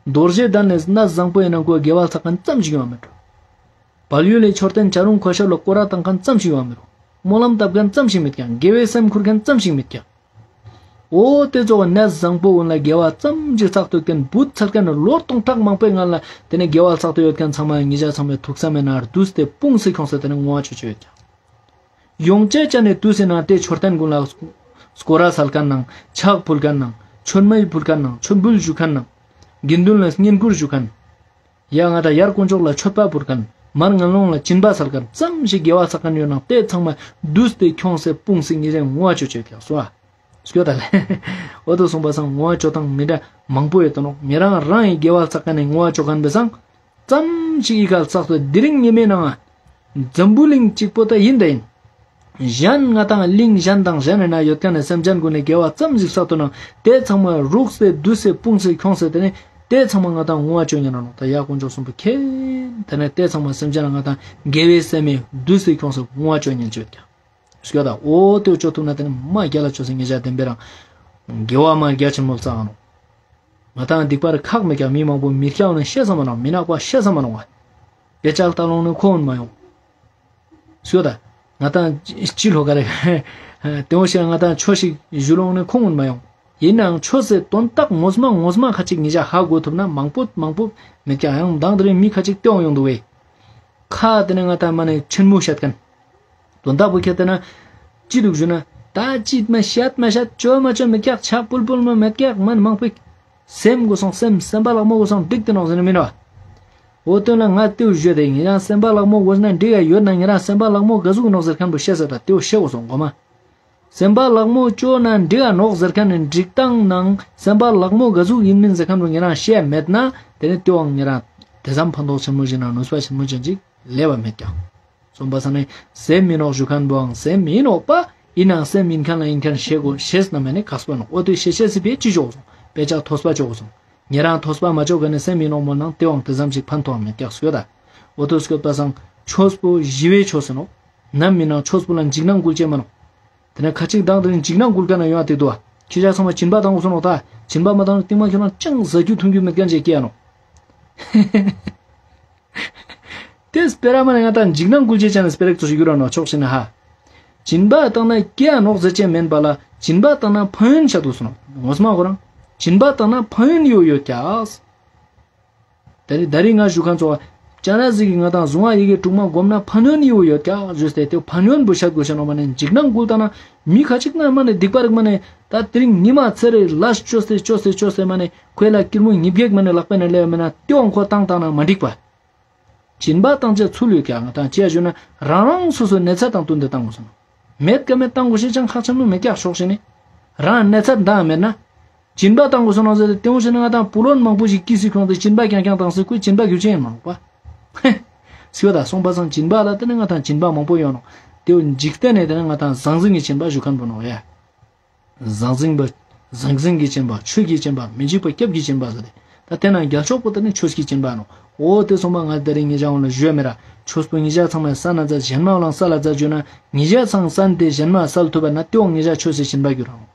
རྡོ་རྗེ་གདན་ནི་གནས་བཟང་པོའི་ནང་ངུ་དགེ་བ་བསགས་ཁན་ཙམ་ཞིག་ཡོང་མེད་འགྲོ། བལ་ཡུལ་ལི་མཆོད་རྟེན་བྱ་རུང་མཁོ་ཤོར་ལ་སྐོར་ར་བཏང་ཁན་ཙམ་ཞིག་ཡོང་མེད་འགྲོ། སྨོན་ལམ་བཏབ་ཁན་ཙམ་ཞིག་མེད་ཀྱག་དགེ་བའི་སེམས་ཁུར་ཁན་ཙམ་ཞིག་མེད་ཀྱག་འོ་དེ་ཙོགས་གནས་བཟང་པོ་ཀུན་ལ་དགེ་བ་ཙམ་ཞིག་བསགས་ཏེ་ཡོད་ཁན་བུད་ཚར་ཁན་ནི་ལོ་སྟོང་ཕྲག་མང་པོའི་སྔ་ལ་དེ་ནི་དགེ་བ་བསགས་ཏེ་ཡོད་ཁན་ཚང་མ་ཉེ་ཞ་ཚང་མའི་ཐུགས་བསམ་མེད་ན་བསྡུས་ཏེ་སྤུངས་སེ་ཁྱོངས་སེ་དེ་ནི་བསྔོ་བ་ཅོ་ཅོ་ཡོད་ཀྱག་ཡོང་ཅེས་ཅན་ནི་དུས་སི་ནང་དེ་མཆོད་རྟེན་ཀུན་ལ་སྐོར་ར་སལ་ཁན་ནང་ཕྱག་ཕུལ་ཁན་ནང་མཆོད་མེ་ཕུལ་ཁན་ནང་མཆོད་འབུལ་ཞུ་ཁན་ནང་དགེ་འདུན་ལ་བསྙེན་བཀུར་ཞུ་ཁན། ཡ་ང་ཏང་ཡར་དཀོན་མཆོག་ལ་མཆོད་པ་ཕུལ་ཁན། མར་ངན་སློང་ལ་སྦྱིན་པ་སལ་ཁན་ཙམ་ཞིག་དགེ་བ་བསགས་ཁན་ཡོད་ན་དེ་ཚང་མ་བསྡུས་ཏེ་ཁྱོངས་སེ་སྤུངས་སེ་ཉེ་ཞའི་བསྔོ་བ་ཅོ་ཅོ་ཡོད་ཀྱག་སོ། འོ་དེ་སོང་པ་སང་བསྔོ་བ་ཅོ་སྟངས་མི་འདྲ་མང་པོ་ཡོད་དོ་ནོག་ཉེ་རང་རང་ངི་དགེ་བ་བསགས་ཁན་ནི་བསྔོ་བ་ཅོ་ཁན་པའི་སང་ཙམ་ཞིག་ཡི་ག་བསགས་ཏེ་དེ་རིང་ཉི་མའི་ནང་ང་འཛམ་བུ་གླིང་གཅིག་པོ་ད་ཡིན་ད་ཡིན། གཞན་ང་ཏང་གླིང་གཞན་དང་གཞན་ནི་ན་ཡོད་ཁན་ནི་སེམས་ཅན་ཀུན་ནི་དགེ་བ་ཙམ་ཞིག་བསགས་ཏེ་ན་དེ་ཚང་མ་རུག་སེ་བསྡུས་སེ་སྤུངས་སེ་ཁྱོངས་སེ་དེ་ནི་དེ་ཚང་མ་ང་ཏང་བསྔོ་བ་ཅོ་ཉན་ན་ནོག་ད་ཡ་དཀོན་མཆོག་གསུམ་པོ་མཁྱེན། དེ་ནི་དེ་ཚང་མ་སེམས་ཅན་ལ་ང་ཏང་དགེ་བའི་སེམས་མེ་བསྡུས་སེ་ཁྱོངས་སེ་བསྔོ་བ་ཅོ་ཉན་ཅོ་ཡོད་ཀྱག་སྐྱོ་ད་འོ་དེ་ཅོ་ཐུབ་ན་དེ་ནི་མ་རྒྱལ་ལ་ཅོས་སེ་ཉེ་ཞ་བདེན་པའི་རང་དགེ་བ་མ་རྒྱ་ཆེན་མོ་བསགས་ནོག་ང་ཏང་སྡིག་པ་རི་ཁག་མེད་ཀྱག་མི་མང་པོ་མི་རྒྱལ་ནི་ཤེས་ས་མ་ནོག་མི་ནག་པ་ཤེས་ས་མ་ནོག་དཔེ་ཆ་ལྟ་ལོང་ནི་ཁོང་མ་ཡོང་། སུ་ཡོད་ད། ང་ཏང་ཅི་ལོ་ག་རེ། དེ་འོ་ཤེས་ང་ཏང་ཆོས་ཤིག་ཞུ་ལོང་ནི་ཁོང་མ་ཡོང་ ཡིན་ནའང་ཆོས་སི་དོན་དག་ངོ་མ་ངོ་མ་ཁ་ཅིག་ཉེ་ཞ་ཧ་གོ་ཐུབ་ན་མང་པོ་མང་པོ་མེད་ཀྱག། ཡང་མདང་དེ་རིང་མི་ཁ་ཅིག་ཏེ་ཡོང་ཡོང་འདུག་བས། ཁ་དེ་ནས་ང་ཏང་མ་ནེ་ཆེན་མོ་བཤད་མཁན། དོན་དག་པོ་ཁྱེར་ཏེ་ན་ཅི་འདུག་ཞུ་ན། ད་ཅི་མ་བཤད་མ་བཤད་ཅོ་མ་ཅོ་མེད་ཀྱག། ཆག་པུལ་པུལ་མ་མེད་ཀྱག། མ་ནེ་མང་པོ་སེམས་དགོས་སོང་། སེམས་སེམས་པ་ལག་མོ་དགོས་སོང་། འགྲིག་ཏེ་ནོག་ཟེར་ནི་མིན་ནོག། འོ་དོན་ལ་ང་ཏེའུ་ཞུས་ཏེ་ཉེ་རང་སེམས་པ་ལག་མོ་དགོས་ན་འགྲིག་ག་ཡོད་ན་ཉེ་རང་སེམས་པ་ལག་མོ་ག་ཟུག་ནོག་ཟེར་མཁན་པོ་ཤེས་ས་ད་ཏེའུ་ཤེས་དགོས་སོང་གོ་མ། སེམས་པ་ལག་མོ་ཅོ་ན་འགྲིག་ག་ནོག་ཟེར་མཁན་ནི་འགྲིག་སྟངས་ནང་སེམས་པ་ལག་མོ་ག་ཟུག་ཡིན་མིན་ཟེར་མཁན་པོ་ཉེ་རང་ཤེས་མེད་ན་དེ་ནི་ཏེའུ་ཉེ་རང་དེ་ཙམ་ཕན་ཐོགས་ཆེན་མོ་ཞིག་ན་ནུས་པ་ཆེན་མོ་ཅན་ཅིག་ལེབ་བ་མེད་ཀྱག། སོང་པ་སང་ནི་སེམས་མིན་ནོག་ཞུ་མཁན་པོའང་སེམས་མིན་ནོག་པ། ཡིན་ནའང་སེམས་མིན་མཁན་ལ་ཡིན་མཁན་ཤེས་དགོས་ཤེས་ན་མེད་ནི་ཁག་པོ་ནོག། འོ་དེ་ཤེས་ཤེས་སི་ཕིའ་ཅི་ཅོ་དགོས་སོང་། དཔེ་ཆ་ཐོས་པ་ཅོ་དགོས་སོང་། ཉེ་རང་ཐོས་པ་མ་ཅོ་མཁན་ནི་སེམས་མིན་ནོག་མོལ་ནང་ཏེའུ་དེ་ཙམ་ཞིག་ཕན་ཐོགས་མེད་ཀྱག་སྐྱོད་ད། འོ་དེ་སྐྱོད་པ་སང་ཆོས་པོ་ཞི་བའི་ཆོས་ཟེར་ནོག། ནམ་མིན་ན་ཆོས་པོ་ལ་འཇིགས་སྣང་འགུལ་ཅེས་མ་ནོག། དེ་ནས་ཁ་ཅིག་མདང་དེ་རིང་འཇིགས་སྣང་འགུལ་མཁན་ན་ཡོང་བ་དེ་འདུག་བ། ཁྱེད་ཅག་ཚང་མ་སྦྱིན་པ་བཏང་དགོས་སོང་ནོག་ད། སྦྱིན་པ་མ་བཏང་ན་རྟིང་མ་ཁྱོད་རང་ཅང་ཟ་རྒྱུ་འཐུང་རྒྱུ་མེད་མཁན་ཅིག་སྐྱེ་ཡ་ནོག། དེ་སྤེ་ར་མ་ནེ་ང་ཏང་འཇིགས་སྣང་འགུལ་ཅེས་ཅན་ནི་སྤེ་ར་ཙོགས་ཤིག་གྱུར་ར་ནོག་ཆོག་ཤེས་ན་ཧ། སྦྱིན་པ་བཏང་ན་སྐྱེ་ཡ་ནོག་ཟེར་ཅེས་མེན་པ་ལ་སྦྱིན་པ་བཏང་ན་ཕན་ཡོན་ཆ་འདུག་སོང་ནོག། ངོ་མ་ཁོ་རང་སྦྱིན་པ་བཏང་ན་ཕན་ཡོན་ཡོད་ཡོད་ཀྱག། དེ་རིང་ད་རིང་ང་ཞུ་མཁན་ཚོ་བ། ཅ་ན་ཟིག་གི་ང་ཏང་གཟུངས་སྔགས་ཡི་གེ་དྲུག་མ་སྒོམ་ན་ཕན་ཡོན་ཡོད་ཡོད་ཀྱག་ཞུས་ཏེ་དེ་ཕན་ཡོན་པོ་བཤད་དགོས་ཤེས་ནོག་མ་ནེ་འཇིགས་སྣང་འགུལ་བཏང་ན་མི་ཁ་ཅིག་ན་མ་ནེ་སྡིག་པ་རིག་མ་ནེ་ད་དེ་རིང་ཉི་མ་ཚེ་རེ་ལས་ཅོས་ཏེ་ཅོས་ཏེ་ཅོས་ཏེ་མ་ནེ་ཁོའི་ལ་སྐྱིར་མོ་ཉིས་བརྒྱ་མ་ནེ་ལག་པའི་ནང་ལེབ་མེད་ན་ཏེའུ་ཁོ་བཏང་བཏང་ན་མ་འགྲིག་པ། སྦྱིན་པ་བཏང་ཅེས་ཚུལ་ཡོད་ཀྱག། ང་ཏང་ཅི་ཡ་ཞུ་ན་རང་རང་སོ་སོའི་གནས་ཚད་དང་བསྟུན་ཏེ་བཏང་དགོས་སོང་། མེད་ཀ་མེད་བཏང་དགོས་ཤེས་ཅང་ཁག་ཆེན་མོ་མེད་ཀྱག་ཆོག་ཤེས་ནི། རང་གནས་ཚད་འདང་མེད་ན། སྦྱིན་པ་བཏང་དགོས་སོང་ནོག་ཟེར་ཏེ་ཏེའུ་ཞུ་ན་ང་ཏང་བུ་ལོན་མང་པོ་ཞིག་ཀི་སི་ཁྱོང་སྟེ་སྦྱིན་པ་རྐྱང་རྐྱང་བཏང་སྟེ་ཁོའི་སྦྱིན་པ་རྒྱུ་ཅན་མང་པ། སྐྱོད་ད་སོང་པ་སང་སྦྱིན་པ་ལ་དེ་ནི་ང་ཏང་སྦྱིན་པ་མང་པོ་ཡོང་ནོག། ཏེའུ་འཇིག་རྟེན་ནི་དེ་ནི་ང་ཏང་ཟང་ཟིང་གི་སྦྱིན་པ་ཞུ་མཁན་པོ་ནོག་ཡ། ཟང་ཟིང་པ། ཟང་ཟིང་གི་སྦྱིན་པ། ཆོས་ཀྱི་སྦྱིན་པ། མི་འཇིགས་པ་སྐྱབས་ཀྱི་སྦྱིན་པ་ཟེར་ཏེ། ད་དེ་ན་རྒྱལ་མཆོག་པོ་དེ་ནི་ཆོས་ཀྱི་སྦྱིན་པ་ནོག། འོ་དེ་སོང་པ་ང་དེ་རིང་ཉེ་ཞ་འོང་ལ་ཞུ་ཡ་མེད་ར། ཆོས་པོ་ཉེ་ཞ་ཚང་མའི་ས་ན་ཛད་གཞན་མའང་ས་ལ་ཛད་ཞུ་ན་ཉེ་ཞ་ཚང་སན་ཏེ་གཞན་མ་སལ་ཐུབ་པ་ན་ཏེའུ་ཉེ་ཞ་ཆོས་སི་སྦྱིན་པ་གྱུར་ར་ནོག།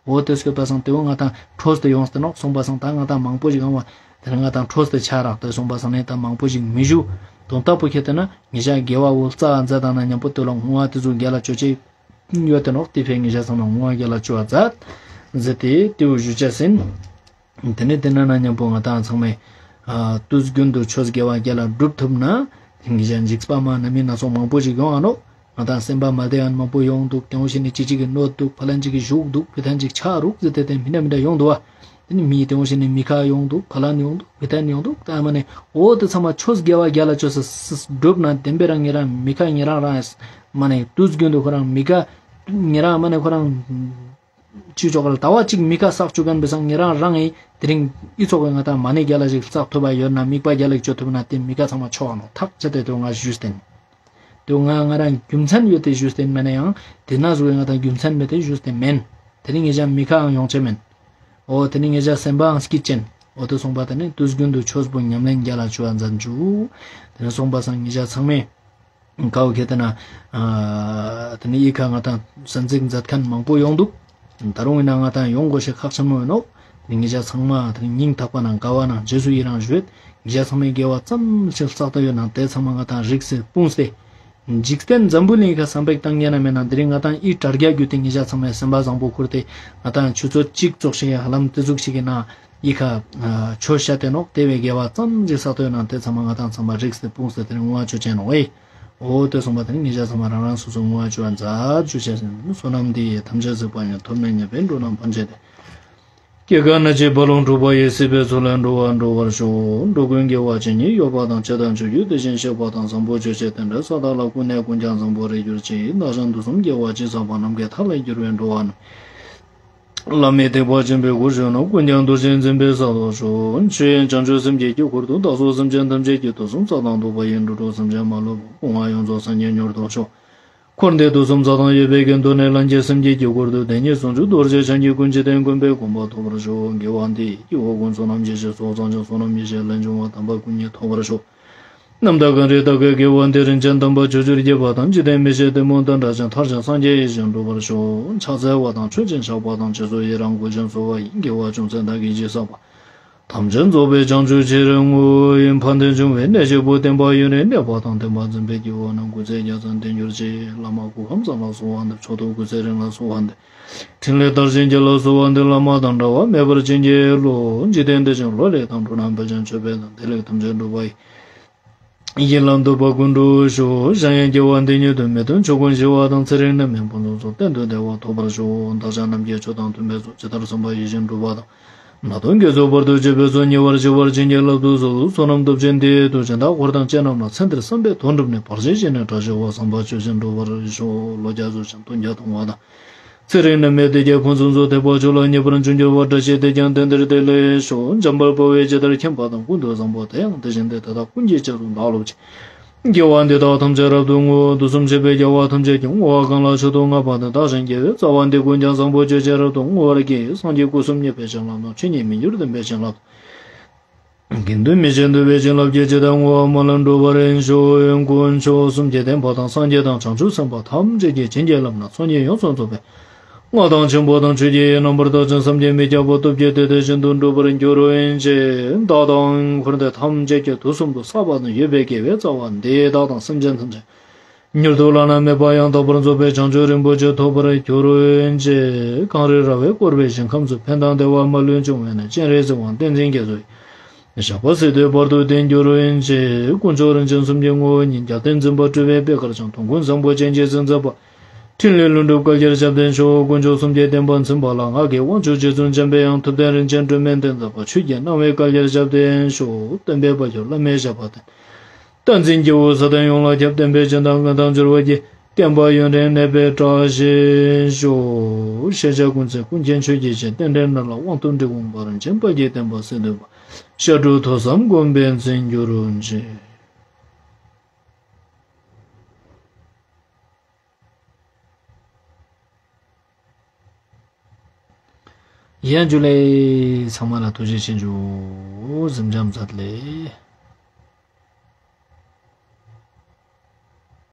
འོ་དེ་སྐྱོད་པ་སང་ཏེའུ་ང་ཏང་འཕྲོས་ཏེ་ཡོངས་ཏེ་ནོག། སོང་པ་སང་ད་ང་ཏང་མང་པོ་ཞིག་ཡོང་བ། དེ་ནི་ང་ཏང་འཕྲོས་ཏེ་ཆ་རག་ཏེ་སོང་པ་སང་ནི་ད་མང་པོ་ཞིག་མི་ཞུ། དོན་དག་པོ་ཁྱེར་ཏེ་ན་ཉེ་ཞ་དགེ་བ་འོ་ཙ་ཛད་དང་ན་མཉམ་པོ་ཏེ་ལ་བསྔོ་བ་དེ་ཚོ་རྒྱལ་ལ་ཅོ་ཅེས་ཡོད་དེ་ནོག། དེ་ཕིའ་ཉེ་ཞ་ཚང་མ་བསྔོ་བ་རྒྱལ་ལ་ཅོ་བ་ཛད་ཟེར་ཏེ་ཏེའུ་ཞུ་ཅེས་ཨིན། དེ་ནི་དེ་ན་ན་མཉམ་པོ་ང་ཏང་ཚང་མས་ཨ་དུས་རྒྱུན་དུ་ཆོས་དགེ་བ་རྒྱལ་ལ་སྒྲུབ་ཐུབ་ན་དེ་ཉེ་ཞ་འཇིགས་པ་མ་ན་མི་ན་ཚོགས་མང་པོ་ཞིག་ཡོང་ང་ནོག། ང་ཏང་སེམས་པ་མ་བདེ་ཡང་མང་པོ་ཡོང་འདུག། ཏེའུ་ཞུ་ནི་ཅི་ཅིག་གི་གནོད་འདུག། ཕ་ལན་ཅིག་གི་ཞུགས་འདུག། ཕི་ཐན་ཅིག་ཆགས་རུག་ཟེར་ཏེ་དེ་མི་འདྲ་མི་འདྲ་ཡོང་འདུག་བ། དེ་ནི་མི་ཏེའུ་ཞུ་ནི་མི་ཁ་ཡོང་འདུག། ཕ་ལན་ཡོང་འདུག། ཕི་ཐན་ཡོང་འདུག། ད་མ་ནི་འོ་དེ་ཚང་མ་ཆོས་དགེ་བ་རྒྱལ་ལ་ཅོས་ས་སྒྲུབ་ན་བདེན་པའི་རང་ཉེ་རང་མི་ཁ་ཉེ་རང་རང་ཨིན། མ་ནི་དུས་རྒྱུན་དུ་ཁོ་རང་མི་ཁ་ཉེ་རང་མ་ནི་ཁོ་རང་ཅི་ཅོག་ལ་ཟླ་བ་ཅིག་མི་ཁ་བསགས་ཅུག་མཁན་པའི་སང་ཉེ་རང་རང་ཨིན། དེ་རིང་ཨི་ཙོགས་ཀྱི་ང་ཏང་མ་ནི་རྒྱལ་ལ་ཞིག་བསགས་ཐུབ་པ་ཡོད་ན་མིག་པ་རྒྱལ་ལ་ཅོ་ཐུབ་ན་དེ་མི་ཁ་ཚང་མ་ཆོག་ནོག། ཐག་ཆད་དེ་ཏེའུ་ང་ཞུས་ཏེ་ཨིན། ཏེའུ་ང་ང་རང་རྒྱུ་མཚན་ཡོད་དེ་ཞུས་ཏེ་ཨིན་མ་ནི་ཡང་དེ་ན་ཟུག་གི་ང་ཏང་རྒྱུ་མཚན་མེད་དེ་ཞུས་ཏེ་མེན། དེ་རིང་ཉེ་ཞ་མི་ཁའང་ཡོང་ཅེས་མེན། འོ་དེ་ནི་ཉེ་ཞ་སེམས་པའང་སྐྱིད་ཅན། འོ་དེ་སོང་པ་དེ་ནི་དུས་རྒྱུན་དུ་ཆོས་པོ་ཉམས་ལེན་རྒྱལ་ལ་ཅོ་བ་ཛད་ཅུག། དེ་ནི་སོང་པ་སང་ཉེ་ཞ་ཚང་མས་ཀའོ་ཁེ་ཏེ་ན་ཨ་དེ་ནི་ཨི་ཁ་ང་ཏང་གསན་གཟིགས་མཛད་མཁན་མང་པོ་ཡོང་འདུག། ད་རུང་ཨིན་ན་ང་ཏང་ཡོང་དགོས་ཤེས་ཁག་ཆེན་མོ་ཨིན་ནོག། དེ་ནི་ཉེ་ཞ་ཚང་མ་དེ་ནི་སྙིང་ཐག་པ་ནང་དགའ་བ་ནང་རྗེས་སུ་ཡི་རང་ཞུ་ཡོད། ཉེ་ཞ་ཚང་མས་དགེ་བ་ཙམ་ཞིག་བསགས་ཏེ་ཡོད་ན་དེ་ཚང་མ་ང་ཏང་རིགས་སུ་སྤུངས་ཏེ། འཇིག་རྟེན་འཛམ་བུ་གླིང་ཁ་བསམ་པ་ཞིག་བཏང་ཉན་ན་མེད་ན་དེ་རིང་ང་ཏང་ཨི་དྲ་རྒྱ་བརྒྱུད་དེ་ཉེ་ཞ་ཚང་མས་སེམས་པ་བཟང་པོ་ཁུར་ཏེ་ང་ཏང་ཆུ་ཚོད་གཅིག་ཙོགས་ཤིག་ཧ་ལམ་དེ་ཟུག་ཞིག་གི་ནང་ཨི་ཁ་ཆོས་བཤད་དེ་ནོག། དེ་བས་དགེ་བ་ཙམ་ཞིག་བསགས་ཏེ་ཡོད་ན་དེ་ཚང་མ་ང་ཏང་ཚང་མ་རིགས་སུ་སྤུངས་ཏེ་དེ་རིང་བསྔོ་བ་ཅོ་ཅེས་ནོག་ཨེ། འོ་དེ་སོང་པ་དེ་རིང་ཉེ་ཞ་ཚང་མ་རང་རང་སོ་སོ་བསྔོ་བ་ཅོ་བ་ཛད་ཅུག་ཅེས་ཨིན། བསོད་ནམས་འདི་ཡིས་ཐམས་ཅད་གཟིགས་པ་ཉིད། ཐོབ་ནས་ཉེས་པའི་དགྲ་རྣམས་ཕམ་བྱས་ཏེ། སྐྱེ་རྒ་ན་འཆིའི་རྦ་ཀློང་འཁྲུགས་པ་ཡི། སྲིད་པའི་མཚོ་ལས་འགྲོ་བ་སྒྲོལ་བར་ཤོག། འགྲོ་ཀུན་དགེ་བ་ཇི་སྙེད་ཡོད་པ་དང་། བྱས་དང་བྱེད་རྒྱུ་དེ་བཞིན་གཤེགས་པ་དང་། བཟང་པོ་སྤྱོད་ཕྱིར་དེ་འདྲ་མཛད་པ་ལ། ཀུན་ནས་ཀུན་ཀྱང་བཟང་པོར་རིག་གྱུར་ཅིག། བདག་གཞན་དུས་གསུམ་དགེ་བ་ཅི་བསགས་པ། ནམ་མཁའི་མཐའ་ལ་སྐྱིད་པའི་འགྲོ་བ་རྣམས། ལམ་མི་ཐེག་པ་ཆེན་པོའི་སྒོར་ཞུགས་ནས། ཀུན་ཀྱང་རྡོ་རྗེ་འཛིན་པའི་ས་ལ་སོགས། ཆོས་དབྱིངས་བྱང་ཆུབ་སེམས་ཀྱི་དཀྱིལ་འཁོར་དུ། བདག་སོགས་སེམས་ཅན་ཐམས་ཅད་ཀྱི། དུག་གསུམ་རྩ་དང་བདུག་པ་ཡི། འགྲོ་དྲུག་སེམས་ཅན་མ་ལུས་པ། སྐུ་ལྔ་ཡོངས་རྫོགས་སངས་རྒྱས་མྱུར་ཐོབ་ཤོག། འཁོར་འདས་དུས་གསུམ་རྩ་དང་ཡོད་པའི་དགེ་འདུན་ནི། ལྷན་སྐྱེས་སེམས་ཀྱི་དཀྱིལ་འཁོར་དུ། དེ་ཉིད་ཟུང་འཇུག་རྡོ་རྗེ་འཆང་གི་སྐུ་མཆོད་དེ། མགོན་པོའི་གོ་འཕང་ཐོབ་པར་ཤོག། དགེ་བ་འདི་ཡིས་སྐྱེ་བོ་ཀུན། བསོད་ནམས་ཀྱི་རྗེས་སུ་བསགས་ཤིང་། བསོད་ནམས་ཡེ་ཤེས་ལས་བྱུང་བ། དམ་པ་སྐུ་གཉིས་ཐོབ་པར་ཤོག། རྣམ་དག་གངས་རིའི་མཐའ་ཀུན་དགེ་བ་འདིས། རིན་ཆེན་དམ་པ་བརྗོད་བྱར་བགྱིས་པ་དང་། འཇིག་རྟེན་མི་ཤེས་བདེ་མོ་དང་འདྲ་ཞིང་། ཐར་ཞིང་སངས་རྒྱས་ཡིད་བཞིན་འགྲུབ་པར་ཤོག། ཕྱག་འཚལ་བ་དང་མཆོད་ཅིང་བཤགས་པ་དང་། རྗེས་སུ་ཡི་རང་བསྐུལ་ཞིང་གསོལ་བ་ཡི། དགེ་བ་ཅུང་ཟད་བདག་གིས་ཅི་བསགས་པ། ཐམས་ཅད་རྫོགས་པའི་བྱང་ཆུབ་ཕྱིར་བསྔོ་ཡི། ཕན་བདེ་འབྱུང་བའི་གནས་བཞི་པོ། བསྟན་པ་ཡུན་རིང་གནས་པ་དང་། བསྟན་པ་འཛིན་པའི་དགེ་བ་རྣམས། ཀུན་བསྩལ་རྒྱ་མཚོའི་དོན་གྱུར་ཅིག་བླ་མ་སྐུ་ཁམས་བཟང་ལ་གསོལ་བ་འདེབས། མཆོག་ཐུན་སྐུ་ཚེ་རིང་ལ་གསོལ་བ་འདེབས། ཕྲིན་ལས་མཐར་ཕྱིན་རྒྱུད་ལ་གསོལ་བ་འདེབས། བླ་མ་དང་འབྲལ་བ་མེད་པར་བྱིན་གྱིས་རློབས། འཇིག་རྟེན་འདིར་བྱུང་བློ་ལས་བཏང་། འགྲོ་རྣམས་ཕན་ཕྱིར་མཆོད་པའི་དང་། བདེ་ལེགས་ཐམས་ཅད་འགྲུབ་པ་ཡི། ཡིད་ལ་འདོད་པ་ཀུན་འགྲུབ་ཤོག་གཞན་ཡང་དགེ་བ་འདི་ཉིད་དུ། མི་མཐུན་ཕྱོགས་ཀུན་ཞི་བ་དང་། ཚེ་རིང་ནད་མེད་ཕུན་སུམ་ཚོགས། གཏན་དུ་བདེ་བ་ཐོབ་པར་ཤོག་བདག་ཅག་རྣམས་ཀྱི་མཆོག་དང་མཐུན་པའི་ཚོགས། ཇི་ལྟར་བསམ་པ་ཡིད་བཞིན་འགྲུབ་པ་དང་། ནད་གདོན་བགེགས་ཚོགས་བར་དུ་གཅོད་པའི་ཚོགས། ཉེ་བར་ཞི་བར་བྱིན་གྱིས་བརླབ་ཏུ་གསོལ། བསོད་ནམས་སྟོབས་ཆེན་འདི་ཡིས་ཐུགས་རྗེ་ཆེ། བདག་འཁོར་དང་བཅས་རྣམས་ལ། ཚེ་འདིར་བསམ་པའི་དོན་འགྲུབ་ནས། བར་ཆད་ཞི་ནས་བཀྲ་ཤིས་པ། བསམ་པ་ཆོས་བཞིན་འགྲུབ་པར་ཤོག་ལོ་བརྒྱ་ཚོ་ཞིང་དུས་བརྒྱ་སྟོང་བ་དང་། ཚེ་རིང་ནད་མེད་བདེ་རྒྱས་ཕུན་སུམ་ཚོགས། ཐེག་པ་མཆོག་ལ་ངེས་པར་འབྱོན་གྱུར་པ། བཀྲ་ཤིས་བདེ་ཆེན་གཏན་དུ་བདེ་ལེགས་ཤོག་འཇམ་དཔལ་དཔའ་བོས་ཇི་ལྟར་མཁྱེན་པ་དང་། ཀུན་ཏུ་བཟང་པོ་དེ་ཡང་དེ་བཞིན་ཏེ། དེ་དག་ཀུན་གྱི་རྗེས་སུ་བདག་སློབ་ཅིང་། དགེ་བ་འདི་དག་ཐམས་ཅད་རབ་ཏུ་བསྔོ། དུས་གསུམ་མཆོད་པའི་རྒྱལ་བ་ཐམས་ཅད་ཀྱིས། བསྔོ་བ་གང་ལ་མཆོག་ཏུ་བསྔགས་པ་དེས། བདག་གཞན་དགེ་བའི་རྩ་བ་འདི་ཀུན་ཀྱང་། བཟང་པོ་སྤྱོད་ཕྱིར་རབ་ཏུ་བསྔོ་བར་བགྱི། སངས་རྒྱས་སྐུ་གསུམ་བརྙེས་པའི་བྱིན་རླབས་དང་། ཆོས་ཉིད་མི་འགྱུར་བདེན་པའི་བྱིན་རླབས་དང་། དགེ་འདུན་མི་ཕྱེད་འདུ་བའི་བྱིན་རླབས་ཀྱིས། ཇི་ལྟར་བསྔོ་བ་མ་ལུས་འགྲུབ་པར་ཤོག་དཀོན་མཆོག་གསུམ་གྱི་བསྟན་པ་དང་། སངས་རྒྱས་དང་བྱང་ཆུབ་སེམས་དཔའ་ཐམས་ཅད་ཀྱི་བྱིན་གྱིས་བརླབས་ནས། ཚོགས་གཉིས་ཡོངས་སུ་རྫོགས་པའི་མངའ་ཐང་ཆེན་པོ་དང་། ཆོས་ཀྱི་དབྱིངས་རྣམ་པར་དག་ཅིང་། བསམ་གྱིས་མི་ཁྱབ་པ་སྟོབས་ཀྱིས་བཏུད་དེ། ཤིན་ཏུ་འགྲུབ་པར་འགྱུར་རོ་ཨིན་ཅེས། བདག་དང་འཁོར་འདས་ཐམས་ཅད་ཀྱི་དུས་གསུམ་དུ་བསགས་པ་དང་ཡོད་པའི་དགེ་བའི་རྩ་བ་འདི་བདག་དང་སེམས་ཅན་ཐམས་ཅད་མྱུར་དུ་བླ་ན་མེད་པ་ཡང་དག་པར་རྫོགས་པའི་བྱང་ཆུབ་རིན་པོ་ཆེ་ཐོབ་པར་འགྱུར་རོ་ཨིན་ཅེས། གངས་རི་ར་བས་བསྐོར་བའི་ཞིང་ཁམས་སུ། ཕན་དང་བདེ་བ་མ་ལུས་འབྱུང་བའི་གནས། སྤྱན་རས་གཟིགས་དབང་བསྟན་འཛིན་རྒྱ་མཚོ་ཡི། ཞབས་པད་སྲིད་མཐའི་བར་དུ་བརྟན་འགྱུར་རོ་ཨིན་ཅེས། དཀོན་མཆོག་རིན་ཆེན་གསུམ་གྱི་ངོ་བོ་ཉིད། རྒྱལ་བསྟན་འཛིན་པ་སྤྲུལ་པའི་པད་དཀར་འཆང་། དོན་ཀུན་བཟང་པོ་སྤྱན་གྱིས་གཟིགས་མཛད་པ། ཕྲིན་ལས་ལྷུན་གྲུབ་བསྐལ་བརྒྱར་ཁྱབ་བརྟན་ཤོག་དཀོན་མཆོག་གསུམ་གྱི་བསྟན་པ་འཛིན་པ་ལ། ངག་གི་དབང་ཕྱུག་རྗེ་བཙུན་འཇམ་པའི་དབྱངས། ཐུབ་བསྟན་རིན་ཆེན་སྒྲོན་མེ་གདན་མཛད་པ། ཆོས་ཀྱི་སྣང་བས་བསྐལ་བརྒྱར་ཁྱབ་བརྟན་ཤོག་བསྟན་པའི་དཔལ་གྱུར་བླ་མའི་ཞབས་པད་བརྟན། བསྟན་འཛིན་སྐྱེ་བོ་སྲ་བརྟན་ཡོངས་ལ་ཁྱབ། བསྟན་པའི་སྤྱི་དང་ཀུན་དང་འབྱོར་བ་ཡི། བསྟན་པ་ཡུན་རིང་གནས་པའི་བཀྲ་ཤིས་ཤོག་ཤེས་བྱ་ཀུན་གསལ་ཀུན་མཁྱེན་ཆོས་ཀྱི་རྗེ། རྟེན་འབྲེལ་ནོར་ལྷ་དབང་ཐུབ་འབྲི་གུང་པ། རིན་ཆེན་དཔལ་གྱི་བསྟན་པ་སྲིད་མཐའི་བར། བཤད་སྒྲུབ་ཐོས་བསམ་སྒོམ་པས་འཛིན་གྱུར་ཅིག་ཡ་ཇུ་ལེ། ཚང་མ་ལ་ཐུགས་རྗེ་ཆེ་ཇུ། གཟིམ་འཇམ་མཛད་ལེ།